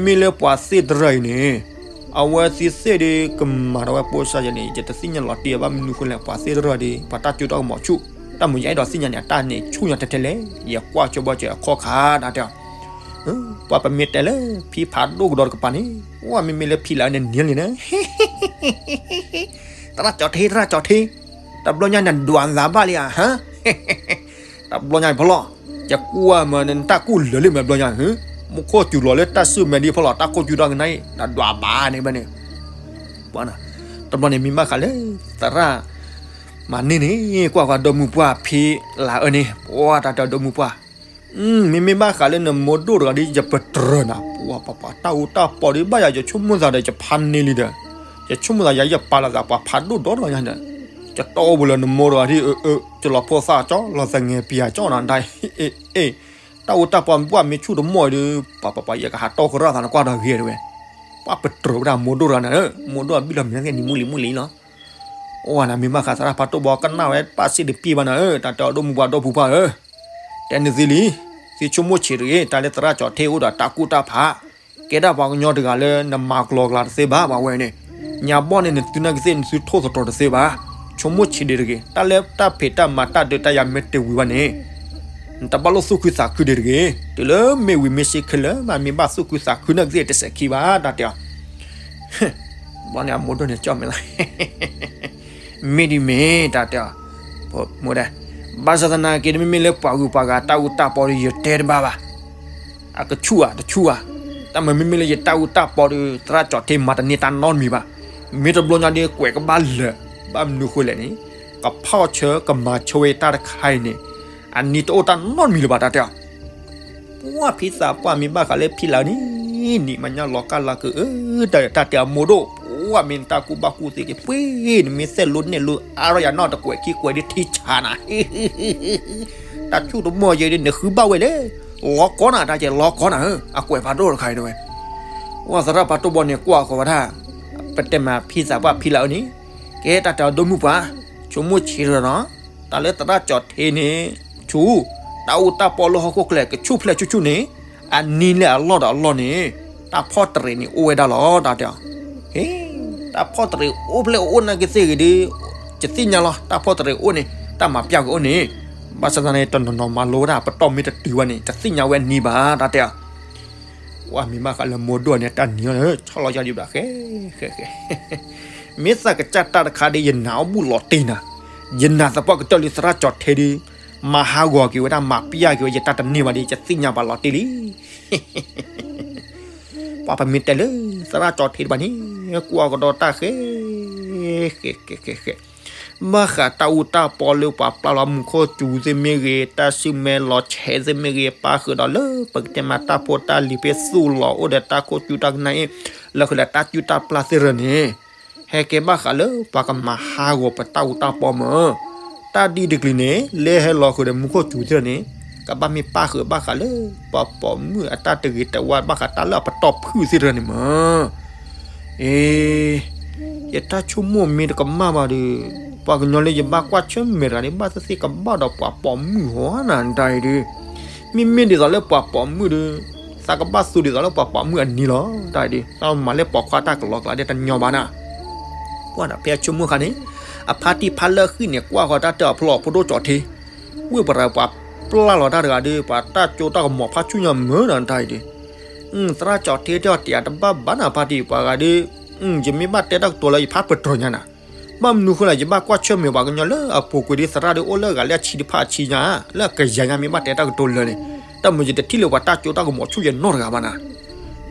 မ့ၢ်လၢပှၤသ့ၣ်တရၢအံၤန့ၣ်, အဝဲသ့ၣ်သ့ၣ်ဒ်ကမၤဒီးဝဲပိစၢ်ယဲန့ၣ် ယတသ့ၣ်ညါလီၤတံၢ်ဘၣ်မနုၤဃိလဲၣ် ပှၤသ့ၣ်တရၢဒ် ပှၤတၢ်ကၠိတၢ်ကမီၤဆူၣ်, တၢ်မုာ်ယအဲၣ်ဒိးသ့ၣ်ညါန့ၣ် အတၢ်န့ၣ်ဆူၣ်ညါထဲထဲလဲၣ်, ယကွၢ်ဆိဘၣ်စၢၤအခီၣ်ခါဒၣ်တဲအီၤ, ပှၤပမ့ၢ်တဲလၢဖံဖးဒိၣ်ကဒီးတကပၤန့ၣ်, ဝဲမ့မ့ၢ်လၢဖံလၢအန့ၣ်နံၤလံန့ၣ် သရၣ်ကၠီၤထံ သရၣ်ကၠီၤထံ, တဘျီညါနဒွးနသးဘၣ်လံဧါ, တဘျီညါဖီလီၤ, ယကွၢ်မးနတၢ်ကူၣ်လၢာ်လံမးတဘျီညါ, မူခိၣ်စူၤလီၤလၢတၢ်ဆူၣ်မဲာ်ဒ်ဖီလီၤ တၢ်ခိၣ်စူၤဒီးကနၣ်အံၤ နဒွးဘၣ်န့ၣ်ဘၣ်န့ၣ်, တဘျီန့ၣ်မ့ၢ်ဘၣ်ဃးလၢ သရၣ် မၤန့ၢ်န့ၣ် ကွၢ်ကွၢ်ဒီမုၢ်ပှၢ်ဖံလၢအန့ၣ် ပှၤတၢ်တဲဒီမုၢ်ပှၢ် မ့မ့ၢ်ဘၣ်ဃးလၢနမိၢ်ဒိၣ်တဂၤဒ်ယပတြၢၤနၤ ပှၤပှၤပှၤတၢ်အူတၢ်ပီဒ်ဘၣ်ယၤ ယဆိကမိၣ်သးဒီးယဖးန့ၢ်လံဒီး ယဆိကမိၣ်သးယၤယပာ်လီၤသးပှၤဖးဒိၣ်ဒီတဂၤညါဒီး ယတီၢ်အိၣ်ဘူးလၢနမိၢ်တဂၤဒ်အၢအၢ ယလီၤဖိသၣ်ကၠီ လီၤသငဲးပၠးကၠီနၤဒ်အ့ၣ်အ့ၣ် တၢ်အူတၢ်ပီမ့ၢ်ဘၣ်မ့ၢ်ဆူၣ်တမီၢ်အံၤဒီး ပှၤပှၤပှၤယကဟးတီၢ်ကရၢသးနကွၢ်ဒီးဂ့ၤတဝဲ ပှၤပတြၢၤဝဲဒၣ်မိၢ်ဒိၣ်တဂၤနၤဧၢ မိၢ်ဒိၣ်အဘံၣ်လီၤမံၤသ့ၣ်နံၤမူလံမူလံလီၤ အိၣ်နၤမ့ၢ်ဘၣ်ဃးသရၣ်ဖးဒိၣ်ဘီကနၣ်ဝဲဘၣ်စ့ၢ်တပ့ၢ်ဘၣ်နၤဧၢ တၢ်တဲအီၤဒိၣ်မူပှၢ်ဒိၣ်ပူၤပှၢ်ဧၢ တဲနသုလံ သုဆိကမိၣ်ဆံးတဂ့ၤ တၢ်လၢသရၣ်ကၠီၤထ့အိၣ်ဒီးတၢ်ကူၣ်တၢ်ဖး ကဲဒၣ်ပှၤကညီတဂၤလၢနမၤကလီကလီတသ့ဘၣ် ပှၤဝဲန့ၣ် ညါဘီၣ်န့ၣ်နသုနာ်က့သ့ၣ်နသုထိၣ်သတြီၤတသ့ဘၣ် ဆိကမိၣ်ဆံးဒံးတဂ့ၤ တၢ်လၢတၢ်ဖံးတၢ်မၤတၢ်ဒုးတၢ်ယၤမ့ၢ်တဝံၤဘၣ်န့ၣ် နတဘၣ်လိၣ်သူၣ်ခုသးခုဒံးတဂ့ၤ တုၤလၢမ့ၢ်ဝံၤမ့ၢ်စ့ခံလၢမ့ၢ်ဘၣ်သူၣ်ခုသးခုနာ်က့သ့ၣ်တစဲးခံဘၣ် တၢ်တဲအီၤ ဘီန့ၣ်အမိၢ်ဒိၣ်န့ၣ်ကၠီၣ်မဲာ်လီၤ မ့ၢ်ဒ်မ့ၢ် တၢ်တဲအီၤ မိၢ်ဒၣ် ဘၣ်ဆၣ်သနာ်က့ မ့မ့ၢ်လၢပှၤဂုၤပှၤဂၤတၢ်အူတၢ်ပီဒီး ယတဲတဘၣ်ဘၣ် အကဆူၣ်ဧါ တဆူၣ်ဧါ တၢ်မၤမ့မ့ၢ်လၢယတၢ်အူတၢ်ပီဒီး သရၣ်ကၠီၤထ့မၤတန့ၢ်တၢ်နီတမံၤဘၣ် မ့ၢ်တဘျီညါဒီး ကွဲးကဘၣ်လၢာ် ဘၣ်မနုၤဃိလဲၣ်န့ၣ် ကဖီၣ်ဆၢကမၤဆၢဝဲတၢ်တခါအံၤန့ၣ် အနံၤတအိၣ်တၢ်နီတမံၤလၢၤဘၣ် တၢ်တဲအီၤ ပှၢ်ဖံသးပှၢ်မ့ၢ်ဘၣ်ဃးလၢဖံလၢန့ၣ် နံၤမညါလီၤကၢ်လီၤကၢ်အၢ တၢ်တဲအမိၢ်ဒိၣ် ပှၢ်မ့ၢ်နတၢ်ကူၣ်ဘၣ်ကူၣ်သ့က့ၤ ပှ့ၤ နမ့ၢ်သဲးလိနဲၣ်လိအါထီၣ်ယၤနီၢ်တကွဲးခံကွဲးဒ်ထံဆးနၤ တၢ်ဆူၣ်တမီၢ်ယဲဒ်နဃုဘၣ်ဝဲလဲၣ် လီၤကီနၤ တၢ်ကဲလီၤကီနၤဧၢ အကွဲးဖးဒိၣ်တခါအံၤတဝဲ ပှၢ်သရၣ်ဖးဒိၣ်ဘီန့ၣ်ကွၢ်ဃီၤဝဲဒၣ် ပတဲမးဖံသးပှၢ်ဖံလၢအန့ၣ် ကဲတၢ်တဲအီၤဒိၣ်မုၢ်ပှၢ် ဆိကမိၣ်ဆံးတရၢနီၤ တၢ်လၢသရၣ်ကၠီၤထ့န့ၣ် ဆူၣ် တၢ်အူတၢ်ပီလၢဟီၣ်ခိၣ်ချၢ ကဆူၣ်ဖျဲၣ်ဆူၣ်ဆူၣ်န့ၣ် အနံၤလၢအလီၢ်ဒီးအလီၢ်န့ၣ် တၢ်ဖီၣ်တရံးန့ၣ်အိၣ်ဝဲဒၣ်လီၤ တၢ်တဲအီၤ ဟ့ တၢ်ဖီၣ်တရံးအိၣ်ဖျဲၣ်အိၣ်နာ်က့သ့ၣ်ဂ့ၤဒီး ယသ့ၣ်ညါလီၤ တၢ်ဖီၣ်တရံးအိၣ်န့ၣ် တၢ်မၤပျၢ်က့ၤအိၣ်န့ၣ် ဘၣ်ဆၣ်သနာ်က့ တနီၤနီၤမၤလိဝဲဒၣ် ပတီၢ်မ့ၢ်တတုၤဘၣ်န့ၣ် တသ့ၣ်ညါဝဲအနံၤဘၣ် တၢ်တဲအီၤ. ဝဲမ့ၢ်ဘၣ်ဃးလၢမိၢ်ဒိၣ်န့ၣ် တၢ်နံၤအီၤန့ၣ် ဆီၣ်လီၤယီၤဒံးဘၣ် ဃဲ ဃဲ ဃဲ မ့ၢ်သးကစၢ်တၢ်တခါဒီး ယနာ်အီၣ်ဘူၣ်လီၤတံၢ်နၤ, ယနာ်သပှၢ်ကတၢၢ်လံ သရၣ်ကၠီၤထ့ဒီး မၤဟးဂီၤက့ၤဝဲဒၣ် မၤပျၢ်က့ၤဝဲ ယတၢ်တန့ၢ်ဘၣ်ဒီး ယသ့ၣ်ညါဘၣ်လီၤတံၢ်လံ. ပှၤပမ့ၢ်တဲလၢ သရၣ်ကၠီၤထ့တဖၣ်န့ၣ် ကွၢ်ကဒီးတၢ်ဃဲ ဃဲ ဃဲ ဃဲ ဃဲ ဘၣ်ဃးတၢ်အူတၢ်ပီလၢ ပှၤပျၢ်လီၤမူခိၣ်စူၤသ့ၣ်မ့ၢ်ဂ့ၤ, တၢ်စုမဲလီၤဆဲးသ့ၣ်မ့ၢ်ဂ့ၤ, ပၣ်ဃုာ်ဒီးလၢပကတဲမး တၢ်ဖိတၢ်လံၤဖဲသူၣ်လီၤအိၣ်ဒီးတၢ်ခိၣ်စူၤတၢ်ကနၣ်အံၤ, လၢဃုာ်ဒီးတၢ်စုၣ်တၢ်ပျၢ်သ့ၣ်တဖၣ်န့ၣ်, ဟဲကဲဘၣ်ဃးလၢပှၤကမၤဟးဂီၤပတၢ်အူတၢ်ပီမး. တၢ်ဒ်တကလုာ်န့ၣ် လၢဟဲလီၤဃုာ်ဒီးမူခိၣ်စူၤသ့ၣ်တဖၣ်န့ၣ် ကဘၣ်မ့ၢ်ပၣ်ဃုာ်ဘၣ်ဃးလၢ ပှၤပိာ်မုၣ်အတၢ်တဂ့ၤတဝါ ဘၣ်ဃးတၢ်လၢအပတီၢ်ဖုၣ်သ့ၣ်တဖၣ်န့ၣ်မး. အ့ ယတၢ်ဆိကမိၣ်မ့ၢ်တကမၣ်ဘၣ်ဒီး ပှၤကညီလၢယဘၣ်ကွၢ်ဆၢၣ်မဲာ်တဂၤန့ၣ် ဘၣ်သ့ၣ်သ့ၣ်ကဘၣ်ဒီးပှၤပိာ်မုၣ်ဟီနၤ တၢ်အံၤဒုး, မ့မ့ၢ်ဒ်သိးလၢပှၤပိာ်မုၣ်ဒီး သးကဘၣ်သူဒ်သိးလၢပှၤပိာ်မုၣ်အနံၤလီၤ တၢ်အံၤဒုး, သးမၤလၢပိာ်ခွါတၢ်ကလီကလီဒ်တညီဘၣ်နၤ. ပှၤဒီးဖဲအဆိကမိၣ်အခါန့ၣ် အဖါတံၢ်ဖါလၢဃံၣ်န့ၣ် ကွၢ်ဃီၤတၢ်တဲအီၤဖျိးဖိဒိၣ်ကၠီၤထ့, ဝ့ၢ်ပရၢပှၤပျၢ်လီၤတၢ်တဂၤဒီး ပှၤတၢ်ကၠိတၢ်ကမီၤဖးဆူၣ်ညါမၢနၤ တၢ်အံၤဒုး. သရၣ်ကၠီၤထ့တဲအီၤ တဲယၤတဘၣ်ဘၣ်နၤ ဖါတံၢ်ပှၤဂၤဒီး, ယမ့ၢ်ဘၣ်တဲတၢ်ကတိၤလၢယဖးပတြၢၤညါနၤ, ဘၣ်မနုၤဃိလဲၣ် ယဘၣ်ကွၢ်ဆၢၣ်မဲာ်ပှၤကညီလၢအပူၤကွံာ်ဒီး သရၣ်ဒီးအိၣ်လၢအဂၤလၢအဆံတဖၣ်အဆံညါ လၢအကယၤညါ မ့ၢ်ဘၣ်တဲတၢ်ကတိၤလၢာ်န့ၣ်, တၢ်မုာ်ယတထံၣ်လၢပှၤတၢ်ကၠိတၢ်ကမီၤဆူၣ်ယဲနီတဂၤဘၣ်နၤ.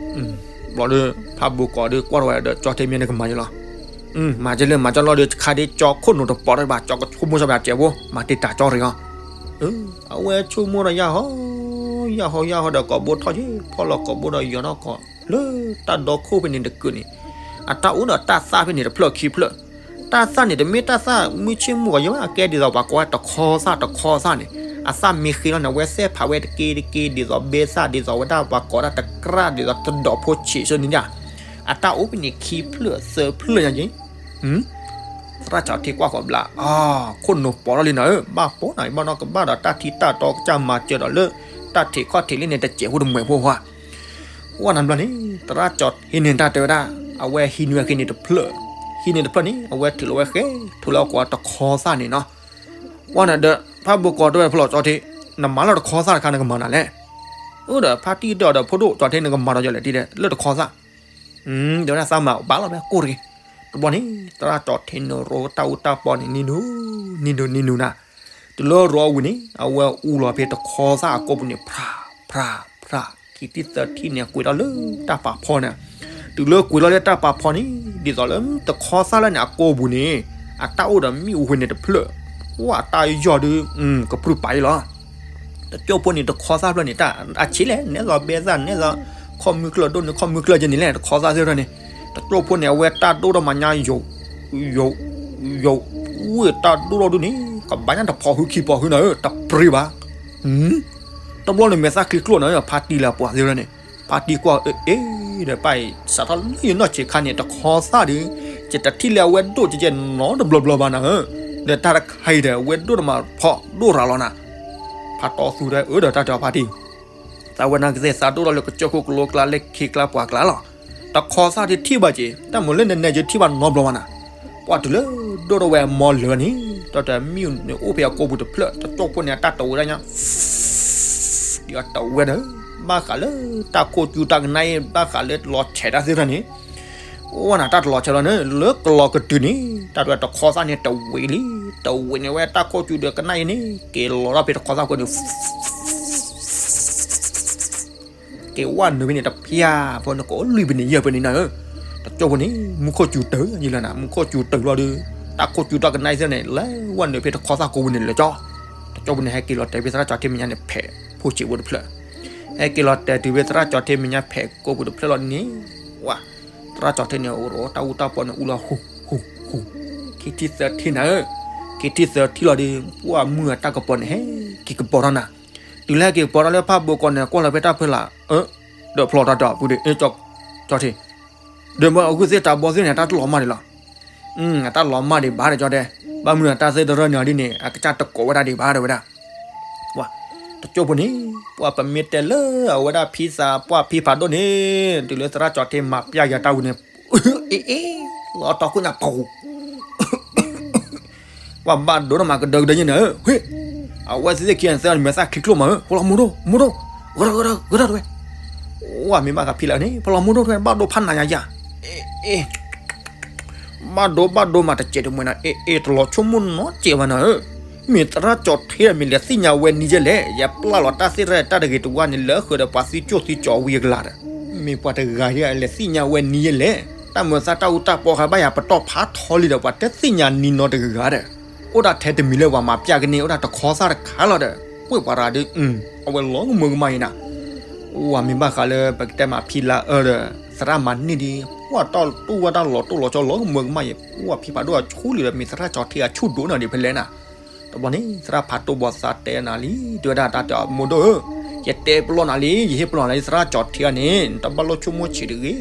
ဘျီဒီး ဖးဘိကီးဒီးကွၢ်ထီၣ်ဝဲဒီး ကၠီၤထ့မ့ၢ်နကမၤယလီၤ. မၤကလၢမၤကလီဒီး ခါဒ့ကၠီၤခိၣ်နူာ်တပီၤတၢ်ဘၣ် ကၠီၤကဆိကမိၣ်ဆီဖဲအစဲးဖိ မၤတ့ၢ်တၢ်ကၠီၤရ့ၣ်အီၤ. အဝဲဆိကမိၣ်ဒီးယၢ်ဟီ, ယၢ်ဟီယၢ်ဟီဒီးကိာ်ဘိထီၣ်ယ့ၣ် ဖီၣ်လီၤကိာ်ဘိဒီးယီၤထီၣ်ကီး လၢတၢ်ဒီခိၣ်ဖဲန့ၣ်တကုာ်န့ၣ်, အတၢ်အိၣ်ဒီးတၢ်သၣ်ဖဲန့ၣ်တဖျၢၣ်ခံဖျၢၣ်, တၢ်သၣ်န့ၣ် တမ့ၢ်တၢ်သၣ်မုၢ်ဆ့ၣ်မုၢ်ဂီၤယဲဘၣ် အကဲဒ်သိးပှၤကိးဝဲတခီသၣ်တခီသၣ်န့ၣ်, အသၣ်မ့ၢ်ဃ့လီၤန့ၣ် အဝဲသ့ၣ်ဖးဝဲတက့တက့ ဒ်သိးဘဲသၣ် ဒ်သိးဝဲဒၣ်ပှၤကိးတၢ်တကြၢ် ဒ်သိးတဒီးဖိဆံးဆၢန့ၣ်ဒၣ်, အတၢ်အိၣ်ဖဲန့ၣ်ခံဖျၢၣ်သၢဖျၢၣ်ညါက့ သရၣ်ကၠီၤထ့ကွၢ်ဃီၤဘျါ, အါ, ခိၣ်နူာ်ပီၤထီၣ်လံနၤဧၢ, ဘၣ်ပိာ်နၤ ဘၣ်နီၢ်ကဘၣ်ဒီးတၢ်ထံတၢ်တီကစၢ်မၤစၢၤဒီးလၢ တၢ်ထံးခီၣ်ထံးလံန့ၣ် တစဲးဖိတမှဲးဖိဧါ. ဝဲနၤဘျီန့ၣ် သရၣ်ကၠီၤထ့န့ၣ်တၢ်တဲဝဲဒၣ်, အဝဲဟံးန့ၢ်ဝဲက့ၤန့ၣ်တဖျၢၣ်, ဟံးန့ၢ်တဖျၢၣ်န့ၣ် အဝဲထုးလီၤဝဲဃဲ, ထုးလီၤကိးတခီသၣ်န့ၣ်နီၤ. ဝဲနၤဒီး ဖးဘိကီးတဲဝဲဖျိးကၠီၤထ့, နမၤလၢတခီသၣ်တခါနကမၤနၤလဲၣ်. အိၣ်ဒီးဖါတံၢ်တဲအီၤဒီး ဖိဒိၣ်ကၠီၤထ့ နကမၤဒီးယလဲၣ်တံၢ်ဒီး လၢတခီသၣ် တဲဝဲဒၣ်သးမၤဘၣ်လီၤ မ့ၢ်ကိၢ်တဂ့ၤ. တဘျီန့ၣ် သရၣ်ကၠီၤထ့န့ၣ်ရိတၢ်အူတၢ်ပီန့ၣ် နံၤနူၤ နံၤနူၤ နံၤနူၤနၤ, တုၤလၢရိအဝံၤန့ၣ် အဝဲအူလီၤဖဲတခီသၣ်အကိာ်ပူၤန့ၣ် ဖြး ဖြး ဖြး, ခံထံၣ်သၢထံၣ်န့ၣ် ကွံာ်ထီၣ်လၢတၢ်ပာ်ဖီန့ၣ်, တုၤလၢကွံာ်လီၤလၢတၢ်ပာ်ဖီန့ၣ် ဒ်သိးလၢတခီသၣ်လၢန့ၣ်အကိာ်ပူၤန့ၣ် အတၢ်အိၣ်ဒီးမ့ၣ်အူဃုာ်န့ၣ်တဖျၢၣ်, ပှၢ်တၢ်ယီၢ်ဒုး ကပြုၢ်ပာ်အံၤလီၤ. တကၠိၢ်ဖိန့ၣ် တခီသၣ်ဖျၢၣ်န့ၣ် တၢ်အဆံးလဲၣ် နဲသိးဘဲသၣ် နဲသိး ခီၣ်မုၢ်ကျၢၢ်ဒိၣ်န့ၣ် ခီၣ်မုၢ်ကျၢၢ်ကဲန့ၣ်လဲၣ် တခီသၣ်သ့ၣ်တဖၣ်န့ၣ်, တကၠိၢ်ဖိန့ၣ် အဝဲတၢ်ဒိၣ်ထီၣ်မးညါ ယိာ် ယိာ် ယိာ် ဝ့ၢ်တၢ်ဒိၣ်ထီၣ်ဒုးန့ၣ် ကဘၣ်ညါတဖီၣ်ဃုခံဖီၣ်ဃုနၤဧၢ တပြံဘၣ်. တဘျီန့ၣ်မဲာ်သၣ်ချံကျိၣ်နၤဧၢ ဖါတံၢ်လၢအပှၤသ့ၣ်တဖၣ်န့ၣ်, ဖါတံၢ်ကွၢ်အ့ၣ်ဒီး ပၢ်အံၤ စးထီၣ်လၢယနီၢ်ဆံးခါန့ၣ် တခီသၣ်ဒုး ယတထံၣ်လၢအဝဲဒိၣ်ကဲကဲနီတဘျီဘျီဘၣ်နၤဧၢ, ဒီးတၢ်တခါအံၤဒီး အဝဲဒိၣ်တမးဖီၣ်ဒိၣ်ရၤလီၤနၤ. ဖါတီသူဒီးအၢဒီးတၢ်တဲအီၤဖါတံၢ် သးဝဲဒၣ်ကသ့ၣ်သးဒိၣ်ထီၣ်လၢကစၢၢ်ခိၣ်ကလိကျါလၢခ့ကျါပှၢ်ကျါလီၤ. တခီသၣ်ဒုးထံၣ်ဘၣ်က့ၤ တၢ်မုာ်လၢနနဲယထံၣ်ဘၣ်နီတဘျီဘၣ်နၤ. ပှၢ်တုၤလၢဒိၣ်ထီၣ်ဝဲအမီလၢာ်န့ၣ် ဒီးတမံၤန့ၣ်အိၣ်ဖဲအကိာ်ပူၤတဖျၢၣ် တကၠိၢ်ဖိန့ၣ် အတၢ်တဝဲဒၣ်ညါ ဒီးတဝဲဒီး ဘၣ်ဃးလၢတၢ်ခိၣ်ကၠူတၢ်ကနၣ်အံၤ ဘၣ်ဃးလၢလီၤဆဲးတၢ်သ့ၣ်တဖၣ်န့ၣ် အိၣ်ဝဲနၤတၢ်တလီၤဆဲးလီၤန့ၣ် လၢကလီၤကတုၤန့ၣ် တၢ်တဝဲတခီသၣ်န့ၣ်တဝံၤလံ, တဝံၤန့ၣ်ဝဲတၢ်ခိၣ်ကၠူဒီးကနၣ်အံၤန့ၣ် က့ၤလီၤထီၣ်ဖဲတခီသၣ်ခိၣ်န့ၣ် က့ၤဝဲနုာ်ဖဲန့ၣ်တဖျၢၣ်ဖိန့ၣ် ကအိၣ်လွံၢ်ဖဲန့ၣ်ယဲၢ်ဖဲန့ၣ်နၤဧၢ, တကၠိၢ်ဖိန့ၣ် မူခိၣ်ကၠူတုၤယလၢနၤ မူခိၣ်ကၠူတုၤလီၤဒီး တၢ်ခိၣ်ကၠူတၢ်ကနၣ်အံၤသ့ၣ်န့ၣ် လဲၤဝဲနုာ်ဖဲတခီသၣ်ကိာ်ပူၤန့ၣ်လၢာ်ကၠီ, တကၠိၢ်ဖိန့ၣ် ဟဲက့ၤလီၤတဲာ်ဖဲသရၣ်ကၠီၤထ့မဲာ်ညါန့ၣ် ဖဲးဖိဆံးဖိတဖျၢၣ် ဟဲက့ၤလီၤတဲာ်တုၤဖဲသရၣ်ကၠီၤထ့မဲာ်ညါဖဲးကိာ်ပူၤတဖျၢၣ်လီၤန့ၣ်, ဝဲ, သရၣ်ကၠီၤထ့န့ၣ် အိၣ်ဒီးတၢ်အူတၢ်ပီန့ၣ် အူလီၤဃူ, ဃူ, ဃူ, ခံထံၣ်သၢထံၣ်နၤဧၢ, ခံထံၣ်သၢထံၣ်လီၤဒီး ပှၢ်မုၢ်အတၢ်ကပီၤန့ၣ် ဟဲက့ၤကပီၤထီၣ်နၤ, တုၤလၢဟဲက့ၤကပီၤထီၣ်လၢဖးဘိကီးန့ၣ် ကွၢ်လီၤဖဲတၢ်ဖၢလၢ်, ဒီးဖျီတၢ်တၢ်အပူၤဒီး ကၠီၤထ့, ဒီးမ့ၢ်အဂုၢ်သ့ၣ်တၢ်ဘီသ့ၣ်န့ၣ် တၢ်တလီၤမၢ်ဒံးလီၤ အတၢ်လီၤမၢ်ဒံးဘၣ်ဒီးကၠီၤတဲ, ဘၣ်မနုၤအတၢ်သ့ၣ်တရၢၣ်န့ၣ်ဒ်န့ၣ် အကစၢ်တကိးဝဲဒၣ်ဒံးဘၣ်တဲဝဲဒၣ်, ဝဲ, တကၠိၢ်ဖိန့ၣ်, ပှၢ်ပမ့ၢ်တဲလၢအဝဲဒၣ်ဖံသး ပှၢ်ဖံဖးဒိၣ်န့ၣ်, တုၤလၢသရၣ်ကၠီၤထ့မၤပျၢ်ယၤတၢ်ဝံၤန့ၣ်, အ့ၣ်အ့ၣ်, လီၤတီခိၣ်နၢ်ပူၤ ပှၢ်ဘၣ်ဒိၣ်နမးကဒၢကဒၢယဲၢ်န့ၣ်, ဟ့ၣ်, အဝဲသ့ၣ်ခံဂၤန့ၣ် သၢဂၤန့ၣ် မဲာ်သၣ်ချံချိၣ်မးဧၢ, ဖီလီၤမိၢ်ဒိၣ် မိၢ်ဒိၣ်, ဂီၤဒီး ဂီၤဒီး ဂီၤဒီးတဝဲ, ဝဲမ့ၢ်ဘၣ်ဃးဖံလၢန့ၣ် ဖီလီၤမိၢ်ဒိၣ်တဝဲ ဘၣ်ဒိဖးနးယၤယၤ, ဘၣ်ဒိဘၣ်ဒိမးတစဲးတမှဲၤနၤ, အ့ အ့ တလီၤဆိကမိၣ်နီတစဲးဘၣ်နၤဧၢ, မ့ၢ်သရၣ်ကၠီၤထံဒီး မ့ၢ်လဲၤသ့ၣ်ညါဝဲနံၤယဲလဲၣ်, ယပျၢ်လီၤတၢ်သ့ၣ်တၢ်တၢ်တဂ့ၤတဝါန့ၣ် လၢဃုာ်ဒီးပှၤသံကၠိၣ်သံကၠီၤဝံၤအကလၤဒီး, မ့ၢ်ပှၤတဂၤဒီး လဲၤသ့ၣ်ညါဝဲနံၤယဲလဲၣ်, တၢ်မုာ်သးတၢ်အူတၢ်ပီဃးဘၣ်ယၤပတီၢ်ဖးထီလံဒီး ပှၤတသ့ၣ်ညါနံၤနီတဂၤဂၤဒီး, အိၣ်ဒၣ်ထဲတမံၤလၢပှၤမၤပျၢ်ကန့ၢ် အိၣ်ဒၣ်တခီသၣ်တခါလီၤဒီး, ပှဲၢ်ပှၤရၤဒီး အဝဲလီၤကမၢကမၣ်အံၤနၤ, ဝဲမ့ၢ်ဘၣ်ဃးလၢပကတဲမးဖံလၢအၢဒီး သရၣ်မၤန့ၢ်ဒီး ပှၤတီၢ်တူၢ်ဝဲတၢ်လီၤတိၢ်လီၤဆီလီၤကမၢကမၣ်အံၤ, ဝဲဖံဖးဒိၣ်အဆူၣ်လံဒီး မ့ၢ်သရၣ်ကၠီၤထံအဆူၣ်ဒိၣ်နီၤဒံးဖဲလဲၣ်နၤ, တဘျီန့ၣ် သရၣ်ဖးဒိၣ်ဘီသးတဲနၤလံ, တဲဝဲဒၣ်တၢ်တဲအီၤ မိၢ်ဒိၣ်ဧၢ, ယတဲပလီၢ်နၤလံ, ယဟ့ၣ်ပလီၢ်နၤလံသရၣ်ကၠီၤထံအန့ၣ် နတဘၣ်လိၣ်ဆိကမိၣ်ဆံးတဂ့ၤ,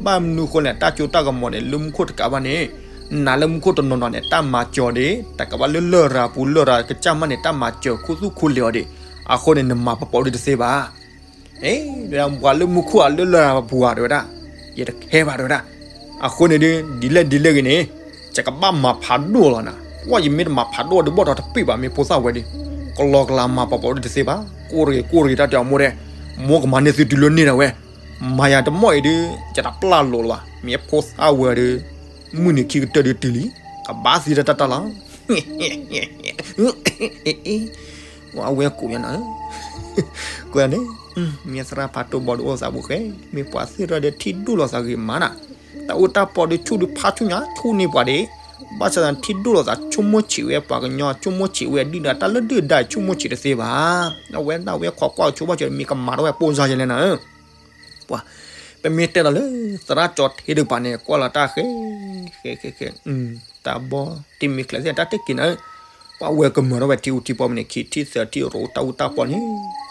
ဘၣ်မနုၤဃိလဲၣ် တၢ်စိတၢ်ကမီၤန့ၣ် လၢမူခိၣ်တကးဘၣ်န့ၣ်, နၤလၢမူခိၣ်တနီၤနီၤန့ၣ် တၢ်မၤစၢၤဒီး တကးဘၣ်လၢလရာ်ပူၤလရာ်ကစၢ်မးန့ၣ် တၢ်မၤစၢၤခူသူၣ်ခူလံၤအီၤဒီး, အဃိန့ၣ် နမၤပပီၤဒ်တသ့ဘၣ် အဲ, ပှၤလၢမူခိၣ်အလၢလၢပှၤတဲဝဲဒၣ်, ယတခဲဘၣ်တဲဝဲဒၣ်, အဃိန့ၣ်ဒီး ဒ်လဲၣ်ဒ်လဲၣ်ဂ့ၤန့ၣ်, ယကဘၣ်မၤဖးဒိၣ်လီၤနၤ, ကွၢ်ယမ့ၢ်တမၤဖးဒိၣ်ဒီးဘီၣ်ထီၣ်တပ့ၢ်ဘၣ် မ့ၢ်ဖိသၣ်ဝဲဒီး, ကလီကလီမၤပပီၤဒ်တသ့ဘၣ်, ကိၢ်တဂ့ၤကိၢ်တဂ့ၤတၢ်တဲအီၤမိၢ်ဒဲး, မိၢ်ကမၤန့ၢ်သုတုၤလၢန့ၢ်ဒၣ်ဝဲ, မၤယၤတမီၢ်အံၤဒီး ယတပျၢ်လိာ်လၢၤဘၣ်, မ့ၢ်ဖိသၣ်ဝဲဒီး, မုၢ်နံၤခံကတၢၢ်ဒီးတုၤလံ, ကဘၣ်သံတၢ်တၢ်လီၤ အဝဲကိးညါနၤ, ကိးန့ၣ်, မ့ၢ်သရၣ်ဖးဒိၣ်ဘီဒီးအိၣ်သးပူၤဃဲ, မ့ၢ်ပှၤသ့ၣ်ရၢဒီးထံၣ်ဒိၣ်လိာ်သးဂ့ၤမးနၤ, တၢ်အိၣ်တၢ်ပီဒီးဆူၣ်ဒီးဖးဆူၣ်ညါ ဆူၣ်န့ၢ်ပှၤဒီး, ဘၣ်ဆၣ်သနာ်က့ထံၣ်ဒိၣ်လိာ်သးဆိကမိၣ်ဆံးဝဲပှၤကညီ ဆိကမိၣ်ဆံးဝဲဒုၣ်ဒါတၢ်လၢဒုၣ်ဒါဆိကမိၣ်ဆံးတသ့ဘၣ်, အဝဲဒၣ်ဝဲခိးကွၢ်ကဆိဘၣ်စၢၤ မ့ၢ်ကမၤထီၣ်ဝဲပိၢ်စါယဲလဲၣ်နၤဧၢ ပှၤ, ပမ့ၢ်တဲဒီးလၢ သရၣ်ကၠီၤထံတကပၤန့ၣ် ကွၢ်လီၤတၢ်ဃဲ, ဃဲဃဲဃဲ, တၢ်ဘီတမ့ၢ်ချဲးသ့ၣ်တၢ်တက့ၢ်နၤဧၢ, ပှၤဝဲကမၤထီၣ်ဝဲထံအူထံပီမ့ၢ်န့ၣ် ခံထံၣ်သၢထံၣ်ရိးတၢ်အူတၢ်ပီန့ၣ်,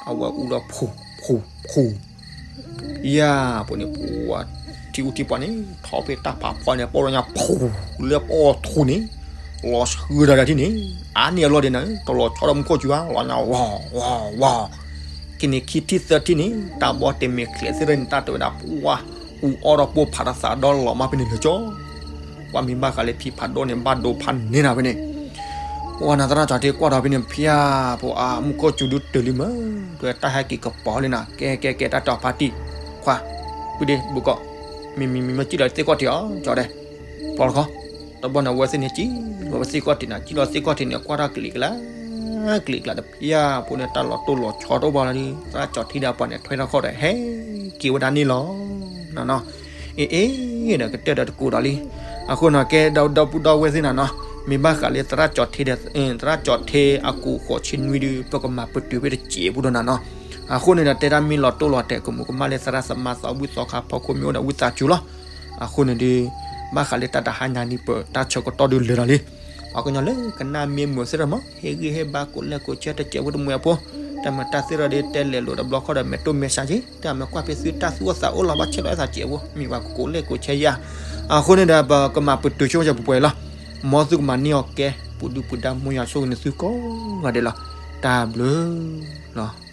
အဝဲအူဒီးဖူဖူဖူ ယၤ, ပှၤန့ၣ်ပှၤ, ထံအူထံပီန့ၣ် ထီၣ်ဖဲတၢ်ဖးဖီန့ၣ် ပီၢ်ဒီးညါဖူ, လၢပီၢ်ထူန့ၣ်, လီၤဆှုဒီးထံၣ်န့ၣ်, အါန့ၢ်အလီၢ်ဒံးနၤဧၢ, တလီၤဆီဒီးမူခိၣ်စူၤဘၣ် လီၤညါဝီၤဝီၤဝီၤ, ကန့ၣ်ခံထံၣ်သၢထံၣ်န့ၣ် တၢ်ဘီတမ့ၢ်ချဲးသ့ၣ်တၢ်န့ၣ် တၢ်တဲဝဲဒၣ်ပှၤ, အူအီၣ်ဒီးပိၢ်ဖးတသးဒီးလီၤမၢ်ဖဲန့ၣ်လၢကၠီ ပှၤမ့ၢ်ဘၣ်ဃးလၢဖံဖးဒိၣ်န့ၣ် ဘၣ်ဒိဖးန့ၢ်နၤဖဲန့ၣ်, ပှၤနၤသရၣ်ကၠီၤထံကွၢ်ဒီးဖဲန့ၣ် ဖၠါဖိအါ မူခိၣ်စူၤဒုတၢ်လံမၢ်, တဲတၢ်ဟဲက့ၤကပီၤလံနၤ, ကဲကဲကဲ တၢ်တီၤဖါတံၢ်, ခွါ, ဝံၤဒ့ ဘူးကီး, မ့မ့မ့မ့ၢ်စံၣ်လီၤသ့ၣ်ခီၣ်ထံးအီၤ ကၠီၤဒဲး, ဖီလီၤခီ, တဘျီန့ၣ် အဝဲသ့ၣ်န့ၣ် စံၣ်လီၤဝဲသ့ၣ်ခီၣ်ထံးနၤ, စံၣ်လီၤသ့ၣ်ခီၣ်ထံးန့ၣ် ကွၢ်တၢ်ကလံၤကျါ ကလံၤကျါဒီး ဖၠါဖိန့ၣ် တၢ်လီၤတိၢ်လီၤဆီတအိၣ်ဘၣ်လီၤဒီး သရၣ်ကၠီၤထံဒီးပှၤန့ၣ် ထွဲထီၣ်ခီၣ်ဒီး ဟဲက့ၤဝဲဒၣ်န့ၣ်လီၤ. အ့ၣ်အ့ၣ်ဒီး ကတၢၢ်ဒီးတကူးဒီးလံ. အဃိန့ၣ် ကဲဒီပုၢ်ဒီဝဲၢ်သ့ၣ်နၤနီၤ, မ့ၢ်ဘၣ်ဃးလၢသရၣ်ကၠီၤထံဒီး သရၣ်ကၠီၤထံအကူးဃိးဆံနွံဒုး ပကမၤပတုာ်ဖဲတစဲးဖိဒီးနၤနီၤ. အဃိန့ၣ်ဒီး တဲဒၣ်မ့ၢ်လီၤတိၢ်လီၤတဲာ် ကမူးကမၣ်လၢသရၣ်သမါသးဝံၣ်သီခါဖီခိၣ်မ့ၢ်အိၣ်ဒီးဝံသးစူၤလီၤ. အဃိန့ၣ်ဒီး ဘၣ်ဃးလၢတၢ်တဟါညါနံၤပၢၢ် တၢ်ဆၢကတီၢ်ဒုးလဲၤဒီးလံ. ပှၤကညီလၢကနၣ်မ့ၢ်မုာ်သ့ၣ်တဖၣ်မး ဟ့ၣ်ဂံၢ်ဟ့ၣ်ဘါ ကိးလဲၢ်ကိးဆဲ တစဲးဖိတမှဲၤဖိ, တၢ်မၤတၢ်သ့ၣ်ဒီး တဲလဲၤလိာ်တဘျီဃီဒီး မဲာ်တိၢ်မဲာ်ဆါက့ၤ တၢ်မၤကွၢ်ဖဲသုတၢ်သူၣ်အိၣ်သးအိၣ်လီၤ ဘၣ်ဆဲးလီၤအဲၣ်သးစဲးဖိ မ့ၢ်ပှၤကိးလဲၢ်ကိးဆဲယါ. အဃိန့ၣ်ဒီး ပကမၤပတုာ်ဆိကမိၣ်စၢၤပှဲၤပှဲၤလီၤ. မ်သုကမၤန့ၢ်အီၤကဲ ပူၤဒုပူၤဒါ မ်ယွၤဆိၣ်ဂ့ၤန့ၢ်သုကိးဂၤဒဲးလီၤ. တၢ်ဘျုးလီၤ.